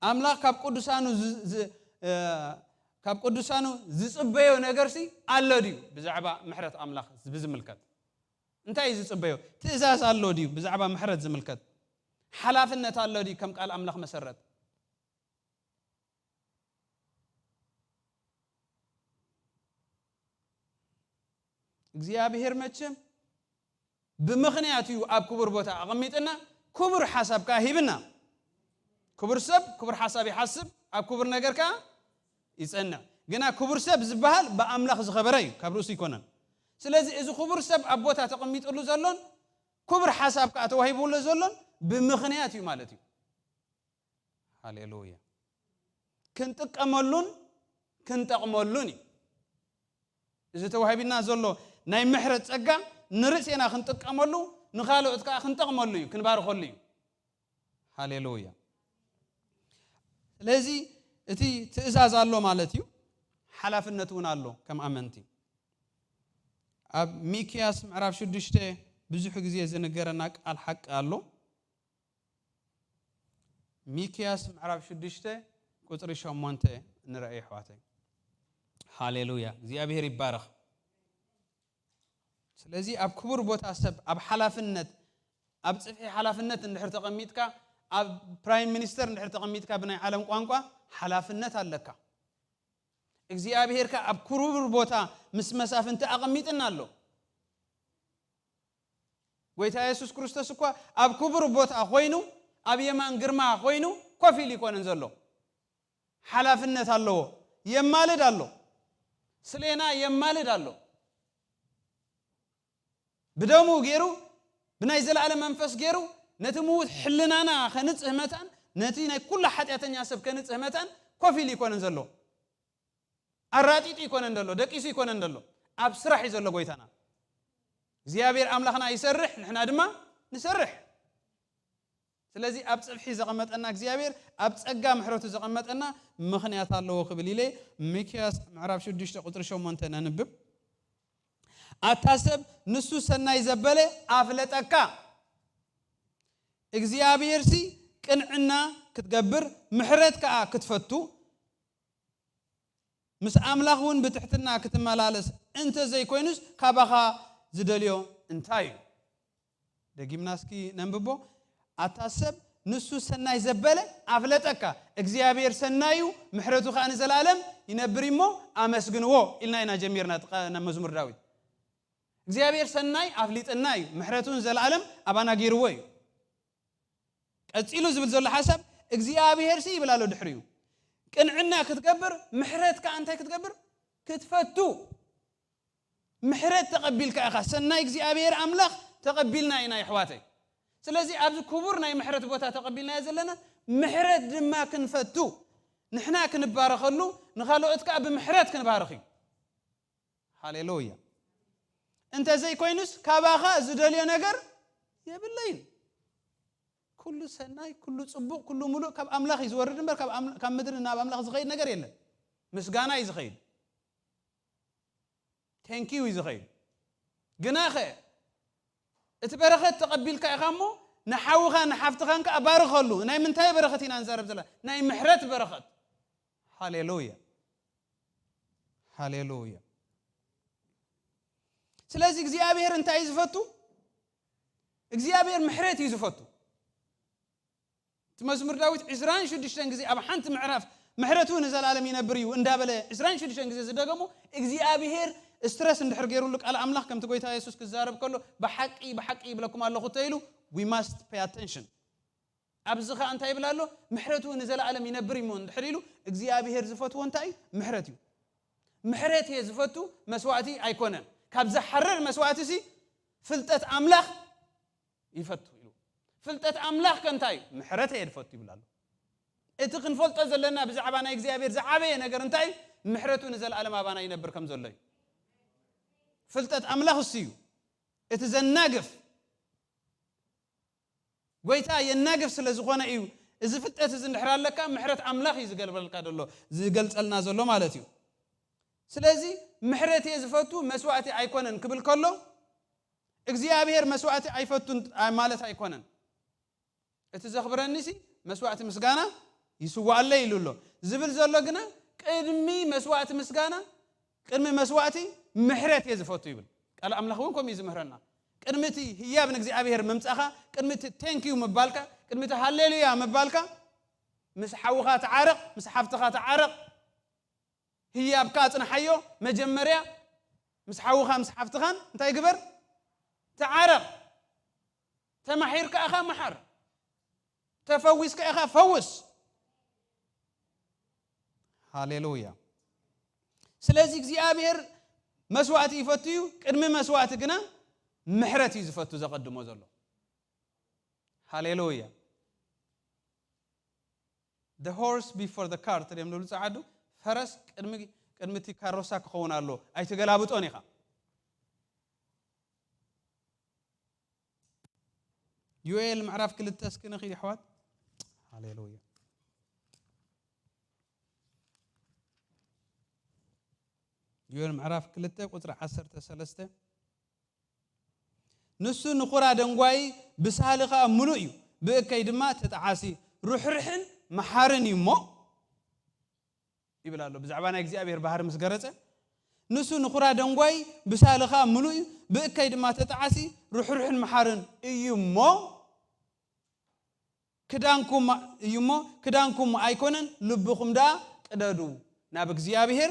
ኣምላኽ ካብ ቅዱሳኑ ዝ-፣ ዝ-፣ እ፣ ካብ ቅዱሳኑ ዝጽበዮ ነገርሲ ኣሎ ድዩ? ብዛዕባ ምሕረት ኣምላኽ ብዝምልከት እንታይ እዩ ዝጽበዮ? ትእዛዝ ኣሎ ድዩ? ብዛዕባ ምሕረት ዝምልከት ሓላፍነት ኣሎ ድዩ? ከም ቃል ኣምላኽ መሰረት እግዚኣብሔር መቸም ብምኽንያት እዩ ኣብ ክቡር ቦታ ኣቐሚጥና፣ ክቡር ሓሳብ ከኣ ሂብና። ክቡር ሰብ ክቡር ሓሳብ ይሓስብ፣ ኣብ ክቡር ነገር ከኣ ይጸንዕ። ግና ክቡር ሰብ ዝበሃል ብኣምላኽ ዝኸበረ እዩ፣ ካብ ርእሱ ኣይኮነን። ስለዚ እዚ ክቡር ሰብ ኣብ ቦታ ተቐሚጥሉ ዘሎን ክቡር ሓሳብ ከኣ ተዋሂብሉ ዘሎን ብምኽንያት እዩ ማለት እዩ። ሃሌሉያ። ክንጥቀመሉን ክንጠቕመሉን እዩ። እዚ ተዋሂብና ዘሎ ናይ ምሕረት ጸጋ ንርእሴና ክንጥቀመሉ፣ ንኻልኦት ከኣ ክንጠቕመሉ እዩ፣ ክንባርኸሉ እዩ። ሃሌሉያ። ስለዚ እቲ ትእዛዝ ኣሎ ማለት እዩ፣ ሓላፍነት እውን ኣሎ ከም ኣመንቲ። ኣብ ሚክያስ ምዕራፍ ሽዱሽተ ብዙሕ ግዜ ዝንገረና ቃል ሓቂ ኣሎ። ሚክያስ ምዕራፍ ሽዱሽተ ቁጽሪ ሸሞንተ ንርኣይ ኣሕዋተይ። ሃሌሉያ፣ እግዚኣብሔር ይባረኽ። ስለዚ ኣብ ክቡር ቦታ ሰብ፣ ኣብ ሓላፍነት፣ ኣብ ጽፍሒ ሓላፍነት እንድሕር ተቐሚጥካ፣ ኣብ ፕራይም ሚኒስተር እንድሕር ተቐሚጥካ፣ ብናይ ዓለም ቋንቋ ሓላፍነት ኣለካ። እግዚኣብሔር ከኣ ኣብ ክቡር ቦታ ምስ መሳፍንቲ ኣቐሚጥና ኣሎ። ጎይታ የሱስ ክርስቶስ እኳ ኣብ ክቡር ቦታ ኮይኑ፣ ኣብ የማን ግርማ ኮይኑ ኮፍ ኢሉ ይኮነን ዘሎ። ሓላፍነት ኣለዎ። የማልድ ኣሎ። ስሌና የማልድ ኣሎ። ብደሙ ገይሩ፣ ብናይ ዘለኣለም መንፈስ ገይሩ፣ ነቲ ምዉት ሕልናና ከንጽህ መታን፣ ነቲ ናይ ኩሉ ሓጢኣተኛ ሰብ ከንጽህ መታን ኮፍ ኢሉ ይኮነን ዘሎ። ኣራጢጡ ይኮነን ዘሎ፣ ደቂሱ ይኮነን ዘሎ። ኣብ ስራሕ እዩ ዘሎ ጎይታና። እግዚኣብሔር ኣምላኽና ይሰርሕ፣ ንሕና ድማ ንሰርሕ። ስለዚ ኣብ ጽፍሒ ዘቐመጠና እግዚኣብሔር፣ ኣብ ጸጋ ምሕረቱ ዘቐመጠና ምኽንያት ኣለዎ ክብል ኢለ፣ ሚክያስ ምዕራፍ ሽዱሽተ ቁጽሪ ሸሞንተ ነንብብ። ኣታ ሰብ ንሱ ሰናይ ዘበለ ኣፍለጠካ። እግዚኣብሔርሲ ቅንዕና ክትገብር፣ ምሕረት ከኣ ክትፈቱ፣ ምስ ኣምላኽ እውን ብትሕትና ክትመላለስ እንተ ዘይኮይኑስ፣ ካባኻ ዝደልዮ እንታይ እዩ? ደጊምና እስኪ ነንብቦ። ኣታ ሰብ ንሱ ሰናይ ዘበለ ኣፍለጠካ፣ እግዚኣብሔር ሰናይ እዩ፣ ምሕረቱ ከኣ ንዘለኣለም ይነብር እሞ ኣመስግንዎ ኢልና ኢና ጀሚርና። ጥቐ-፣ ናብ መዝሙር ዳዊት እግዚኣብሔር ሰናይ ኣፍሊጥና እዩ፣ ምሕረቱ ንዘለኣለም ኣባና ገይርዎ እዩ። ቀጺሉ ዝብል ዘሎ ሓሳብ እግዚኣብሔርሲ ይብል ኣሎ ድሕሪኡ። ቅንዕና ክትገብር፣ ምሕረት ከኣ እንታይ ክትገብር? ክትፈቱ። ምሕረት ተቐቢልካ ኢኻ። ሰናይ እግዚኣብሔር ኣምላኽ ተቐቢልና ኢና የሕዋተይ። ስለዚ ኣብዚ ክቡር ናይ ምሕረት ቦታ ተቐቢልናዮ ዘለና፣ ምሕረት ድማ ክንፈቱ፣ ንሕና ክንባረኸሉ፣ ንኻልኦት ከኣ ብምሕረት ክንባርኽ እዩ። ሃሌሉያ። እንተ ዘይኮይኑስ ካባኻ ዝደልዮ ነገር የብለይን። ኩሉ ሰናይ፣ ኩሉ ጽቡቕ፣ ኩሉ ምሉእ ካብ ኣምላኽ እዩ ዝወርድ እምበር ካብ ኣም-፣ ካብ ምድሪ ናብ ኣምላኽ ዝኸይድ ነገር የለን። ምስጋና እዩ ዝኸይድ። Thank you እዩ ዝኸይድ። ግናኸ እቲ በረኸት ተቐቢልካ ኢኻ እሞ ንሓውኻ ንሓፍትኻን ከኣ ባርኸሉ። ናይ ምንታይ በረኸት ኢና ንዛረብ ዘለና? ናይ ምሕረት በረኸት። ሃሌሉያ፣ ሃሌሉያ። ስለዚ እግዚኣብሔር እንታይ እዩ ዝፈቱ? እግዚኣብሔር ምሕረት እዩ ዝፈቱ። እቲ መዝሙር ዳዊት ዕስራን ሽዱሽተን ግዜ ኣብ ሓንቲ ምዕራፍ ምሕረቱ ንዘለኣለም ይነብር እዩ እንዳበለ ዕስራን ሽዱሽተን ግዜ ዝደገሞ እግዚኣብሔር ስትረስ እንድሕር ገይሩሉ ቃል ኣምላኽ ከምቲ ጎይታ የሱስ ክዛረብ ከሎ ብሓቂ ብሓቂ ይብለኩም ኣለኹ እንተ ኢሉ we must pay attention። ኣብዚ ኸዓ እንታይ ይብል ኣሎ? ምሕረቱ ንዘለኣለም ይነብር እሞ እንድሕር ኢሉ እግዚኣብሔር ዝፈትዎ እንታይ እዩ? ምሕረት እዩ። ምሕረት እየ ዝፈቱ መስዋእቲ ኣይኮነን። ካብ ዝሓርር መስዋእቲ ሲ ፍልጠት ኣምላኽ ይፈቱ ኢሉ። ፍልጠት ኣምላኽ ከ እንታይ እዩ? ምሕረት እየ ዝፈቱ ይብል ኣሎ። እቲ ክንፈልጦ ዘለና ብዛዕባ ናይ እግዚኣብሔር ዝዓበየ ነገር እንታይ እዩ? ምሕረቱ ንዘለኣለም ኣባና ይነብር ከም ዘሎ እዩ። ፍልጠት ኣምላኽ እሱ እዩ። እቲ ዘናግፍ ጎይታ የናግፍ ስለ ዝኾነ እዩ። እዚ ፍልጠት እዚ እንድሕር ኣለካ ምሕረት ኣምላኽ እዩ ዝገልበልካ ዘሎ፣ ዝገልጸልና ዘሎ ማለት እዩ። ስለዚ ምሕረት እየ ዝፈቱ መስዋእቲ ኣይኮነን ክብል ከሎ እግዚኣብሔር መስዋእቲ ኣይፈቱን ማለት ኣይኮነን። እቲ ዘኽብረኒ ሲ መስዋእቲ ምስጋና ይስዋኣለይ ኢሉ ኣሎ። ዝብል ዘሎ ግና ቅድሚ መስዋእቲ ምስጋና ቅድሚ መስዋእቲ ምሕረት እየ ዝፈቱ ይብል። ቃል ኣምላኽ እውን ከምኡ እዩ ዝምህረና። ቅድሚ እቲ ህያብ ንእግዚኣብሔር ምምጻኻ፣ ቅድሚ እቲ thank you ምባልካ፣ ቅድሚ እቲ ሃሌሉያ ምባልካ ምስ ሓውኻ ተዓረቕ፣ ምስ ሓፍትኻ ተዓረቕ። ህያብካ ኣጽንሓዮ። መጀመርያ ምስ ሓውኻ ምስ ሓፍትኻን እንታይ ግበር? ተዓረቕ። ተማሒርካ ኢኻ መሓር። ተፈዊስካ ኢኻ ፈውስ። ሃሌሉያ። ስለዚ እግዚኣብሔር መስዋእቲ ይፈቱ እዩ። ቅድሚ መስዋእቲ ግና ምሕረት እዩ ዝፈቱ ዘቐድሞ ዘሎ። ሃሌሉያ። The horse before the cart እዮም ዝብሉ ጸዓዱ። ፈረስ ቅድሚ ቅድሚ እቲ ካሮሳ ክኸውን ኣሎ። ኣይትገላብጦን ኢኻ። ዮኤል ምዕራፍ ክልተ እስኪ ንኺድ ኣሕዋት። ሃሌሉያ። ዮኤል ምዕራፍ ክልተ ቁጽሪ ዓሰርተ ሰለስተ። ንሱ ንኹራ ደንጓዪ ብሳህሊ ኸኣ ምሉእ እዩ፣ ብእከይ ድማ ተጠዓሲ ርሕርሕን መሓርን እዩ እሞ ይብል ኣሎ። ብዛዕባ ናይ እግዚኣብሔር ባህሪ ምስ ገረጸ ንሱ ንኹራ ደንጓዪ ብሳህሊ ኸኣ ምሉእ እዩ፣ ብእከይ ድማ ተጠዓሲ ርሕርሕን መሓርን እዩ እሞ ክዳንኩም እዩ እሞ ክዳንኩም ኣይኮነን፣ ልብኹም ደኣ ቅደዱ፣ ናብ እግዚኣብሔር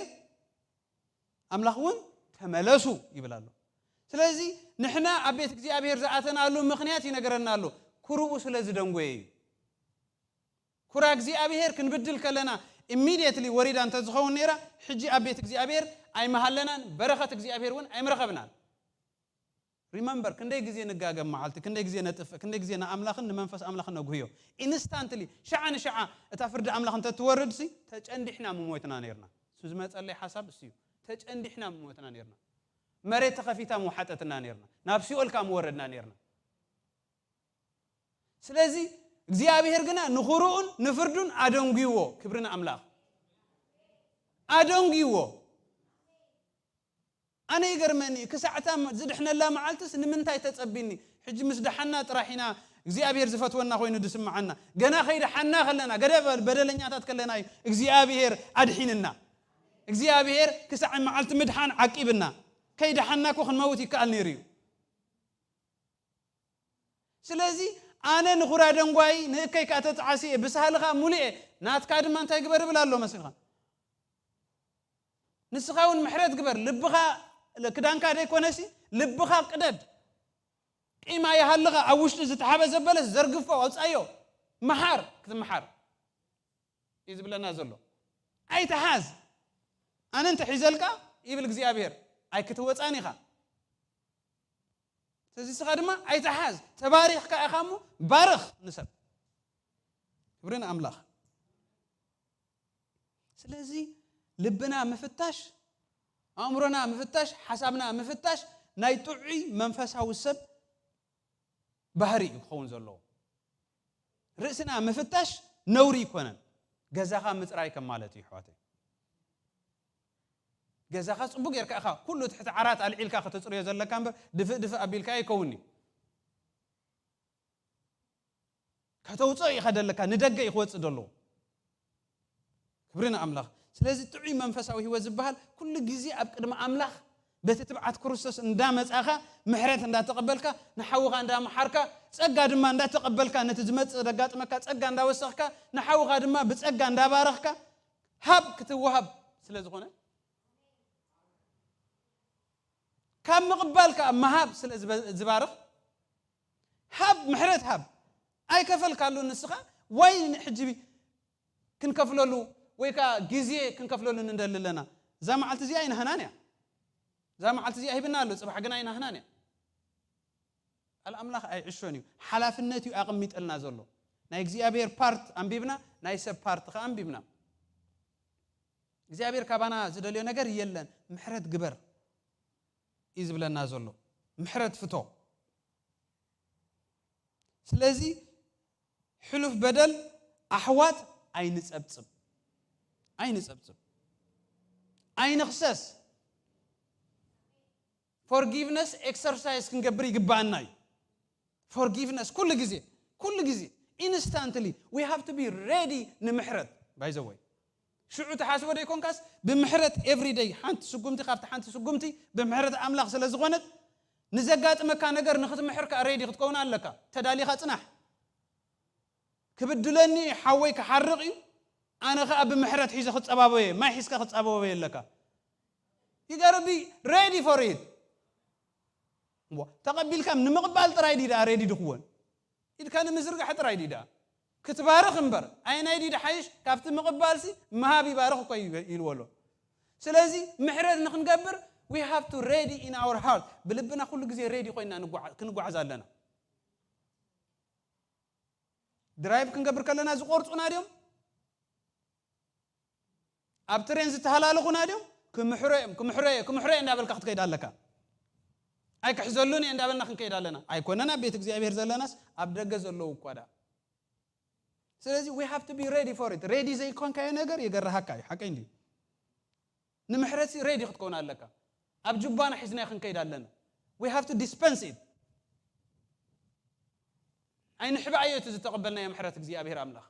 ኣምላኽ እውን ተመለሱ ይብል ኣሎ። ስለዚ ንሕና ኣብ ቤት እግዚኣብሔር ዝኣተናሉ ምኽንያት ይነገረና ኣሎ። ኩርኡ ስለ ዝደንጎየ እዩ። ኩራ እግዚኣብሔር ክንብድል ከለና ኢሚድየትሊ ወሪዳ እንተዝኸውን ነይራ ሕጂ ኣብ ቤት እግዚኣብሔር ኣይመሃለናን፣ በረኸት እግዚኣብሔር እውን ኣይምረኸብናን። ሪመምበር ክንደይ ግዜ ንጋገም መዓልቲ፣ ክንደይ ግዜ ነጥፍእ፣ ክንደይ ግዜ ንኣምላኽን ንመንፈስ ኣምላኽን ነጉህዮ። ኢንስታንትሊ ሽዓ ንሽዓ እታ ፍርዲ ኣምላኽ እንተትወርድሲ ተጨንዲሕና ምሞትና ነይርና። እሱ ዝመፀለይ ሓሳብ እሱ እዩ። ተጨንዲሕና ምሞትና ነይርና። መሬት ተኸፊታ ምወሓጠትና ነይርና። ናብ ሲኦልካ ምወረድና ነይርና። ስለዚ እግዚኣብሔር ግና ንኹርኡን ንፍርዱን ኣደንጉይዎ። ክብሪ ንኣምላኽ። ኣደንጉይዎ። ኣነ ይገርመኒ፣ ክሳዕታ ዝድሕነላ መዓልትስ ንምንታይ ተጸቢኒ? ሕጂ ምስ ደሓና ጥራሕ ኢና እግዚኣብሔር ዝፈትወና ኮይኑ ዝስምዓና። ገና ከይደሓና ከለና፣ ገደ በደለኛታት ከለና እዩ እግዚኣብሔር ኣድሒንና። እግዚኣብሔር ክሳዕ መዓልቲ ምድሓን ዓቂብና። ከይደሓና እኮ ክንመውት ይከኣል ነይሩ እዩ። ስለዚ ኣነ ንኹራ ደንጓይ ንእከይ ከኣ ተጣዓሲ እየ፣ ብሳህልኻ ሙሉእ እየ፣ ናትካ ድማ እንታይ ግበር እብል ኣሎ መሲልኻ? ንስኻ እውን ምሕረት ግበር፣ ልብኻ ክዳንካ ደይኮነሲ ልብኻ ቅደድ። ቂም ኣይሃልኻ፣ ኣብ ውሽጢ ዝተሓበ ዘበለስ ዘርግፎ፣ ኣውጻዮ፣ መሓር፣ ክትመሓር እዩ ዝብለና ዘሎ። ኣይትሓዝ። ኣነ እንተ ሒዘልካ ይብል እግዚኣብሔር፣ ኣይክትወጻን ኢኻ። ስለዚ ንስኻ ድማ ኣይትሓዝ፣ ተባሪኽካ ኢኻ እሞ ባርኽ ንሰብ። ክብሪ ንኣምላኽ። ስለዚ ልብና ምፍታሽ፣ ኣእምሮና ምፍታሽ፣ ሓሳብና ምፍታሽ ናይ ጥዑይ መንፈሳዊ ሰብ ባህሪ እዩ ክኸውን ዘለዎ። ርእስና ምፍታሽ ነውሪ ኣይኮነን። ገዛኻ ምጽራይ ከም ማለት እዩ፣ ኣሕዋተይ። ገዛኻ ጽቡቕ ጌርካ ኢኻ ኩሉ ትሕቲ ዓራት ኣልዒልካ ከተጽርዮ ዘለካ እምበር፣ ድፍእ ድፍእ ኣቢልካ ኣይከውን'ዩ። ከተውጽኦ ኢኻ ደለካ፣ ንደገ እዩ ክወጽእ ደለዎ። ክብሪ ንኣምላኽ። ስለዚ ጥዑይ መንፈሳዊ ህይወት ዝበሃል ኩሉ ግዜ ኣብ ቅድሚ ኣምላኽ በቲ ትብዓት ክርስቶስ እንዳመጻኻ፣ ምሕረት እንዳተቐበልካ፣ ንሓውኻ እንዳመሓርካ፣ ጸጋ ድማ እንዳተቐበልካ፣ ነቲ ዝመጽእ ዘጋጥመካ ጸጋ እንዳወሰኽካ፣ ንሓውኻ ድማ ብጸጋ እንዳባረኽካ፣ ሃብ ክትወሃብ ስለ ዝኾነ፣ ካብ ምቕባል ከኣ ምሃብ ስለ ዝበ-፣ ዝባርኽ፣ ሃብ፣ ምሕረት ሃብ። ኣይከፈልካሉ ንስኻ፣ ዋይ ሕጂ ክንከፍለሉ ወይ ከኣ ግዜ ክንከፍለሉ ንደሊ ኣለና። እዛ መዓልቲ እዚኣ ኣይናህናን እያ። እዛ መዓልቲ እዚኣ ሂብና ኣሎ፣ ጽባሕ ግን ኣይናህናን እያ። ቃል ኣምላኽ ኣይዕሾን እዩ። ሓላፍነት እዩ ኣቐሚጠልና ዘሎ። ናይ እግዚኣብሔር ፓርት ኣንቢብና፣ ናይ ሰብ ፓርት ከኣ ኣንቢብና። እግዚኣብሔር ካባና ዝደልዮ ነገር የለን። ምሕረት ግበር እዩ ዝብለና ዘሎ። ምሕረት ፍቶ። ስለዚ ሕሉፍ በደል ኣሕዋት ኣይንጸብጽብ። ኣይንጸብጽብ። ኣይንኽሰስ። ፎርጊቭነስ ኤክሰርሳይዝ ክንገብር ይግባኣና እዩ። ፎርጊቭነስ ኩሉ ግዜ፣ ኩሉ ግዜ፣ ኢንስታንትሊ፣ we have to be ready ንምሕረት። By the way፣ ሽዑ ትሓስቦ ዶ ይኮንካስ? ብምሕረት ኤቭሪ ደይ ሓንቲ ስጉምቲ ካብቲ ሓንቲ ስጉምቲ ብምሕረት ኣምላኽ ስለ ዝኾነት፣ ንዘጋጥመካ ነገር ንኽትምሕር ከኣ ሬዲ ክትከውን ኣለካ። ተዳሊኻ ጽናሕ። ክብድለኒ እዩ፣ ሓወይ ክሓርቕ እዩ፣ ኣነ ኸኣ ብምሕረት ሒዘ ክጸባበዮ እየ። ማይ ሒዝካ ክትጸባበዮ ኣለካ። You gotta be ready for it። እሞ ተቐቢልካ ንምቕባል ጥራይ ድዩ ደኣ ሬዲ ድኽወን? ኢድካ ንምዝርጋሕ ጥራይ ድዩ ደኣ? ክትባርኽ እምበር፣ ኣየናይ ድዩ ድሓይሽ? ካብቲ ምቕባልሲ ምሃብ ይባርኽ እኮ እዩ ኢልዎ ኣሎ። ስለዚ ምሕረት ንኽንገብር we have to ready in our heart። ብልብና ኩሉ ግዜ ሬዲ ኮይና ንጓዓ-፣ ክንጓዓዝ ኣለና። ድራይቭ ክንገብር ከለና ዝቆርጹና ድዮም? ኣብ ትሬን ዝተሃላለኹና ድዮም? ክምሕሮ እዮም፣ ክምሕሮ እየ፣ ክምሕሮ እየ እንዳበልካ ክትከይድ ኣለካ። ኣይክሕዘሉን እየ እንዳበልና ክንከይድ ኣለና። ኣይኮነን ኣብ ቤት እግዚኣብሔር ዘለናስ፣ ኣብ ደገ ዘለዉ እኳ ደኣ። ስለዚ we have to be ready for it። ሬዲ ዘይኮንካዮ ነገር የገርሃካ እዩ። ሓቀይ እንድዩ። ንምሕረትሲ ሬዲ ክትከውን ኣለካ። ኣብ ጅባና ሒዝናዮ ክንከይድ ኣለና። We have to dispense it። ኣይንሕባእዮ እቲ ዝተቐበልናዮ ምሕረት እግዚኣብሔር ኣምላኽ።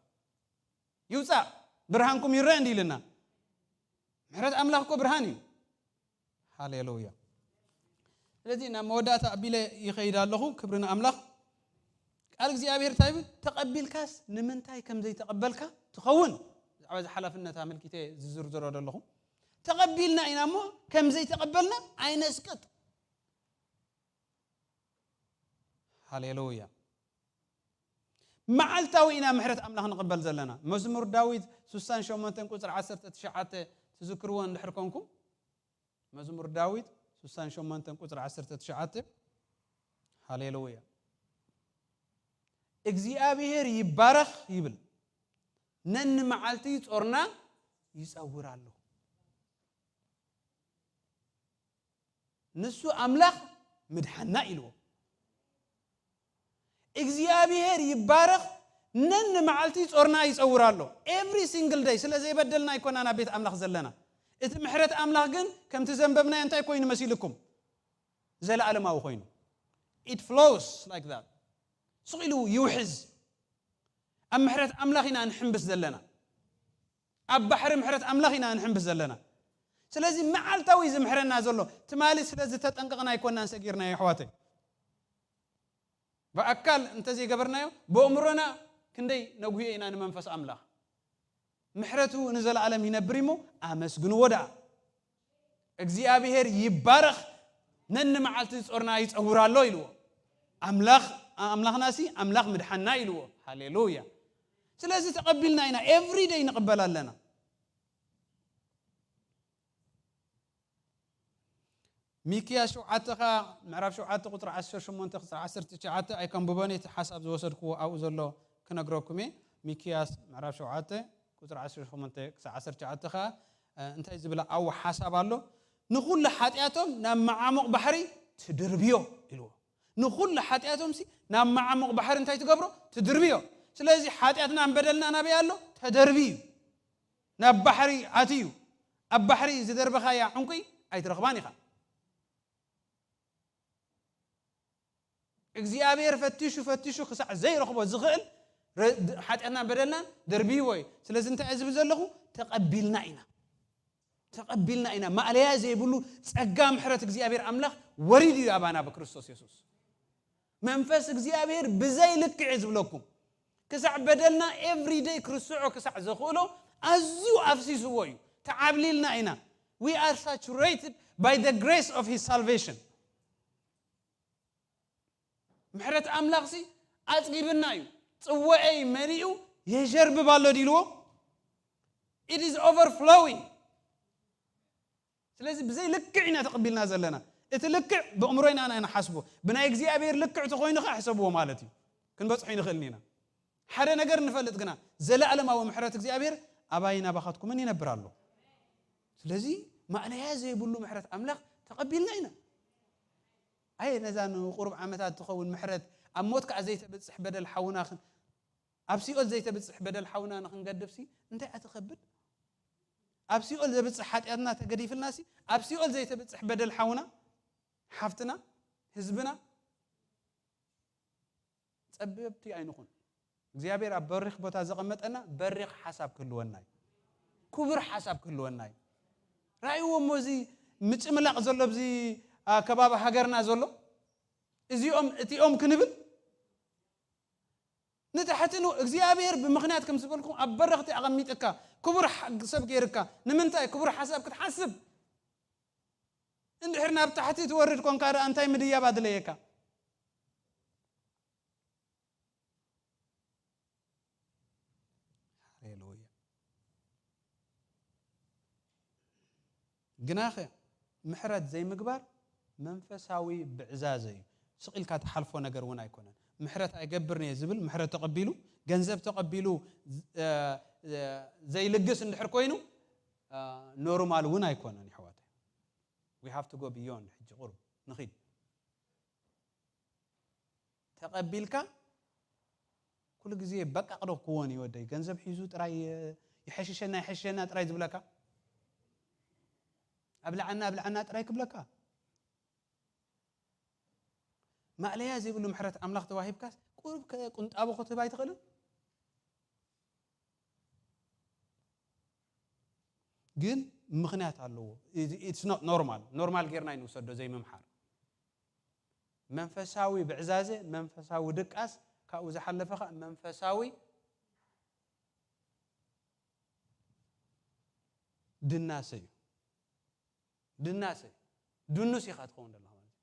ይውጻእ፣ ብርሃንኩም ይረአ እንዲ ኢልና። ምሕረት ኣምላኽ እኮ ብርሃን እዩ። ሃሌሉያ። ስለዚ ናብ መወዳእታ ኣቢለ ይኸይድ ኣለኹ። ክብሪ ንኣምላኽ። ቃል እግዚኣብሔር እንታይ ይብል? ተቐቢልካስ ንምንታይ ከም ዘይተቐበልካ ትኸውን። ብዛዕባ እዚ ሓላፍነት ኣመልኪተ ዝዝርዝሮ ዘለኹ። ተቐቢልና ኢና እሞ ከም ዘይተቐበልና ኣይነስቅጥ። ሃሌሉያ። መዓልታዊ ኢና ምሕረት ኣምላኽ ንቕበል ዘለና። መዝሙር ዳዊት ስሳን ሸሞንተን ቁጽሪ ዓሰርተ ትሽዓተ ትዝክርዎ እንድሕር ኮንኩም፣ መዝሙር ዳዊት ስሳን ሸሞንተን ቁጽሪ ዓሰርተ ትሽዓተ። ሃሌሉያ። እግዚኣብሔር ይባረኽ ይብል። ነንመዓልቲ ጾርና ይጸውር ኣሎ። ንሱ ኣምላኽ ምድሓና ኢልዎ። እግዚኣብሔር ይባረኽ። ነንመዓልቲ ጾርና ይጸውር ኣሎ። ኤቭሪ ሲንግል ደይ። ስለ ዘይበደልና ኣይኮና ናብ ቤት ኣምላኽ ዘለና። እቲ ምሕረት ኣምላኽ ግን ከምቲ ዘንበብናዮ እንታይ ኮይኑ መሲልኩም? ዘለኣለማዊ ኮይኑ። It flows like that። ስቕ ኢሉ ይውሕዝ። ኣብ ምሕረት ኣምላኽ ኢና ንሕምብስ ዘለና። ኣብ ባሕሪ ምሕረት ኣምላኽ ኢና ንሕምብስ ዘለና። ስለዚ መዓልታዊ ዝምሕረና ዘሎ ትማሊ ስለ ዝተጠንቀቕና ኣይኮናን ሰጊርናዮ ኣሕዋተይ። ብኣካል እንተዘይገበርናዮ፣ ብእምሮና ክንደይ ነጉህዮ ኢና ንመንፈስ ኣምላኽ። ምሕረቱ ንዘለኣለም ይነብር እሞ ኣመስግንዎ ደኣ። እግዚኣብሔር ይባረኽ፣ ነንመዓልቲ ጾርና ይጸውር ኣሎ ኢልዎ። ኣምላኽ፣ ኣምላኽናሲ ኣምላኽ ምድሓና ኢልዎ። ሃሌሉያ። ስለዚ ተቐቢልና ኢና፣ ኤቭሪ ደይ ንቕበል ኣለና። ሚክያስ ሸውዓተ ኸኣ፣ ምዕራፍ ሸውዓተ ቁጽሪ ዓሰርተ ሸሞንተ ክሳዕ ዓሰርተ ትሽዓተ ኣይከንብቦን፣ እቲ ሓሳብ ዝወሰድክዎ ኣብኡ ዘሎ ክነግረኩም እየ። ሚክያስ ምዕራፍ ሸውዓተ ቁጽሪ ዓሰርተ ሸሞንተ ክሳዕ ዓሰርተ ትሽዓተ ኸኣ፣ እ፣ እንታይ ዝብል ኣብኡ ሓሳብ ኣሎ? "ንኹሉ ሓጢኣቶም ናብ መዓሙቕ ባሕሪ ትድርብዮ" ኢልዎ። ንኹሉ ሓጢኣቶምሲ ናብ መዓሙቕ ባሕሪ እንታይ ትገብሮ? ትድርብዮ። ስለዚ ሓጢኣትናን በደልናን ኣበይ ኣሎ? ተደርብዩ እዩ። ናብ ባሕሪ ኣትዩ። ኣብ ባሕሪ ዝደርበኻያ ዕንቁ ኣይትረኽባን ኢኻ። እግዚኣብሔር ፈቲሹ ፈቲሹ ክሳዕ ዘይረኽቦ ዝኽእል ረ- ሓጢኣትናን በደልናን ደርብይዎ እዩ። ስለዚ እንታይ እየ ዝብል ዘለኹ? ተቐቢልና ኢና። ተቐቢልና ኢና። ማእለያ ዘይብሉ ጸጋ ምሕረት እግዚኣብሔር ኣምላኽ ወሪዱ እዩ ኣባና ብክርስቶስ የሱስ። መንፈስ እግዚኣብሔር ብዘይ ልክዕ እየ ዝብለኩም። ክሳዕ በደልና ኤቭሪደይ ክርስዖ ክሳዕ ዘኽእሎ ኣዝዩ ኣፍሲስዎ እዩ። ተዓብሊልና ኢና። We are saturated by the grace of his salvation. ምሕረት ኣምላኽሲ ኣጽጊብና እዩ። ጽወኤይ መሊኡ የጀርብብ ኣሎ ዲልዎ። It is overflowing. ስለዚ ብዘይ ልክዕ ኢና ተቐቢልና ዘለና። እቲ ልክዕ ብእምሮ ኢና ኢና ንሓስቦ። ብናይ እግዚኣብሔር ልክዕ ተኾይኑ ኸዓ ሕሰብዎ ማለት እዩ። ክንበጽሖ ይንኽእልን ኢና። ሓደ ነገር ንፈልጥ ግና፣ ዘለኣለማዊ ምሕረት እግዚኣብሔር ኣባይን ኣባኻትኩምን ይነብር ኣሎ። ስለዚ ማእለያ ዘይብሉ ምሕረት ኣምላኽ ተቐቢልና ኢና። ኣየ ነዛ ንቁሩብ ዓመታት ትኸውን ምሕረት፣ ኣብ ሞት ከዓ ዘይተብጽሕ በደል ሓውና ክን- ኣብ ሲኦል ዘይተብጽሕ በደል ሓውና ንኽንገድፍሲ እንታይ እያ ትኸብድ? ኣብ ሲኦል ዘብጽሕ ሓጢኣትና ተገዲፍልናሲ ኣብ ሲኦል ዘይተብጽሕ በደል ሓውና፣ ሓፍትና፣ ህዝብና ጸበብቲ ኣይንኹን። እግዚኣብሔር ኣብ በሪኽ ቦታ ዘቐመጠና በሪኽ ሓሳብ ክህልወና እዩ። ክቡር ሓሳብ ክህልወና እዩ። ራእይዎ እሞ እዚ ምጭምላቕ ዘሎ ኣብዚ ኣ፣ ከባቢ ሃገርና ዘሎ እዚኦም እቲኦም ክንብል ንታሕቲ ን እግዚኣብሔር ብምኽንያት ከም ዝበልኩ ኣብ በረኽቲ ኣቐሚጥካ ክቡር ሓ- ሰብ ገይርካ ንምንታይ ክቡር ሓሳብ ክትሓስብ እንድሕር ናብ ታሕቲ ትወርድ ኮንካ ደኣ እንታይ ምድያብ ኣድለየካ? ሃሌሉያ። ግናኸ ምሕረት ዘይምግባር መንፈሳዊ ብዕዛዘ እዩ። ስቕ ኢልካ ትሓልፎ ነገር እውን ኣይኮነን። ምሕረት ኣይገብርን እየ ዝብል ምሕረት ተቐቢሉ ገንዘብ ተቐቢሉ እ፣ እ፣ ዘይልግስ እንድሕር ኮይኑ እ፣ ኖርማል እውን ኣይኮነን ይሕዋተይ። We have to go beyond ሕጂ ቁሩብ ንኺድ። ተቐቢልካ ኩሉ ግዜ በቃ ቅዶ ክወን እዩ ወደይ ገንዘብ ሒዙ ጥራይ ይሐሽሸና ይሐሽሸና ጥራይ ዝብለካ ኣብልዓና ኣብልዓና ጥራይ ክብለካ ማእለያ ዘይብሉ ምሕረት ኣምላኽ ተዋሂብካስ ቁሩብ ከ ቁንጣቦ ክትህብ ኣይትኽእልን? ግን ምኽንያት ኣለዎ። It's not normal. ኖርማል ጌርና ኣይንውሰዶ ዘይምምሓር። መንፈሳዊ ብዕዛዘ፣ መንፈሳዊ ድቃስ፣ ካብኡ ዝሓለፈ ኸዓ መንፈሳዊ ድናሰ እዩ። ድናሰ ድኑስ ኢኻ ትኸውን ዘለኻ ማለት እዩ።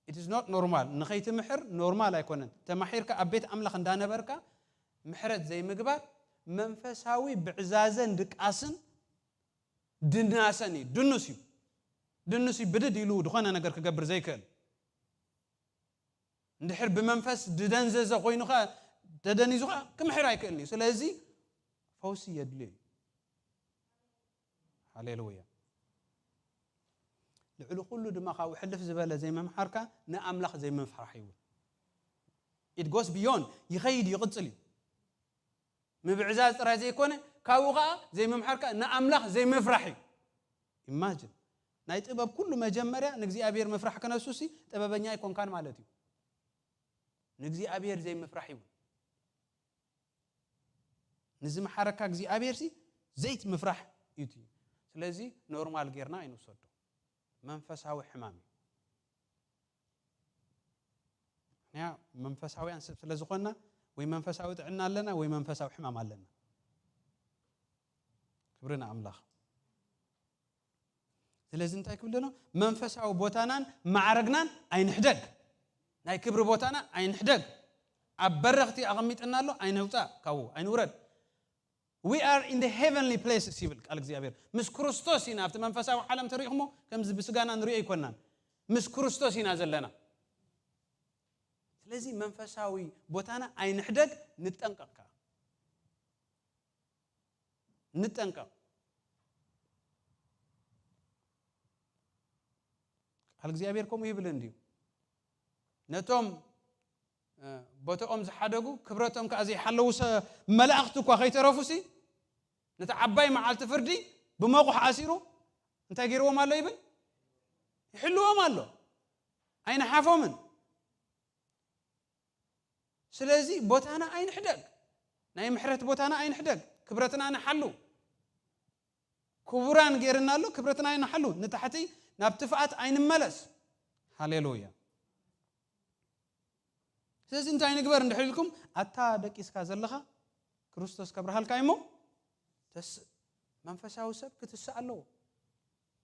It is not normal። ንኸይትምሕር ኖርማል ኣይኮነን። ተማሒርካ ኣብ ቤት ኣምላኽ እንዳነበርካ ምሕረት ዘይምግባር መንፈሳዊ ብዕዛዘን ድቃስን ድናሰን እዩ። ድኑስ እዩ። ድኑስ እዩ። ብድድ ኢሉ ዝኾነ ነገር ክገብር ዘይክእል። እንድሕር ብመንፈስ ድደንዘዘ ኮይኑኻ ተደኒዙኻ ክምሕር ኣይክእልን እዩ። ስለዚ ፈውሲ የድልዮ እዩ። ሃሌሉያ። ልዕሊ ኩሉ ድማ ካብኡ ሕልፍ ዝበለ ዘይምምሓርካ ንኣምላኽ ዘይምፍራሕ እዩ። It goes beyond፣ ይኸይድ ይቕጽል እዩ። ምብዕዛዝ ጥራይ ዘይኮነ ካብኡ ኸዓ ዘይምምሓርካ ንኣምላኽ ዘይምፍራሕ እዩ። ኢማጅን ናይ ጥበብ ኩሉ መጀመርያ ንእግዚኣብሔር ምፍራሕ ክነሱሲ ጥበበኛ ኣይኮንካን ማለት እዩ። ንእግዚኣብሔር ዘይምፍራሕ ይብል። ንዝመሓረካ እግዚኣብሔር ሲ ዘይት ምፍራሕ እዩ እቲ። ስለዚ ኖርማል ጌርና ኣይንውሰዶ። መንፈሳዊ ሕማም እዩ። ንያ መንፈሳውያን ሰብ ስለ ዝኾንና ወይ መንፈሳዊ ጥዕና ኣለና ወይ መንፈሳዊ ሕማም ኣለና። ክብሪ ንኣምላኽ። ስለዚ እንታይ ክብል ደሎ መንፈሳዊ ቦታናን ማዕረግናን ኣይንሕደግ። ናይ ክብሪ ቦታና ኣይንሕደግ። ኣብ በረኽቲ ኣቐሚጥና ኣሎ ኣይነውፃእ ካብኡ ኣይንውረድ። We are in the heavenly places ይብል ቃል እግዚኣብሔር። ምስ ክርስቶስ ኢና ኣብቲ መንፈሳዊ ዓለም ተሪእኹሞ ከምዚ ብስጋና ንሪኦ ኣይኮናን። ምስ ክርስቶስ ኢና ዘለና። ስለዚ መንፈሳዊ ቦታና ኣይንሕደግ። ንጠንቀቕካ ንጠንቀቕ። ቃል እግዚኣብሔር ከምኡ ይብል እንድዩ። ነቶም እ፣ ቦታኦም ዝሓደጉ፣ ክብረቶም ከኣ ዘይሓለዉ ሰ-፣ መላእኽቲ እኳ ከይተረፉሲ፣ ነቲ ዓባይ መዓልቲ ፍርዲ ብመቑሕ ኣሲሩ እንታይ ገይርዎም ኣሎ ይብል? ይሕልዎም ኣሎ። ኣይንሓፎምን። ስለዚ ቦታና ኣይንሕደግ። ናይ ምሕረት ቦታና ኣይንሕደግ። ክብረትና ንሓሉ። ክቡራን ገይርና ኣሎ፣ ክብረትና ኣይንሓሉ። ንታሕቲ ናብ ትፍኣት ኣይንመለስ። ሃሌሉያ። ስለዚ እንታይ ንግበር እንድሕር ኢልኩም፣ ኣታ ደቂስካ ዘለኻ ክርስቶስ ከብርሃልካ እሞ ተስእ። መንፈሳዊ ሰብ ክትስእ ኣለዎ።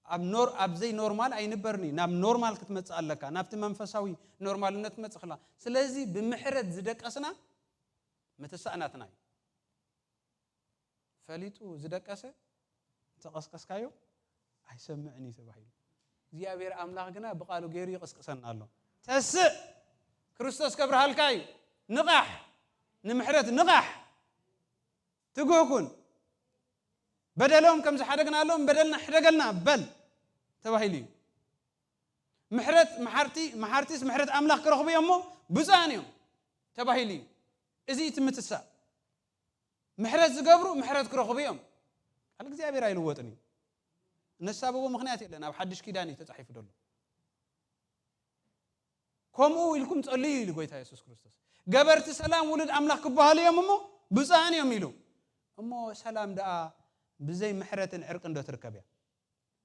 ኣብ ኖር-፣ ኣብ ዘይ ኖርማል ኣይንበርን እዩ። ናብ ኖርማል ክትመጽእ ኣለካ። ናብቲ መንፈሳዊ ኖርማልነት ክትመጽእ ከላ። ስለዚ ብምሕረት ዝደቀስና ምትሳእ ናትና እዩ። ፈሊጡ ዝደቀሰ እንተቐስቀስካዮ ኣይሰምዕን እዩ ተባሂሉ። እግዚኣብሔር ኣምላኽ ግና ብቓሉ ገይሩ ይቕስቅሰና ኣሎ። ተስእ፣ ክርስቶስ ከብርሃልካ እዩ። ንቓሕ፣ ንምሕረት ንቓሕ። ትጉህ ኩን። በደሎም ከም ዝሓደግናሎም በደልና ሕደገልና በል ተባሂሉ እዩ። ምሕረት መሓርቲ፣ መሓርቲስ ምሕረት ኣምላኽ ክረኽቡ እዮም እሞ ብፁዓን እዮም ተባሂሉ እዩ። እዚ እቲ ምትሳእ። ምሕረት ዝገብሩ ምሕረት ክረኽቡ እዮም። ቃል እግዚኣብሔር ኣይልወጥን እዩ። እነሳብቦ ምኽንያት የለን። ኣብ ሓድሽ ኪዳን እዩ ተጻሒፉ ዘሎ። ከምኡ ኢልኩም ጸልዩ ኢሉ ጎይታ የሱስ ክርስቶስ። ገበርቲ ሰላም ውሉድ ኣምላኽ ክበሃሉ እዮም እሞ ብፁዓን እዮም ኢሉ። እሞ ሰላም ደኣ ብዘይ ምሕረትን ዕርቅን ዶ ትርከብ እያ?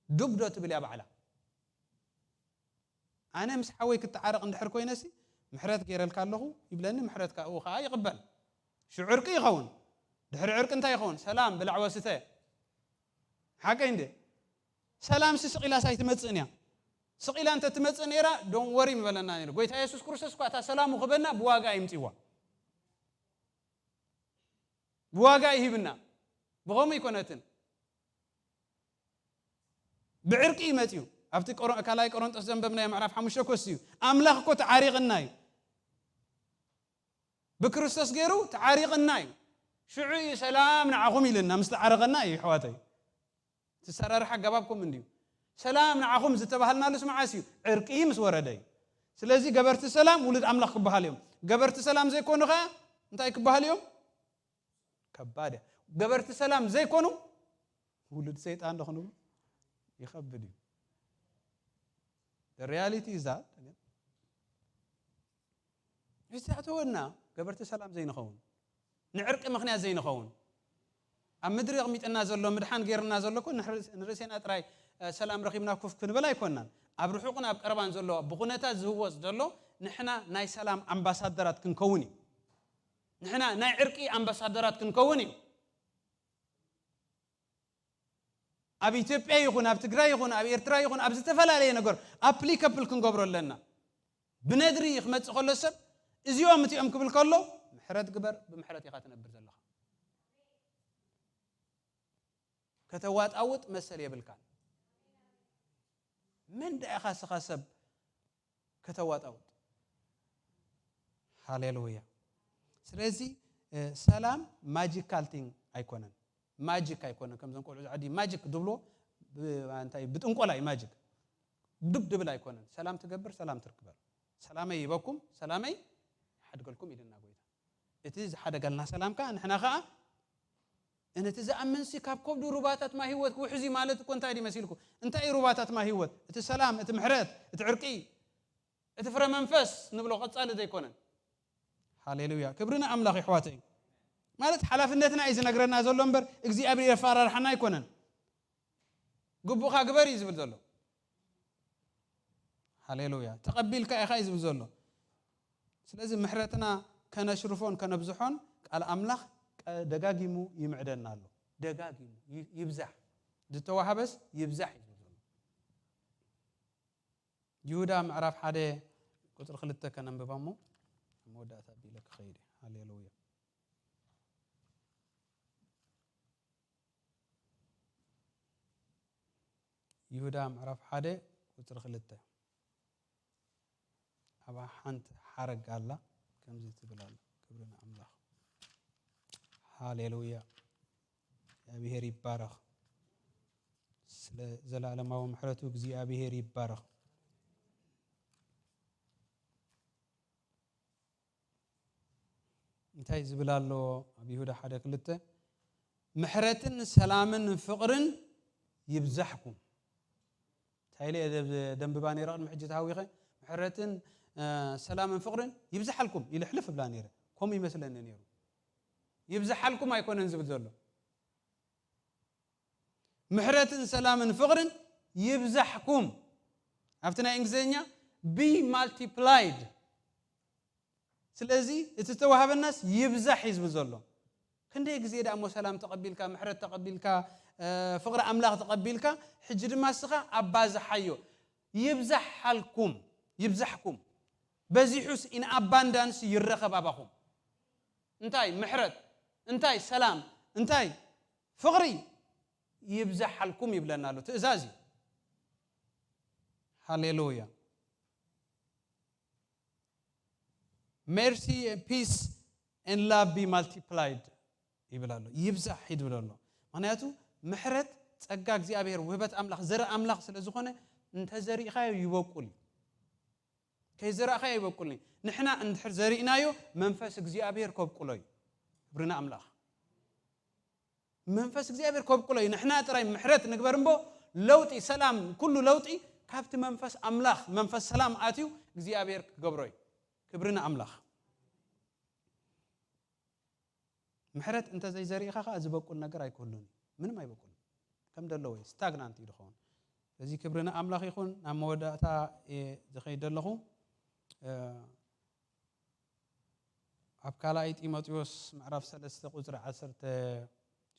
ዱብ ዶ ትብል እያ ባዕላ? ኣነ ምስ ሓወይ ክተዓረቕ እንድሕር ኮይነሲ፣ ምሕረት ገይረልካ ኣለኹ ይብለኒ፣ ምሕረት ካብኡ ኸዓ ይቕበል። ሽዑ ዕርቂ ይኸውን። ድሕሪ ዕርቂ እንታይ ይኸውን? ሰላም፣ ብላዕ ወስተ። ሓቀይ እንዴ? ሰላምሲ ስቕ ኢላስ ኣይትመጽእን እያ። ስቕ ኢላ እንተ ትመጽእ ነይራ፣ ዶን ወሪ ምበለና ነይሩ። ጎይታ የሱስ ክርስቶስ እኳ እታ ሰላሙ ክበና ብዋጋ ይምጽዋ። ብዋጋ ይሂብና። ብኸምኡ ኣይኮነትን። ብዕርቂ እዩ መጺኡ። ኣብቲ ቆሮ-፣ ካልኣይ ቆሮንጦስ ዘንበብናዮ ምዕራፍ ሓሙሽተ እኮ እሱ እዩ። ኣምላኽ እኮ ተዓሪቕና እዩ። ብክርስቶስ ገይሩ ተዓሪቕና እዩ። ሽዑ እዩ ሰላም ንዓኹም ኢልና ምስ ተዓረቐና እዩ፣ ኣሕዋተይ። እቲ ኣሰራርሓ ኣገባብ ከምኡ እንድዩ። ሰላም ንዓኹም ዝተባሃልናሉስ መዓስ እዩ? ዕርቂ ምስ ወረደ እዩ። ስለዚ ገበርቲ ሰላም ውሉድ ኣምላኽ ክበሃል እዮም። ገበርቲ ሰላም ዘይኮኑ ኸዓ እንታይ ክበሃል እዮም? ከባድ እያ። ገበርቲ ሰላም ዘይኮኑ ውሉድ ሰይጣን ዶ ክንብሎ? ይኸብድ እዩ። The reality is that, ዝተኣተወና ገበርቲ ሰላም ዘይንኸውን፣ ንዕርቂ ምኽንያት ዘይንኸውን፣ ኣብ ምድሪ ኣቕሚጥና ዘሎ፣ ምድሓን ገይርና ዘሎ እኮ ንሕር-፣ ንርእሴና ጥራይ፣ እ፣ ሰላም ረኺብና ኩፍ ክንብል ኣይኮናን። ኣብ ርሑቕን ኣብ ቀረባን ዘሎ ብኹነታት ዝህወጽ ዘሎ ንሕና ናይ ሰላም ኣምባሳደራት ክንከውን እዩ። ንሕና ናይ ዕርቂ ኣምባሳደራት ክንከውን እዩ። ኣብ ኢትዮጵያ ይኹን፣ ኣብ ትግራይ ይኹን፣ ኣብ ኤርትራ ይኹን፣ ኣብ ዝተፈላለየ ነገር ኣፕሊከብል ክንገብሮ ኣለና። ብነድሪ ክመጽእ ከሎ ሰብ፣ እዚኦም እቲኦም ክብል ከሎ፣ ምሕረት ግበር፣ ብምሕረት ኢኻ ትነብር ዘለኻ። ከተዋጣውጥ መሰል የብልካን። መን ደኣ ኢኻ ስኻ ሰብ ከተዋጣውጥ? ሃሌሉያ። ስለዚ፣ እ፣ ሰላም ማጂካል ቲንግ ኣይኮነን። ማጂክ ኣይኮነን። ከምዞም ቆልዑ ዓዲ ማጂክ ድብሎ ብ-፣ እንታይ፣ ብጥንቆላ እዩ ማጂክ። ዱብ ድብል ኣይኮነን። ሰላም ትገብር፣ ሰላም ትርክበል። ሰላመይ ይበኩም፣ ሰላመይ ይሓድገልኩም ኢልና ጎይታ። እቲ ዝሓደገልና ሰላም ከኣ ንሕና ከኣ ነቲ ዝኣምንሲ ካብ ከብዱ ሩባታት ማይ ህይወት ክውሕዝ እዩ ማለት እኮ እንታይ ድዩ መሲልኩ? እንታይ እዩ ሩባታት ማይ ህይወት? እቲ ሰላም፣ እቲ ምሕረት፣ እቲ ዕርቂ፣ እቲ ፍረ መንፈስ ንብሎ ቀጻሊ ዘይኮነን። ሃሌሉያ። ክብሪ ንኣምላኽ የሕዋተይ። ማለት ሓላፍነትና እዩ ዝነግረና ዘሎ እምበር እግዚኣብሔር የፈራርሓና ኣይኮነን። ግቡእኻ ግበር እዩ ዝብል ዘሎ። ሃሌሉያ። ተቐቢልካ ኢኻ እዩ ዝብል ዘሎ። ስለዚ ምሕረትና ከነሽርፎን ከነብዝሖን ቃል ኣምላኽ ቀ-፣ ደጋጊሙ ይምዕደና ኣሎ። ደጋጊሙ ይ-፣ ይብዛሕ። ዝተዋህበስ ይብዛሕ እዩ ዝብል ዘሎ። ይሁዳ ምዕራፍ ሓደ ቁጽሪ ክልተ ከነንብባ እሞ መወዳእታ ኣቢለ ክኸይድ እየ። ሃሌሉያ። ይሁዳ ምዕራፍ ሓደ ቁጽሪ ክልተ። ኣብኣ ሓንቲ ሓረግ ኣላ፣ ከምዚ ትብል ኣላ። ክብሪ ንኣምላኽ። ሃሌሉያ። እግዚኣብሔር ይባረኽ። ስለ ዘላለማዊ ምሕረቱ እግዚኣብሔር ይባረኽ። እንታይ ዝብል ኣሎ ኣብ ይሁዳ ሓደ ክልተ? ምሕረትን ሰላምን ፍቕርን ይብዛሕኩም። እንታይ ኢለ እየ ደንብባ ነይረ ቅድሚ ሕጂ ተሃዊኸ? ምሕረትን ሰላምን ፍቕርን ይብዛሓልኩም ኢለ ሕልፍ እብላ ነይረ። ከምኡ ይመስለኒ ነይሩ። ይብዛሓልኩም ኣይኮነን ዝብል ዘሎ። ምሕረትን ሰላምን ፍቕርን ይብዛሕኩም። ኣብቲ ናይ እንግሊዝኛ be multiplied። ስለዚ እቲ ዝተዋህበናስ ይብዛሕ እዩ ዝብል ዘሎ። ክንደይ ግዜ ደኣ እሞ ሰላም ተቐቢልካ፣ ምሕረት ተቐቢልካ፣ ፍቕሪ ኣምላኽ ተቐቢልካ፣ ሕጂ ድማ እስኻ ኣባዝሓዮ። ይብዛሓልኩም፣ ይብዛሕኩም። በዚሑስ፣ in abundance፣ ይረኸብ ኣባኹም። እንታይ ምሕረት፣ እንታይ ሰላም፣ እንታይ ፍቕሪ ይብዛሓልኩም ይብለና ኣሎ። ትእዛዝ እዩ። ሃሌሉያ። Mercy and peace and love be multiplied ይብል ኣሎ። ይብዛሕ ይብል ኣሎ። ምክንያቱ ምሕረት፣ ጸጋ እግዚኣብሔር፣ ውህበት ኣምላኽ፣ ዘርኢ ኣምላኽ ስለ ዝኾነ፣ እንተዘሪእኻዮ ይበቁል እዩ። ከይዘራእኻዮ ይበቁል እዩ። ንሕና እንድሕር ዘሪእናዮ፣ መንፈስ እግዚኣብሔር ከብቁሎ እዩ። ክብሪ ንኣምላኽ። መንፈስ እግዚኣብሔር ከብቁሎ እዩ። ንሕና ጥራይ ምሕረት ንግበር እምቦ፣ ለውጢ፣ ሰላም፣ ኩሉ ለውጢ ካብቲ መንፈስ ኣምላኽ፣ መንፈስ ሰላም ኣትዩ እግዚኣብሔር ክገብሮ እዩ። ክብሪ ንኣምላኽ። ምሕረት እንተ ዘይዘሪእኻ ኸኣ ዝበቁል ነገር ኣይክህሉን እዩ። ምንም ኣይበቁልን። ከም ደለዎ እዩ። ስታግናንት እዩ ዝኸውን። ስለዚ ክብሪ ንኣምላኽ ይኹን። ናብ መወዳእታ እየ ዝኸይድ ዘለኹ። እ፣ ኣብ ካልኣይ ጢሞቴዎስ ምዕራፍ ሰለስተ ቁጽሪ ዓሰርተ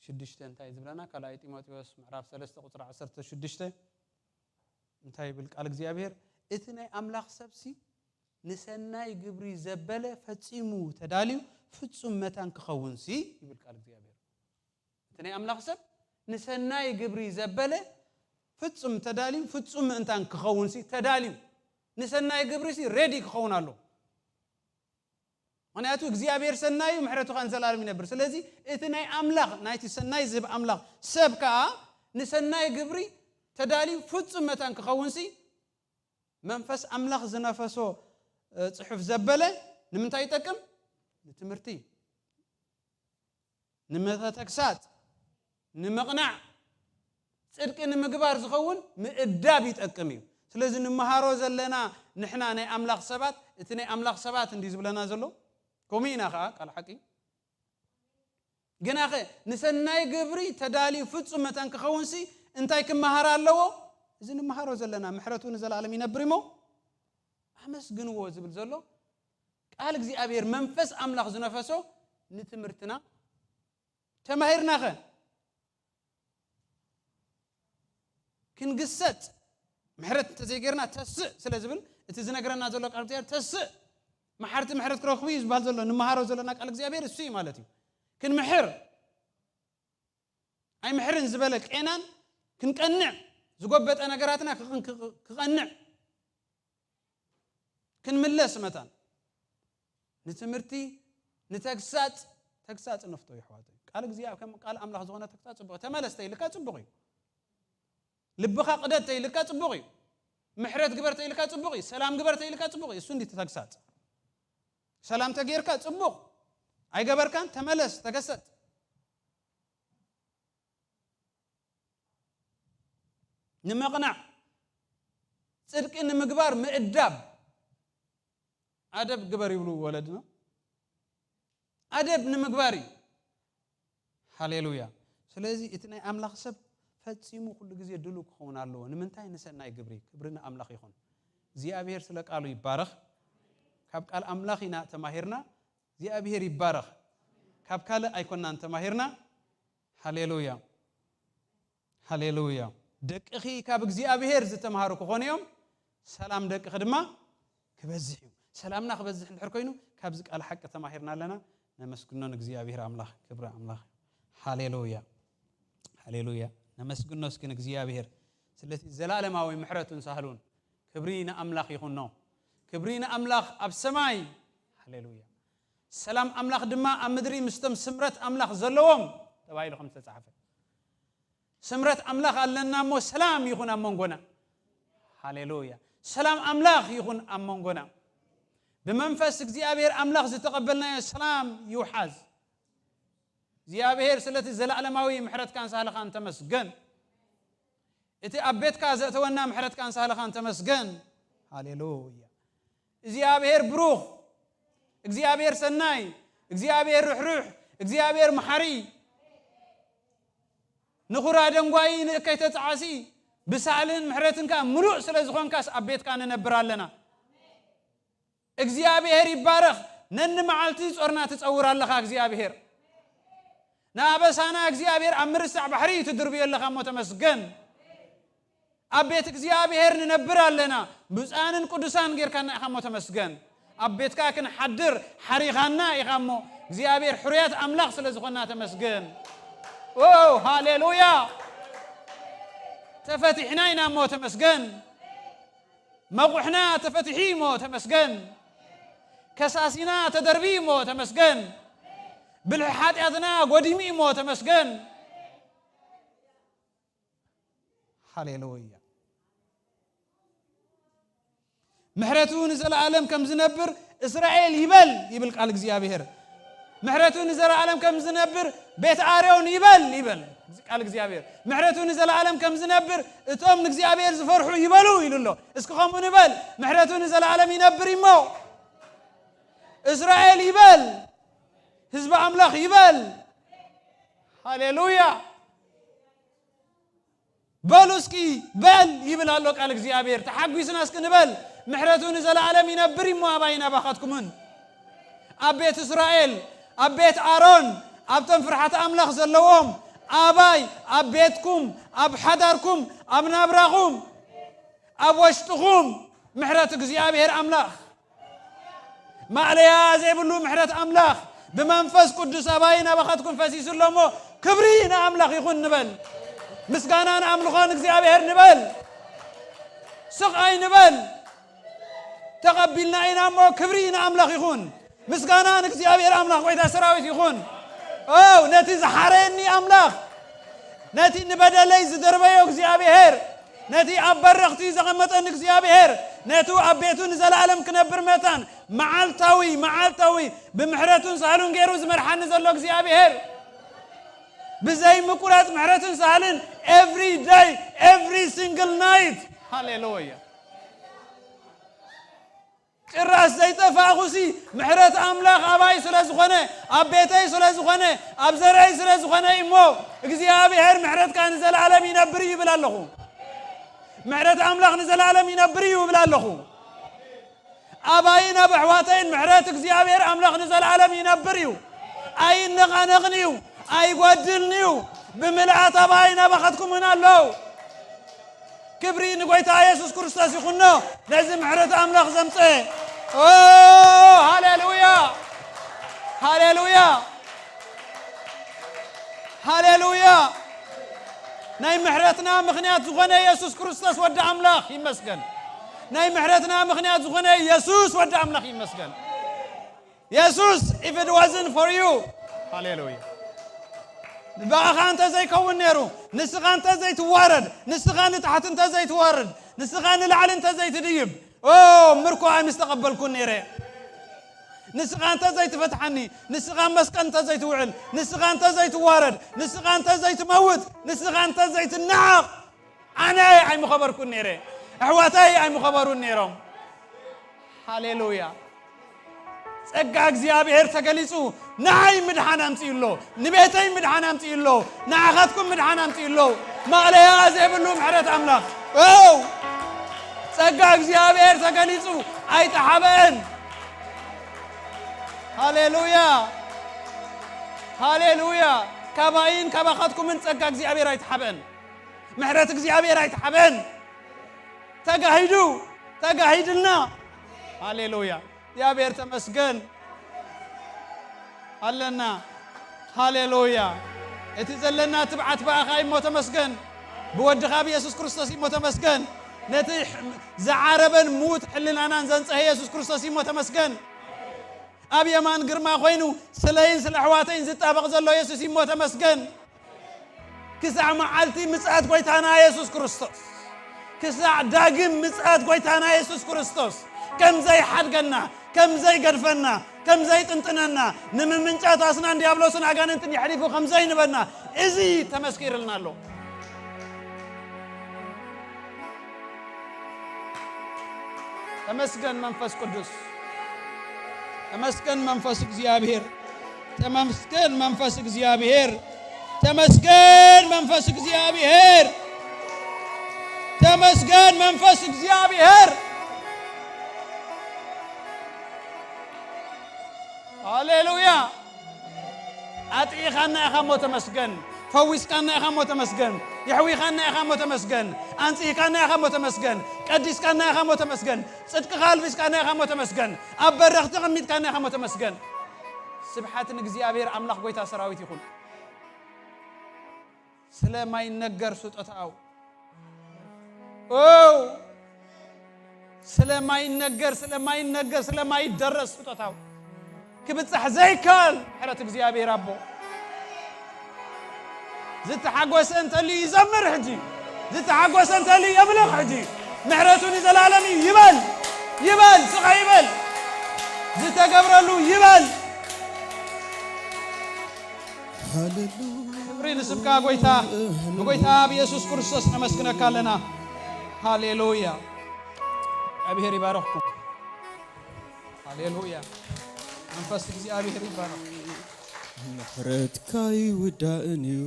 ሽዱሽተ እንታይ እዩ ዝብለና? ካልኣይ ጢሞቴዎስ ምዕራፍ ሰለስተ ቁጽሪ ዓሰርተ ሽዱሽተ እንታይ ይብል ቃል እግዚኣብሔር? "እቲ ናይ ኣምላኽ ሰብሲ ንሰናይ ግብሪ ዘበለ ፈጺሙ ተዳልዩ ፍጹም መታን ክኸውንሲ" ይብል ቃል እግዚኣብሔር። እቲ ናይ ኣምላኽ ሰብ ንሰናይ ግብሪ ዘበለ ፍጹም ተዳልዩ ፍጹም ምእንታን ክኸውንሲ ተዳልዩ። ንሰናይ ግብሪሲ ሬዲ ክኸውን ኣሎ። ምኽንያቱ እግዚኣብሔር ሰናይ እዩ፣ ምሕረቱ ኸኣ ንዘለኣለም ይነብር። ስለዚ እቲ ናይ ኣምላኽ፣ ናይቲ ሰናይ ዝህብ ኣምላኽ ሰብ ከኣ ንሰናይ ግብሪ ተዳልዩ ፍጹም መታን ክኸውንሲ መንፈስ ኣምላኽ ዝነፈሶ፣ እ፣ ጽሑፍ ዘበለ ንምንታይ ይጠቅም? ንትምህርቲ፣ ንመተግሳጽ፣ ንምቕናዕ፣ ጽድቂ ንምግባር ዝኸውን ምእዳብ ይጠቅም እዩ። ስለዚ ንምሃሮ ዘለና ንሕና ናይ ኣምላኽ ሰባት፣ እቲ ናይ ኣምላኽ ሰባት እንዲ ዝብለና ዘሎ፣ ከምኡ ኢና ኸኣ ቃል ሓቂ። ግናኸ ንሰናይ ግብሪ ተዳልዩ ፍጹም መታን ክኸውንሲ እንታይ ክመሃር ኣለዎ? እዚ ንምሃሮ ዘለና ምሕረቱ ንዘለኣለም ይነብር እሞ ኣመስግንዎ ዝብል ዘሎ ቃል እግዚኣብሔር መንፈስ ኣምላኽ ዝነፈሶ ንትምህርትና ተማሂርናኸ? ክንግሰጽ ምሕረት እንተዘይጌርና ተስእ ስለ ዝብል እቲ ዝነግረና ዘሎ ቃል እግዚኣብሔር ተስእ፣ መሓርቲ ምሕረት ክረኽቡ እዩ ዝበሃል ዘሎ። ንምሃሮ ዘለና ቃል እግዚኣብሔር እሱ እዩ ማለት እዩ። ክንምሕር ኣይምሕርን ዝበለ ቄናን ክንቀንዕ፣ ዝጎበጠ ነገራትና ክቕን-፣ ክቕ-፣ ክቐንዕ፣ ክንምለስ መታን ንትምህርቲ፣ ንተግሳጽ፣ ተግሳጽ ንፍቶ የሕዋተይ። ቃል እግዚኣብሔር ከም ቃል ኣምላኽ ዝኾነ ተግሳጽ ጽቡቕ እዩ። ተመለስ ተይልካ ጽቡቕ እዩ። ልብኻ ቅደድ ተይልካ ጽቡቕ እዩ። ምሕረት ግበር ተይልካ ጽቡቕ እዩ። ሰላም ግበር ተይልካ ጽቡቕ እዩ። እሱ እንዲ ተግሳጽ። ሰላም ተጌርካ ጽቡቕ። ኣይገበርካን፣ ተመለስ፣ ተገሰጥ። ንምቕናዕ፣ ጽድቂ ንምግባር ምእዳብ። ኣደብ ግበር ይብሉ ወለድና። ኣደብ ንምግባር እዩ። ሃሌሉያ። ስለዚ እቲ ናይ ኣምላኽ ሰብ ፈጺሙ ኩሉ ግዜ ድሉው ክኸውን ኣለዎ። ንምንታይ? ንሰናይ ግብሪ። ክብሪ ንኣምላኽ ይኹን። እግዚኣብሔር ስለ ቃሉ ይባረኽ። ካብ ቃል ኣምላኽ ኢና ተማሂርና። እግዚኣብሔር ይባረኽ። ካብ ካልእ ኣይኮናን ተማሂርና። ሃሌሉያ። ሃሌሉያ። ደቅኺ ካብ እግዚኣብሔር ዝተምሃሩ ክኾኑ እዮም፣ ሰላም ደቅኺ ድማ ክበዝሕ እዩ። ሰላምና ክበዝሕ እንድሕር ኮይኑ፣ ካብዚ ቃል ሓቂ ተማሂርና ኣለና። ነመስግኖ ንእግዚኣብሔር ኣምላኽ፣ ክብሪ ኣምላኽ። ሃሌሉያ። ሃሌሉያ። ነመስግኖ እስኪ ንእግዚኣብሔር ስለቲ ዘላለማዊ ምሕረቱን ሳህሉን። ክብሪ ንኣምላኽ ይኹኖ። ክብሪ ንኣምላኽ ኣብ ሰማይ። ሃሌሉያ። ሰላም ኣምላኽ ድማ ኣብ ምድሪ ምስቶም ስምረት ኣምላኽ ዘለዎም ተባሂሉ ከም ዝተጻሕፈ። ስምረት ኣምላኽ ኣለና እሞ ሰላም ይኹን ኣብ መንጎና። ሃሌሉያ። ሰላም ኣምላኽ ይኹን ኣብ መንጎና። ብመንፈስ እግዚኣብሔር ኣምላኽ ዝተቐበልናዮ ሰላም ይውሓዝ። እግዚኣብሔር ስለቲ ዘለዓለማዊ ምሕረትካን ሳህልኻን ተመስገን። እቲ ኣብ ቤትካ ዘእተወና ምሕረትካን ሳህልኻን ተመስገን። ሃሌሉያ። እግዚኣብሔር ብሩኽ፣ እግዚኣብሔር ሰናይ፣ እግዚኣብሔር ርሕሩሕ፣ እግዚኣብሔር መሓሪ፣ ንኹራ ደንጓዪ ንእከይ ተጻዓሲ ብሳልን ምሕረትን ከኣ ምሉእ ስለ ዝኾንካስ ኣብ ቤትካ ንነብር ኣለና። እግዚኣብሔር ይባረኽ። ነኒ መዓልቲ ጾርና ትጸውር ኣለኻ እግዚኣብሔር። ንኣበሳና እግዚኣብሔር ኣብ ምርሳዕ ባሕሪ እዩ ትድርብዮ ኣለኻ እሞ ተመስገን። ኣብ ቤት እግዚኣብሔር ንነብር ኣለና። ብፁዓንን ቅዱሳን ጌርካና ኢኻ እሞ ተመስገን። ኣብ ቤትካ ክንሓድር ሓሪኻና ኢኻ እሞ እግዚኣብሔር ሕሩያት ኣምላኽ ስለ ዝኾና ተመስገን። ኦ ሃሌሉያ። ተፈቲሕና ኢና እሞ ተመስገን። መቑሕና ተፈቲሒ እሞ ተመስገን። ከሳሲና ተደርቢ እሞ ተመስገን። ብልሒ ሓጢኣትና ጎዲሚ እሞ ተመስገን። ሃሌሉያ። ምሕረቱ ንዘለዓለም ከም ዝነብር እስራኤል ይበል ይብል ቃል እግዚኣብሔር። ምሕረቱ ንዘለዓለም ከም ዝነብር ቤት ኣርዮን ይበል ይበል ቃል እግዚኣብሔር። ምሕረቱ ንዘለዓለም ከም ዝነብር እቶም ንእግዚኣብሔር ዝፈርሑ ይበሉ ኢሉ ኣሎ። እስኪ ከምኡ ንበል። ምሕረቱ ንዘለዓለም ይነብር እሞ እስራኤል ይበል፣ ህዝቢ ኣምላኽ ይበል። ሃሌሉያ። በሉ እስኪ በል ይብል ኣሎ ቃል እግዚኣብሔር። ተሓጒስና እስኪ ንበል። ምሕረቱ ንዘለዓለም ይነብር እሞ ኣባይን ኣባኻትኩምን። ኣብ ቤት እስራኤል፣ ኣብ ቤት ኣሮን፣ ኣብቶም ፍርሓት ኣምላኽ ዘለዎም ኣባይ፣ ኣብ ቤትኩም፣ ኣብ ሓዳርኩም፣ ኣብ ናብራኹም፣ ኣብ ወሽጥኹም ምሕረት እግዚኣብሔር ኣምላኽ ማእለያ ዘይብሉ ምሕረት ኣምላኽ ብመንፈስ ቅዱስ ኣባይን ኣባኻትኩም ፈሲሱ ኣሎ እሞ ክብሪ ንኣምላኽ ይኹን ንበል። ምስጋናን ኣምልኾን እግዚኣብሔር ንበል። ስቕ ኣይንበል። ተቐቢልና ኢና እሞ ክብሪ ንኣምላኽ ይኹን። ምስጋና ንእግዚኣብሔር ኣምላኽ ጎይታ ሰራዊት ይኹን። ኦ ነቲ ዝሓረየኒ ኣምላኽ፣ ነቲ ንበደለይ ዝደርበዮ እግዚኣብሔር፣ ነቲ ኣብ በረኽቲ ዘቐመጠኒ እግዚኣብሔር፣ ነቱ ኣብ ቤቱ ንዘለዓለም ክነብር መታን መዓልታዊ መዓልታዊ ብምሕረቱን ሳህሉን ገይሩ ዝመርሓኒ ዘሎ እግዚኣብሔር፣ ብዘይ ምቁራጽ ምሕረትን ሳህልን every day, every single night. ሃሌሉያ። ጭራሽ ዘይጠፋእኹሲ ምሕረት ኣምላኽ ኣባይ ስለ ዝኾነ፣ ኣብ ቤተይ ስለ ዝኾነ፣ ኣብ ዘርአይ ስለ ዝኾነ እሞ እግዚኣብሔር ምሕረትካ ንዘለዓለም ይነብር እዩ ይብል ኣለኹ። ምሕረት ኣምላኽ ንዘለዓለም ይነብር እዩ ይብል ኣለኹ። ኣባይን ኣብ ኣሕዋተይን ምሕረት እግዚኣብሔር ኣምላኽ ንዘለዓለም ይነብር እዩ። ኣይነቓነቕን እዩ፣ ኣይጎድልን እዩ። ብምልኣት ኣባይን ኣባኻትኩምን ኣለዉ። ክብሪ ንጎይታ የሱስ ክርስቶስ ይኹኖ፣ ነዚ ምሕረት ኣምላኽ ዘምጽአ። ኦ ሃሌሉያ፣ ሃሌሉያ፣ ሃሌሉያ። ናይ ምሕረትና ምኽንያት ዝኾነ የሱስ ክርስቶስ ወዲ ኣምላኽ ይመስገን። ናይ ምሕረትና ምኽንያት ዝኾነ የሱስ ወዲ ኣምላኽ ይመስገን። የሱስ if it wasn't for you፣ ሃሌሉያ፣ ብኣኻ እንተ ዘይከውን ነይሩ፣ ንስኻ እንተ ዘይትዋረድ፣ ንስኻ ንታሕቲ እንተ ዘይትዋረድ፣ ንስኻ ንላዕሊ እንተ ዘይትድይብ፣ ኦ ምርኮ ኣይምስተቐበልኩን ነይረ። ንስኻ እንተ ዘይትፈትሓኒ፣ ንስኻ መስቀል እንተ ዘይትውዕል፣ ንስኻ እንተ ዘይትዋረድ፣ ንስኻ እንተ ዘይትመውት፣ ንስኻ እንተ ዘይትነዓቕ፣ ኣነ ኣይምኸበርኩን ነይረ፣ ኣሕዋተይ ኣይምኸበሩን ነይሮም። ሃሌሉያ። ጸጋ እግዚኣብሔር ተገሊጹ ንዓይ ምድሓን ኣምጺኡ ኣሎ፣ ንቤተይ ምድሓን ኣምጺኡ ኣሎ፣ ንዓኻትኩም ምድሓን ኣምጺኡ ኣሎ። ማእለያ ዘይብሉ ምሕረት ኣምላኽ። ኦ ጸጋ እግዚኣብሔር ተገሊጹ ኣይተሓበአን። ሃሌሉያ፣ ሃሌሉያ። ካባይን ካባኻትኩምን ጸጋ እግዚኣብሔር ኣይተሓበአን። ምሕረት እግዚኣብሔር ኣይተሓበን። ተጋሂዱ፣ ተጋሂድልና። ሃሌሉያ። እግዚኣብሔር ተመስገን። ኣለና። ሃሌሉያ። እቲ ዘለና ትብዓት ብኣኻ እሞ ተመስገን። ብወድኻ ብየሱስ ክርስቶስ እሞ ተመስገን። ነቲ ዝዓረበን ምዉት ሕልናናን ዘንጸሀ የሱስ ክርስቶስ እሞ ተመስገን። ኣብ የማን ግርማ ኮይኑ ስለይን ስለ ኣሕዋተይን ዝጣበቕ ዘሎ የሱስ እሞ ተመስገን። ክሳዕ መዓልቲ ምጽኣት ጎይታና የሱስ ክርስቶስ፣ ክሳዕ ዳግም ምጽኣት ጎይታና የሱስ ክርስቶስ፣ ከም ዘይሓድገና፣ ከም ዘይገድፈና፣ ከም ዘይጥንጥነና፣ ንምምንጫት ኣስናን ዲያብሎስን ኣጋንንትን የሕሊፉ ከም ዘይንበና፣ እዚ ተመስኪርልና ኣሎ። ተመስገን መንፈስ ቅዱስ፣ ተመስገን መንፈስ እግዚኣብሔር፣ ተመስገን መንፈስ እግዚኣብሔር፣ ተመስገን መንፈስ እግዚኣብሔር፣ ተመስገን መንፈስ እግዚኣብሔር። ሃሌሉያ። ኣጥኢኻና ኢኻ እሞ ተመስገን። ፈዊስካና ኢኻ እሞ ተመስገን። የሕዊኻና ኢኻ እሞ ተመስገን። ኣንጽህካና ኢኻ እሞ ተመስገን። ቀዲስካና ኢኻ እሞ ተመስገን። ጽድቅኻ ኣልቢስካና ኢኻ እሞ ተመስገን። ኣብ በረኽቲ ኣቐሚጥካና ኢኻ እሞ ተመስገን። ስብሓት ንእግዚኣብሔር ኣምላኽ ጎይታ ሰራዊት ይኹን። ስለማይነገር ስጦታው፣ ኦ፣ ስለማይነገር፣ ስለማይነገር፣ ስለማይደረስ ስጦታው ክብጻሕ ዘይከኣል ምሕረት እግዚኣብሔር ኣቦ። ዝተሓጎሰ እንተልዩ ይዘምር ሕጂ፣ ዝተሓጎሰ እንተልዩ የምልኽ ሕጂ። ምሕረቱ ንዘላለም እዩ ይበል፣ ይበል፣ ስቕ ይበል። ዝተገብረሉ ይበል። ክብሪ ንስምካ ጎይታ፣ ብጎይታ ብየሱስ ክርስቶስ ነመስግነካ ኣለና። ሃሌሉያ። እግዚኣብሔር ይባረኽኩም። ሃሌሉያ። መንፈስ እግዚኣብሔር ይባረኽ። ምሕረትካ ይውዳእን እዩ።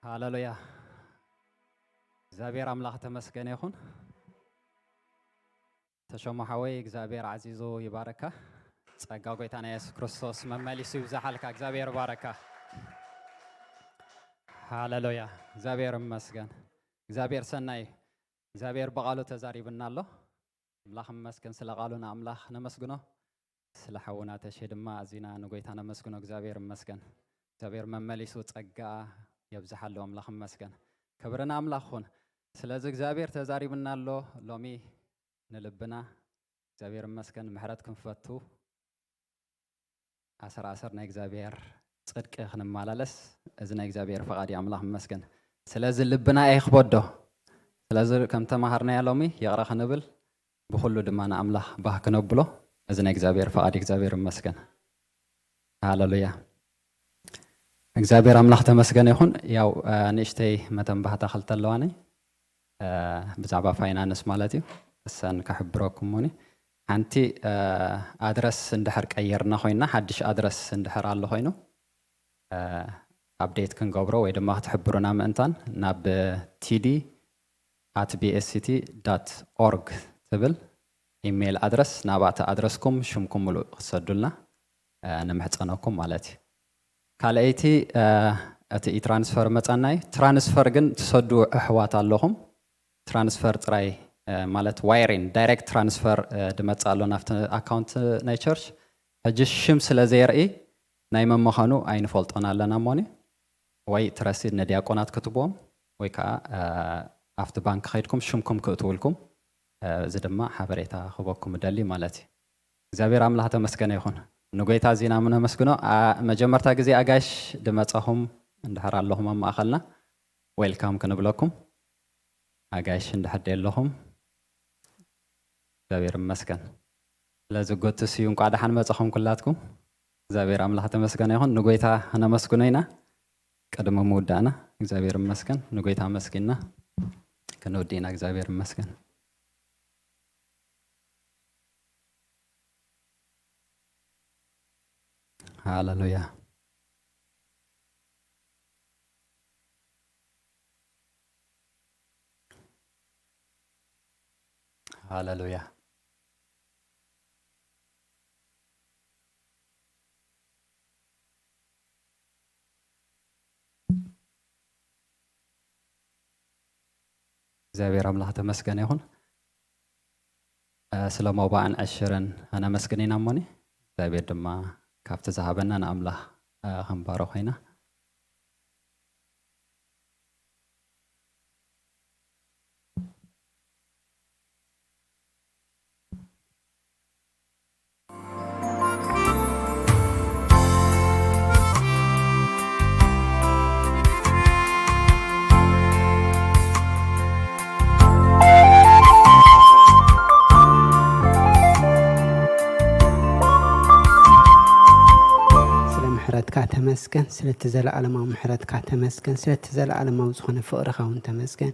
ሃሌሉያ። እግዚኣብሔር ኣምላኽ ተመስገነ ይኹን። ተሾሞ ሓወይ እግዚኣብሔር ዓዚዙ ይባረካ። ጸጋ ጎይታና የሱስ ክርስቶስ መመሊሱ ይብዛሓልካ። እግዚኣብሔር ይባረካ። ሃሌሉያ። እግዚኣብሔር ይመስገን። እግዚኣብሔር ሰናይ እዩ። እግዚኣብሔር ብቓሉ ተዛሪብና ኣሎ። ኣምላኽ ይመስገን ስለ ቓሉ ንኣምላኽ ነመስግኖ። ስለ ሓውና ተሼ ድማ ኣዚና ንጎይታ ነመስግኖ። እግዚኣብሔር ይመስገን። እግዚኣብሔር መመሊሱ ጸጋ የብዝሓሉ። ኣምላኽ ይመስገን። ክብሪ ንኣምላኽ ይኹን። ስለዚ እግዚኣብሔር ተዛሪብና ኣሎ። ሎሚ ንልብና እግዚኣብሔር ይመስገን ምሕረት ክንፈቱ ኣሰር ኣሰር ናይ እግዚኣብሔር ጽድቂ ክንመላለስ እዚ ናይ እግዚኣብሔር ፍቓድ እዩ። ኣምላኽ ይመስገን። ስለዚ ልብና ኣይኽበዶ። ስለዚ ከም ተማሃርናዮ ሎሚ ይቕረ ክንብል ብኹሉ ድማ ንኣምላኽ ባህ ክነብሎ እዚ ናይ እግዚኣብሔር ፍቓድ እዩ። እግዚኣብሔር ይመስገን። ሃሌሉያ። እግዚኣብሔር ኣምላኽ ተመስገነ ይኹን። ያው፣ እ፣ ንእሽተይ መተንባህታ ክልተ ኣለዋኒ። እ፣ ብዛዕባ ፋይናንስ ማለት እዩ። እሰን ከሕብረኩም እኒ። ሓንቲ፣ እ፣ ኣድረስ እንድሕር ቀይርና ኮይና፣ ሓድሽ ኣድረስ እንድሕር ኣሎ ኮይኑ፣ እ፣ ኣፕዴት ክንገብሮ ወይ ድማ ክትሕብሩና ምእንታን ናብ ቲ ዲ ኣት ቢ ኤስ ሲ ቲ ዳት ኦርግ ትብል ኢሜይል ኣድረስ ናብኣ ኣድረስኩም ሽምኩም ምሉእ ክትሰዱልና፣ እ፣ ንምሕጸነኩም ማለት እዩ። ካልኣይቲ፣ እ፣ እቲ ኢትራንስፈር መጻና እዩ። ትራንስፈር ግን ትሰዱ ኣሕዋት ኣለኹም። ትራንስፈር ጥራይ፣ እ፣ ማለት ዋይሪን ዳይሬክት ትራንስፈር፣ እ፣ ድመጽእ ኣሎ ናብቲ ኣካውንት ናይ ቸርች። ሕጂ ሽም ስለ ዘየርኢ ናይ መመኻኑ ኣይንፈልጦን ኣለና እሞኒ። ወይ ትረሲድ ንዲያቆናት ክትቦም ወይ ከዓ፣ እ፣ ኣብቲ ባንክ ከይድኩም ሽምኩም ክእትውልኩም፣ እ፣ እዚ ድማ ሓበሬታ ክበኩም እደሊ ማለት እዩ። እግዚኣብሔር ኣምላኽ ተመስገነ ይኹን። ንጎይታ እዚና ምነመስግኖ። ኣ-፣ መጀመርታ ግዜ ኣጋይሽ ድመጻኹም እንድሕር ኣለኹም ኣብ ማእኸልና ዌልካም ክንብለኩም። ኣጋይሽ እንድሕር ደለኹም እግዚኣብሔር ይመስገን። ስለዚ ጎትስ እዩ እንቋዕ ደሓን መጻኹም ኩላትኩም። እግዚኣብሔር ኣምላኽ ተመስገነ ይኹን። ንጎይታ ክነመስግኖ ኢና። ቅድሚ ምውዳእና እግዚኣብሔር ይመስገን። ንጎይታ ኣመስጊንና ክንውዲ ኢና። እግዚኣብሔር ይመስገን። ሃሌሉያ። ሃሌሉያ። እግዚኣብሔር ኣምላኽ ተመስገነ ይኹን። እ፣ ስለ መባእን ዕሽርን ኣነመስግን ኢና እሞኒ፣ እግዚኣብሔር ድማ ካብቲ ዝሃበና ንኣምላኽ፣ እ፣ ክንባርኾ ኢና። ምሕረትካ ተመስገን። ስለቲ ዘለኣለማዊ ምሕረትካ ተመስገን። ስለቲ ዘለኣለማዊ ዝኾነ ፍቕርኻ እውን ተመስገን።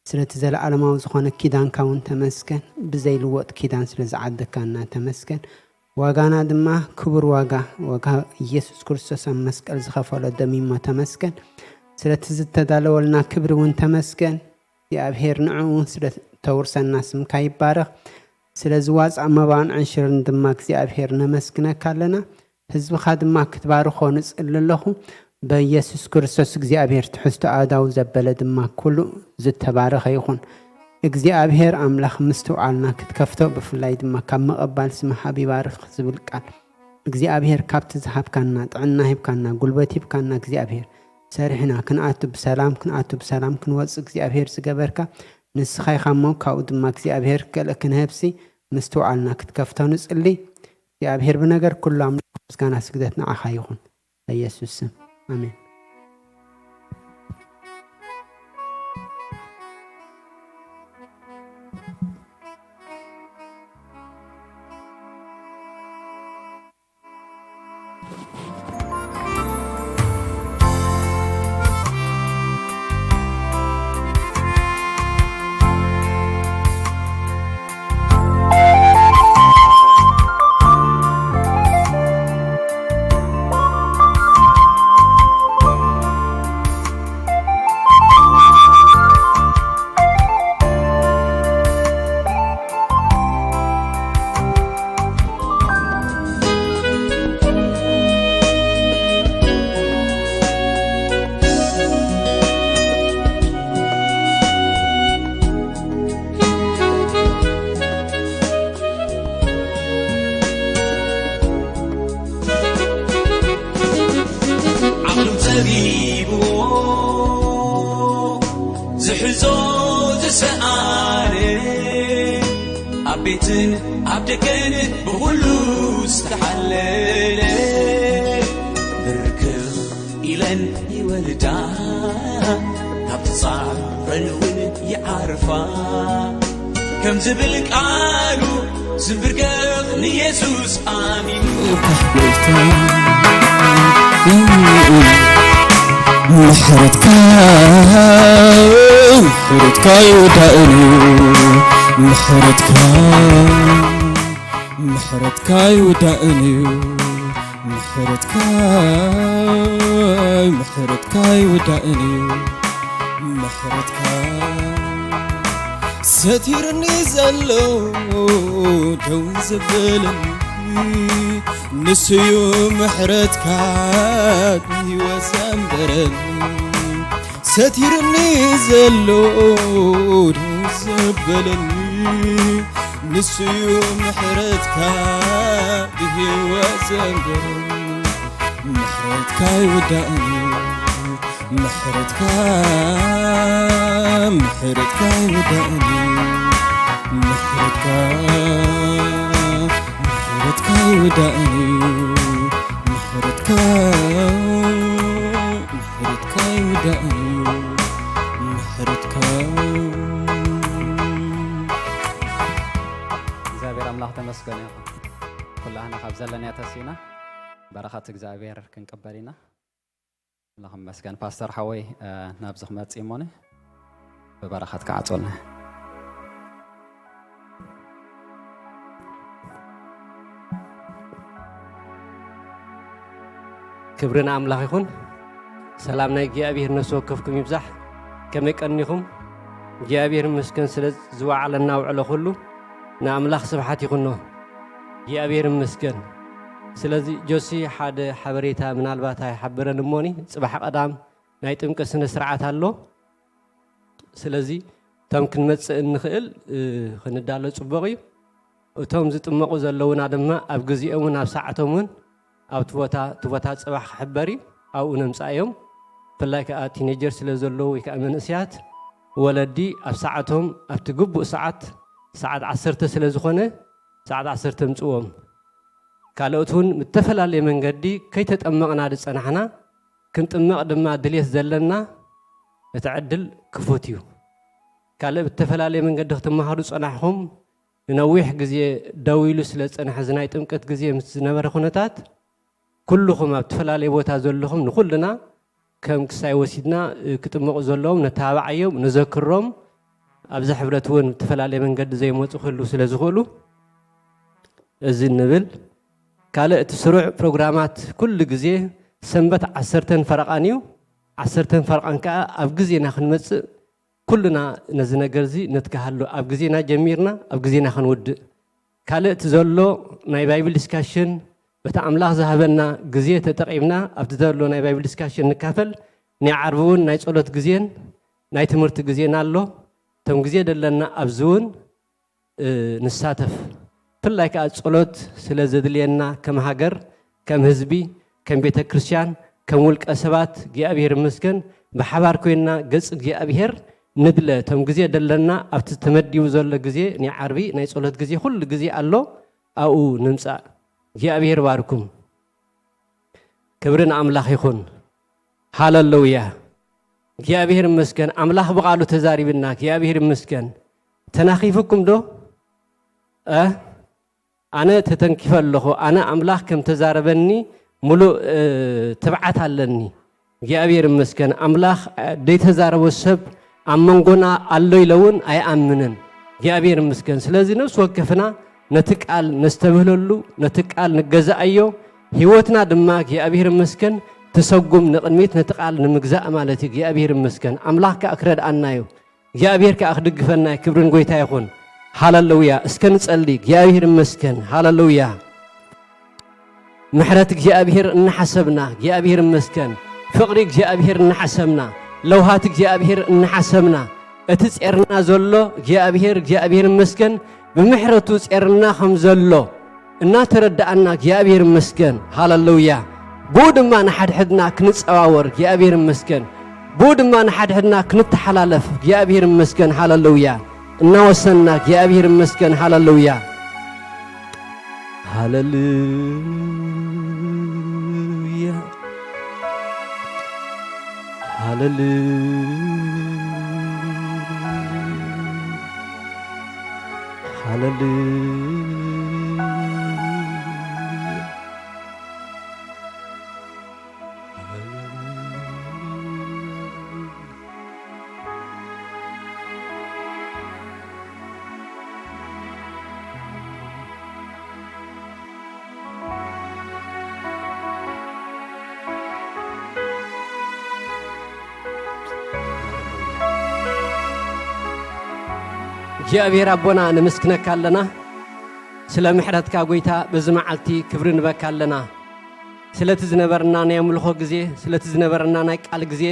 ስለቲ ዘለኣለማዊ ዝኾነ ኪዳንካ እውን ተመስገን። ብዘይልወጥ ኪዳን ስለ ዝዓደካና ተመስገን። ዋጋና ድማ ክቡር ዋጋ፣ ዋጋ ኢየሱስ ክርስቶስ ኣብ መስቀል ዝኸፈሎ ደም እሞ ተመስገን። ስለቲ ዝተዳለወልና ክብሪ እውን ተመስገን። እግዚኣብሔር ንዕኡ እውን ስለ ተውርሰና ስምካ ይባረኽ። ስለዚ ዋፃእ መባን ዕንሽርን ድማ እግዚኣብሔር ነመስግነካ ኣለና። ህዝብኻ ድማ ክትባርኾ ንጽሊ ኣለኹ። በኢየሱስ ክርስቶስ እግዚኣብሔር ትሕዝቶ ኣእዳው ዘበለ ድማ ኩሉ ዝተባረኸ ይኹን። እግዚኣብሔር ኣምላኽ ምስትውዓልና ክትከፍቶ፣ ብፍላይ ድማ ካብ ምቕባል ስምሃብ ይባርኽ ዝብል ቃል እግዚኣብሔር ካብቲ ዝሃብካና፣ ጥዕና ሂብካና፣ ጉልበት ሂብካና እግዚኣብሔር ሰሪሕና ክንኣቱ ብሰላም፣ ክንኣቱ ብሰላም ክንወጽእ እግዚኣብሔር ዝገበርካ ንስኻ ኢኻ እሞ፣ ካብኡ ድማ እግዚኣብሔር ገለ ክንህብሲ ምስትውዓልና ክትከፍቶ ንጽሊ። እግዚኣብሔር ብነገር ኩሉ ኣምላኽ ምስጋና ስግደት ንዓኻ ይኹን። በኢየሱስ ስም ኣሜን። ዓቕሉ ጸቢብዎ ዝሕዞ ዝሰኣነ፣ ኣብ ቤትን ኣብ ደገን ብኹሉ ዝተሓለለ፣ ብርክኽ ኢለን ይወልዳ፣ ካብ ተጻረን እውን ይዓርፋ። ከም ዝብል ቃሉ ዝንብርከኽ ንየሱስ ኣሚኑ። ምሕረትካ፣ ምሕረትካ ይወዳእን እዩ። ምሕረትካ፣ ምሕረትካ ይወዳእን እዩ። ምሕረትካ፣ ምሕረትካ ይወዳእን እዩ። ምሕረትካ ሰቲርኒ ዘሎ ደው ዘበለኒ፣ ንሱዩ ምሕረትካ ብህይወት ዘንበረኒ። ሰቲርኒ ዘሎ ደው ዘበለኒ፣ ንሱዩ ምሕረትካ ብህይወት ዘንበረኒ። ምሕረትካ ይወዳእን እዩ። ምሕረትካ፣ ምሕረትካ ይወዳእን እዩ። ምሕረትካ፣ ምሕረትካ ይወዳእን እዩ። ምሕረትካ፣ ምሕረትካ ይወዳእን እዩ። ምሕረትካ። እግዚኣብሔር ኣምላኽ ተመስገን ይኹን። ኩላህና ካብ ዘለናዮ ተሲእና በረኸት እግዚኣብሔር ክንቅበል ኢና። ኣምላኽ ይመስገን። ፓስተር ሓወይ፣ እ፣ ናብዚ ክመጽእ እሞኒ ብበረኸት ክዓጾልና። ክብሪ ንኣምላኽ ይኹን። ሰላም ናይ እግዚኣብሔር ነፍሲ ወከፍኩም ይብዛሕ። ከመይ ቀኒኹም? እግዚኣብሔር ይመስገን ስለ ዝወዓለና ውዕሎ ኩሉ ንኣምላኽ ስብሓት ይኹኖ። እግዚኣብሔር ይመስገን። ስለዚ ጆሲ ሓደ ሓበሬታ ምናልባት ኣይሓበረን እሞኒ፣ ጽባሕ ቀዳም ናይ ጥምቀት ስነ ስርዓት ኣሎ። ስለዚ እቶም ክንመጽእ እንኽእል፣ እ፣ ክንዳሎ ጽቡቕ እዩ። እቶም ዝጥመቑ ዘለዉና ድማ ኣብ ግዜኦምን ኣብ ሰዓቶምን ኣብቲ ቦታ፣ እቲ ቦታ ጽባሕ ክሕበር እዩ፣ ኣብኡ ነምጽኣዮም። ብፍላይ ከኣ ቲኔጀር ስለ ዘለዉ ወይ ከኣ መንእሰያት ወለዲ ኣብ ሰዓቶም፣ ኣብቲ ግቡእ ሰዓት፣ ሰዓት ዓሰርተ ስለ ዝኾነ፣ ሰዓት ዓሰርተ ምጽዎም። ካልኦት እውን ብተፈላለየ መንገዲ ከይተጠመቕና ዝጸናሕና፣ ክንጥመቕ ድማ ድልየት ዘለና፣ እቲ ዕድል ክፉት እዩ። ካልእ ብተፈላለየ መንገዲ ክትመሃሩ ዝጸናሕኹም፣ ንነዊሕ ግዜ ደው ኢሉ ስለ ዝጸንሐ፣ እዚ ናይ ጥምቀት ግዜ ምስ ዝነበረ ኩነታት፣ ኩልኹም ኣብ ዝተፈላለየ ቦታ ዘለኹም ንኹልና ከም ክሳይ ወሲድና፣ እ፣ ክጥመቑ ዘለዎም ነተባብዓዮም፣ ንዘክሮም። ኣብዚ ሕብረት እውን ብተፈላለየ መንገዲ ዘይመፁ ክህልዉ ስለ ዝኽእሉ እዚ ንብል። ካልእ እቲ ስሩዕ ፕሮግራማት ኩሉ ግዜ ሰንበት ዓሰርተን ፈረቓን እዩ። ዓሰርተን ፈረቓን ከዓ ኣብ ግዜና ክንመፅእ ኩልና ነዚ ነገር እዚ ነትግሃሉ። ኣብ ግዜና ጀሚርና ኣብ ግዜና ክንውድእ። ካልእ እቲ ዘሎ ናይ ባይብል ዲስካሽን በቲ ኣምላኽ ዝሃበና ግዜ ተጠቒምና ኣብቲ ዘሎ ናይ ባይብል ዲስካሽን ንካፈል። ናይ ዓርቢ እውን ናይ ጸሎት ግዜን ናይ ትምህርቲ ግዜን ኣሎ። እቶም ግዜ ደለና ኣብዚ እውን፣ እ፣ ንሳተፍ። ብፍላይ ከኣ ጸሎት ስለ ዘድልየና ከም ሃገር፣ ከም ህዝቢ፣ ከም ቤተ ክርስቲያን፣ ከም ውልቀ ሰባት እግዚኣብሔር ይመስገን ብሓባር ኮይንና ገጽ እግዚኣብሔር ንድለ። እቶም ግዜ ደለና ኣብቲ ተመዲቡ ዘሎ ግዜ ናይ ዓርቢ ናይ ጸሎት ግዜ ኩሉ ግዜ ኣሎ፣ ኣብኡ ንምጻእ። እግዚኣብሔር ባርኩም። ክብሪ ንኣምላኽ ይኹን። ሃለሉያ። እግዚኣብሔር ይመስገን። ኣምላኽ ብቓሉ ተዛሪብና። እግዚኣብሔር ይመስገን። ተናኺፉኩም ዶ? እ? ኣነ ተተንኪፈ ኣለኹ። ኣነ ኣምላኽ ከም ተዛረበኒ ምሉእ፣ እ፣ ትብዓት ኣለኒ። እግዚኣብሔር ይመስገን። ኣምላኽ፣ እ፣ ዘይተዛረቦ ሰብ ኣብ መንጎና ኣሎ ኢለ እውን ኣይኣምንን። እግዚኣብሔር ይመስገን። ስለዚ ነፍሲ ወከፍና ነቲ ቃል ነስተብህለሉ፣ ነቲ ቃል ንገዛኣዮ፣ ህይወትና ድማ እግዚኣብሔር ይመስገን ትሰጉም ንቕድሚት ነቲ ቃል ንምግዛእ ማለት እዩ። እግዚኣብሔር ይመስገን። ኣምላኽ ከኣ ክረድኣና እዩ። እግዚኣብሔር ከኣ ክድግፈና እዩ። ክብርን ጎይታ ይኹን። ሃለሉያ። እስከ ንጸሊ። እግዚኣብሔር ይመስገን። ሃለሉያ። ምሕረት እግዚኣብሔር እናሓሰብና፣ እግዚኣብሔር ይመስገን። ፍቕሪ እግዚኣብሔር እናሓሰብና፣ ለውሃት እግዚኣብሔር እናሓሰብና፣ እቲ ጼርና ዘሎ እግዚኣብሔር፣ እግዚኣብሔር ይመስገን፣ ብምሕረቱ ጼርና ከም ዘሎ እናተረዳኣና፣ እግዚኣብሔር ይመስገን። ሃለሉያ። ብኡ ድማ ንሓድሕድና ክንጸዋወር፣ እግዚኣብሔር ይመስገን። ብኡ ድማ ንሓድሕድና ክንተሓላለፍ፣ እግዚኣብሔር ይመስገን። ሃለሉያ። እናወሰንና፣ እግዚኣብሔር ይመስገን። ሃለሉያ። ሃለሉያ፣ ሃለሉያ፣ ሃለሉያ። እግዚኣብሔር ኣቦና፣ ነመስግነካ ኣለና። ስለ ምሕረትካ፣ ጐይታ፣ በዚ መዓልቲ ክብሪ ንበካ ኣለና። ስለቲ ዝነበረና ናይ ኣምልኾ ግዜ፣ ስለቲ ዝነበረና ናይ ቃል ግዜ፣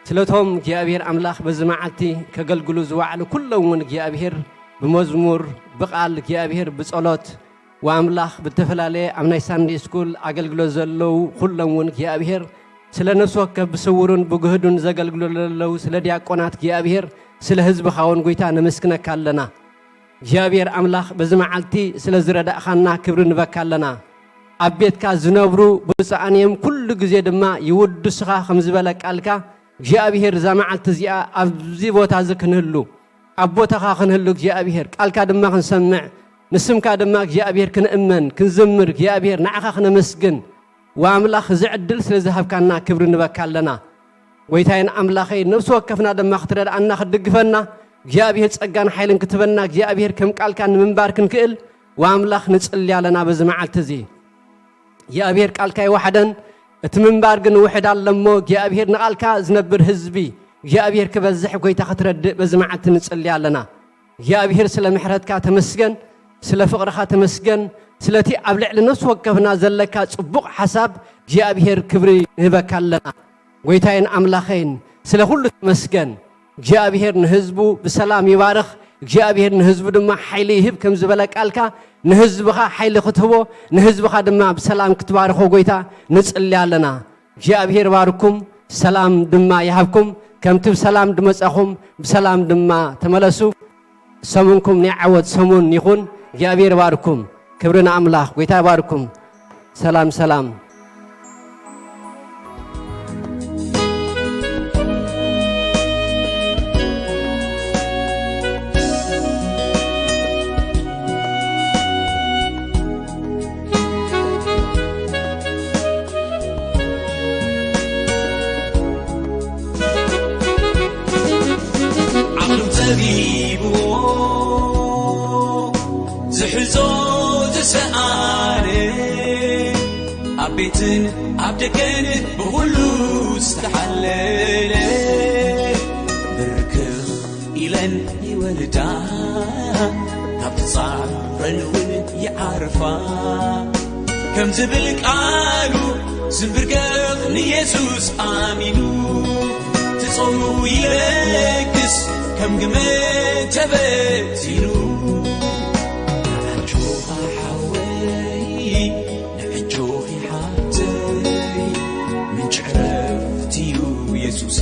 ስለቶም እግዚኣብሔር ኣምላኽ በዚ መዓልቲ ከገልግሉ ዝወዓሉ ኩሎም እውን እግዚኣብሔር ብመዝሙር፣ ብቓል እግዚኣብሔር፣ ብጸሎት፣ ወኣምላኽ ብተፈላለየ ኣብ ናይ ሳንዴ ስኩል ኣገልግሎት ዘለዉ ኩሎም እውን እግዚኣብሔር ስለ ነፍሲ ወከፍ ብስውሩን ብግህዱን ዘገልግሉ ዘለዉ ስለ ዲያቆናት እግዚኣብሔር ስለ ህዝብኻ እውን ጐይታ ነመስግነካ ኣለና። እግዚኣብሔር ኣምላኽ በዚ መዓልቲ ስለ ዝረዳእኻና ክብሪ ንበካ ኣለና። ኣብ ቤትካ ዝነብሩ ብፁዓን እዮም፣ ኩሉ ግዜ ድማ ይውድሱኻ ከም ዝበለ ቃልካ እግዚኣብሔር እዛ መዓልቲ እዚኣ ኣብዚ ቦታ እዚ ክንህሉ ኣብ ቦታኻ ክንህሉ እግዚኣብሔር ቃልካ ድማ ክንሰምዕ ንስምካ ድማ እግዚኣብሔር ክንእመን ክንዝምር እግዚኣብሔር ንዓኻ ክነመስግን ወኣምላኽ እዚ ዕድል ስለ ዝሃብካና ክብሪ ንበካ ኣለና። ጐይታዬን ኣምላኸይ ነፍሲ ወከፍና ድማ ክትረድኣና ክትድግፈና እግዚኣብሔር ጸጋን ሓይልን ክትበና እግዚኣብሔር ከም ቃልካ ንምንባር ክንክእል ወኣምላኽ ንጽሊ ኣለና በዚ መዓልቲ እዚ። እግዚኣብሔር ቃልካ ይዋሕደን እቲ ምንባር ግን ውሕድ ኣለሞ እግዚኣብሔር ንቓልካ ዝነብር ህዝቢ እግዚኣብሔር ክበዝሕ ጐይታ ክትረድእ በዚ መዓልቲ ንጽሊ ኣለና። እግዚኣብሔር ስለ ምሕረትካ ተመስገን፣ ስለ ፍቕርኻ ተመስገን፣ ስለቲ ኣብ ልዕሊ ነፍሲ ወከፍና ዘለካ ጽቡቕ ሓሳብ እግዚኣብሔር ክብሪ ንህበካ ኣለና። ጐይታዬን ኣምላኸይን ስለ ኩሉ ተመስገን። እግዚኣብሔር ንህዝቡ ብሰላም ይባርኽ። እግዚኣብሔር ንህዝቡ ድማ ሓይሊ ይህብ ከም ዝበለ ቃልካ ንህዝብኻ ሓይሊ ክትህቦ ንህዝብኻ ድማ ብሰላም ክትባርኾ ጐይታ ንጽሊ ኣለና። እግዚኣብሔር ይባርኩም፣ ሰላም ድማ ይሃብኩም። ከምቲ ብሰላም ድመጻኹም ብሰላም ድማ ተመለሱ። ሰሙንኩም ናይ ዓወት ሰሙን ይኹን። እግዚኣብሔር ይባርኩም። ክብሪ ንኣምላኽ። ጐይታ ይባርኩም። ሰላም ሰላም። ኣብ ቤትን ኣብ ደገን ብኹሉ ዝተሓለለ፣ ብርክኽ ኢለን ይወልዳ፣ ካብ ጻዕረን እውን ይዓርፋ። ከም ዝብል ቃሉ ዝንብርከኽ ንየሱስ ኣሚኑ፣ ትጾሙ ይለግስ ከም ግመ ተበቲኑ። ንዓጆኻ ሓወይ፣ ንዕጆኺ ሓብተይ፣ ምንጪ ዕረፍቲ እዩ የሱስ።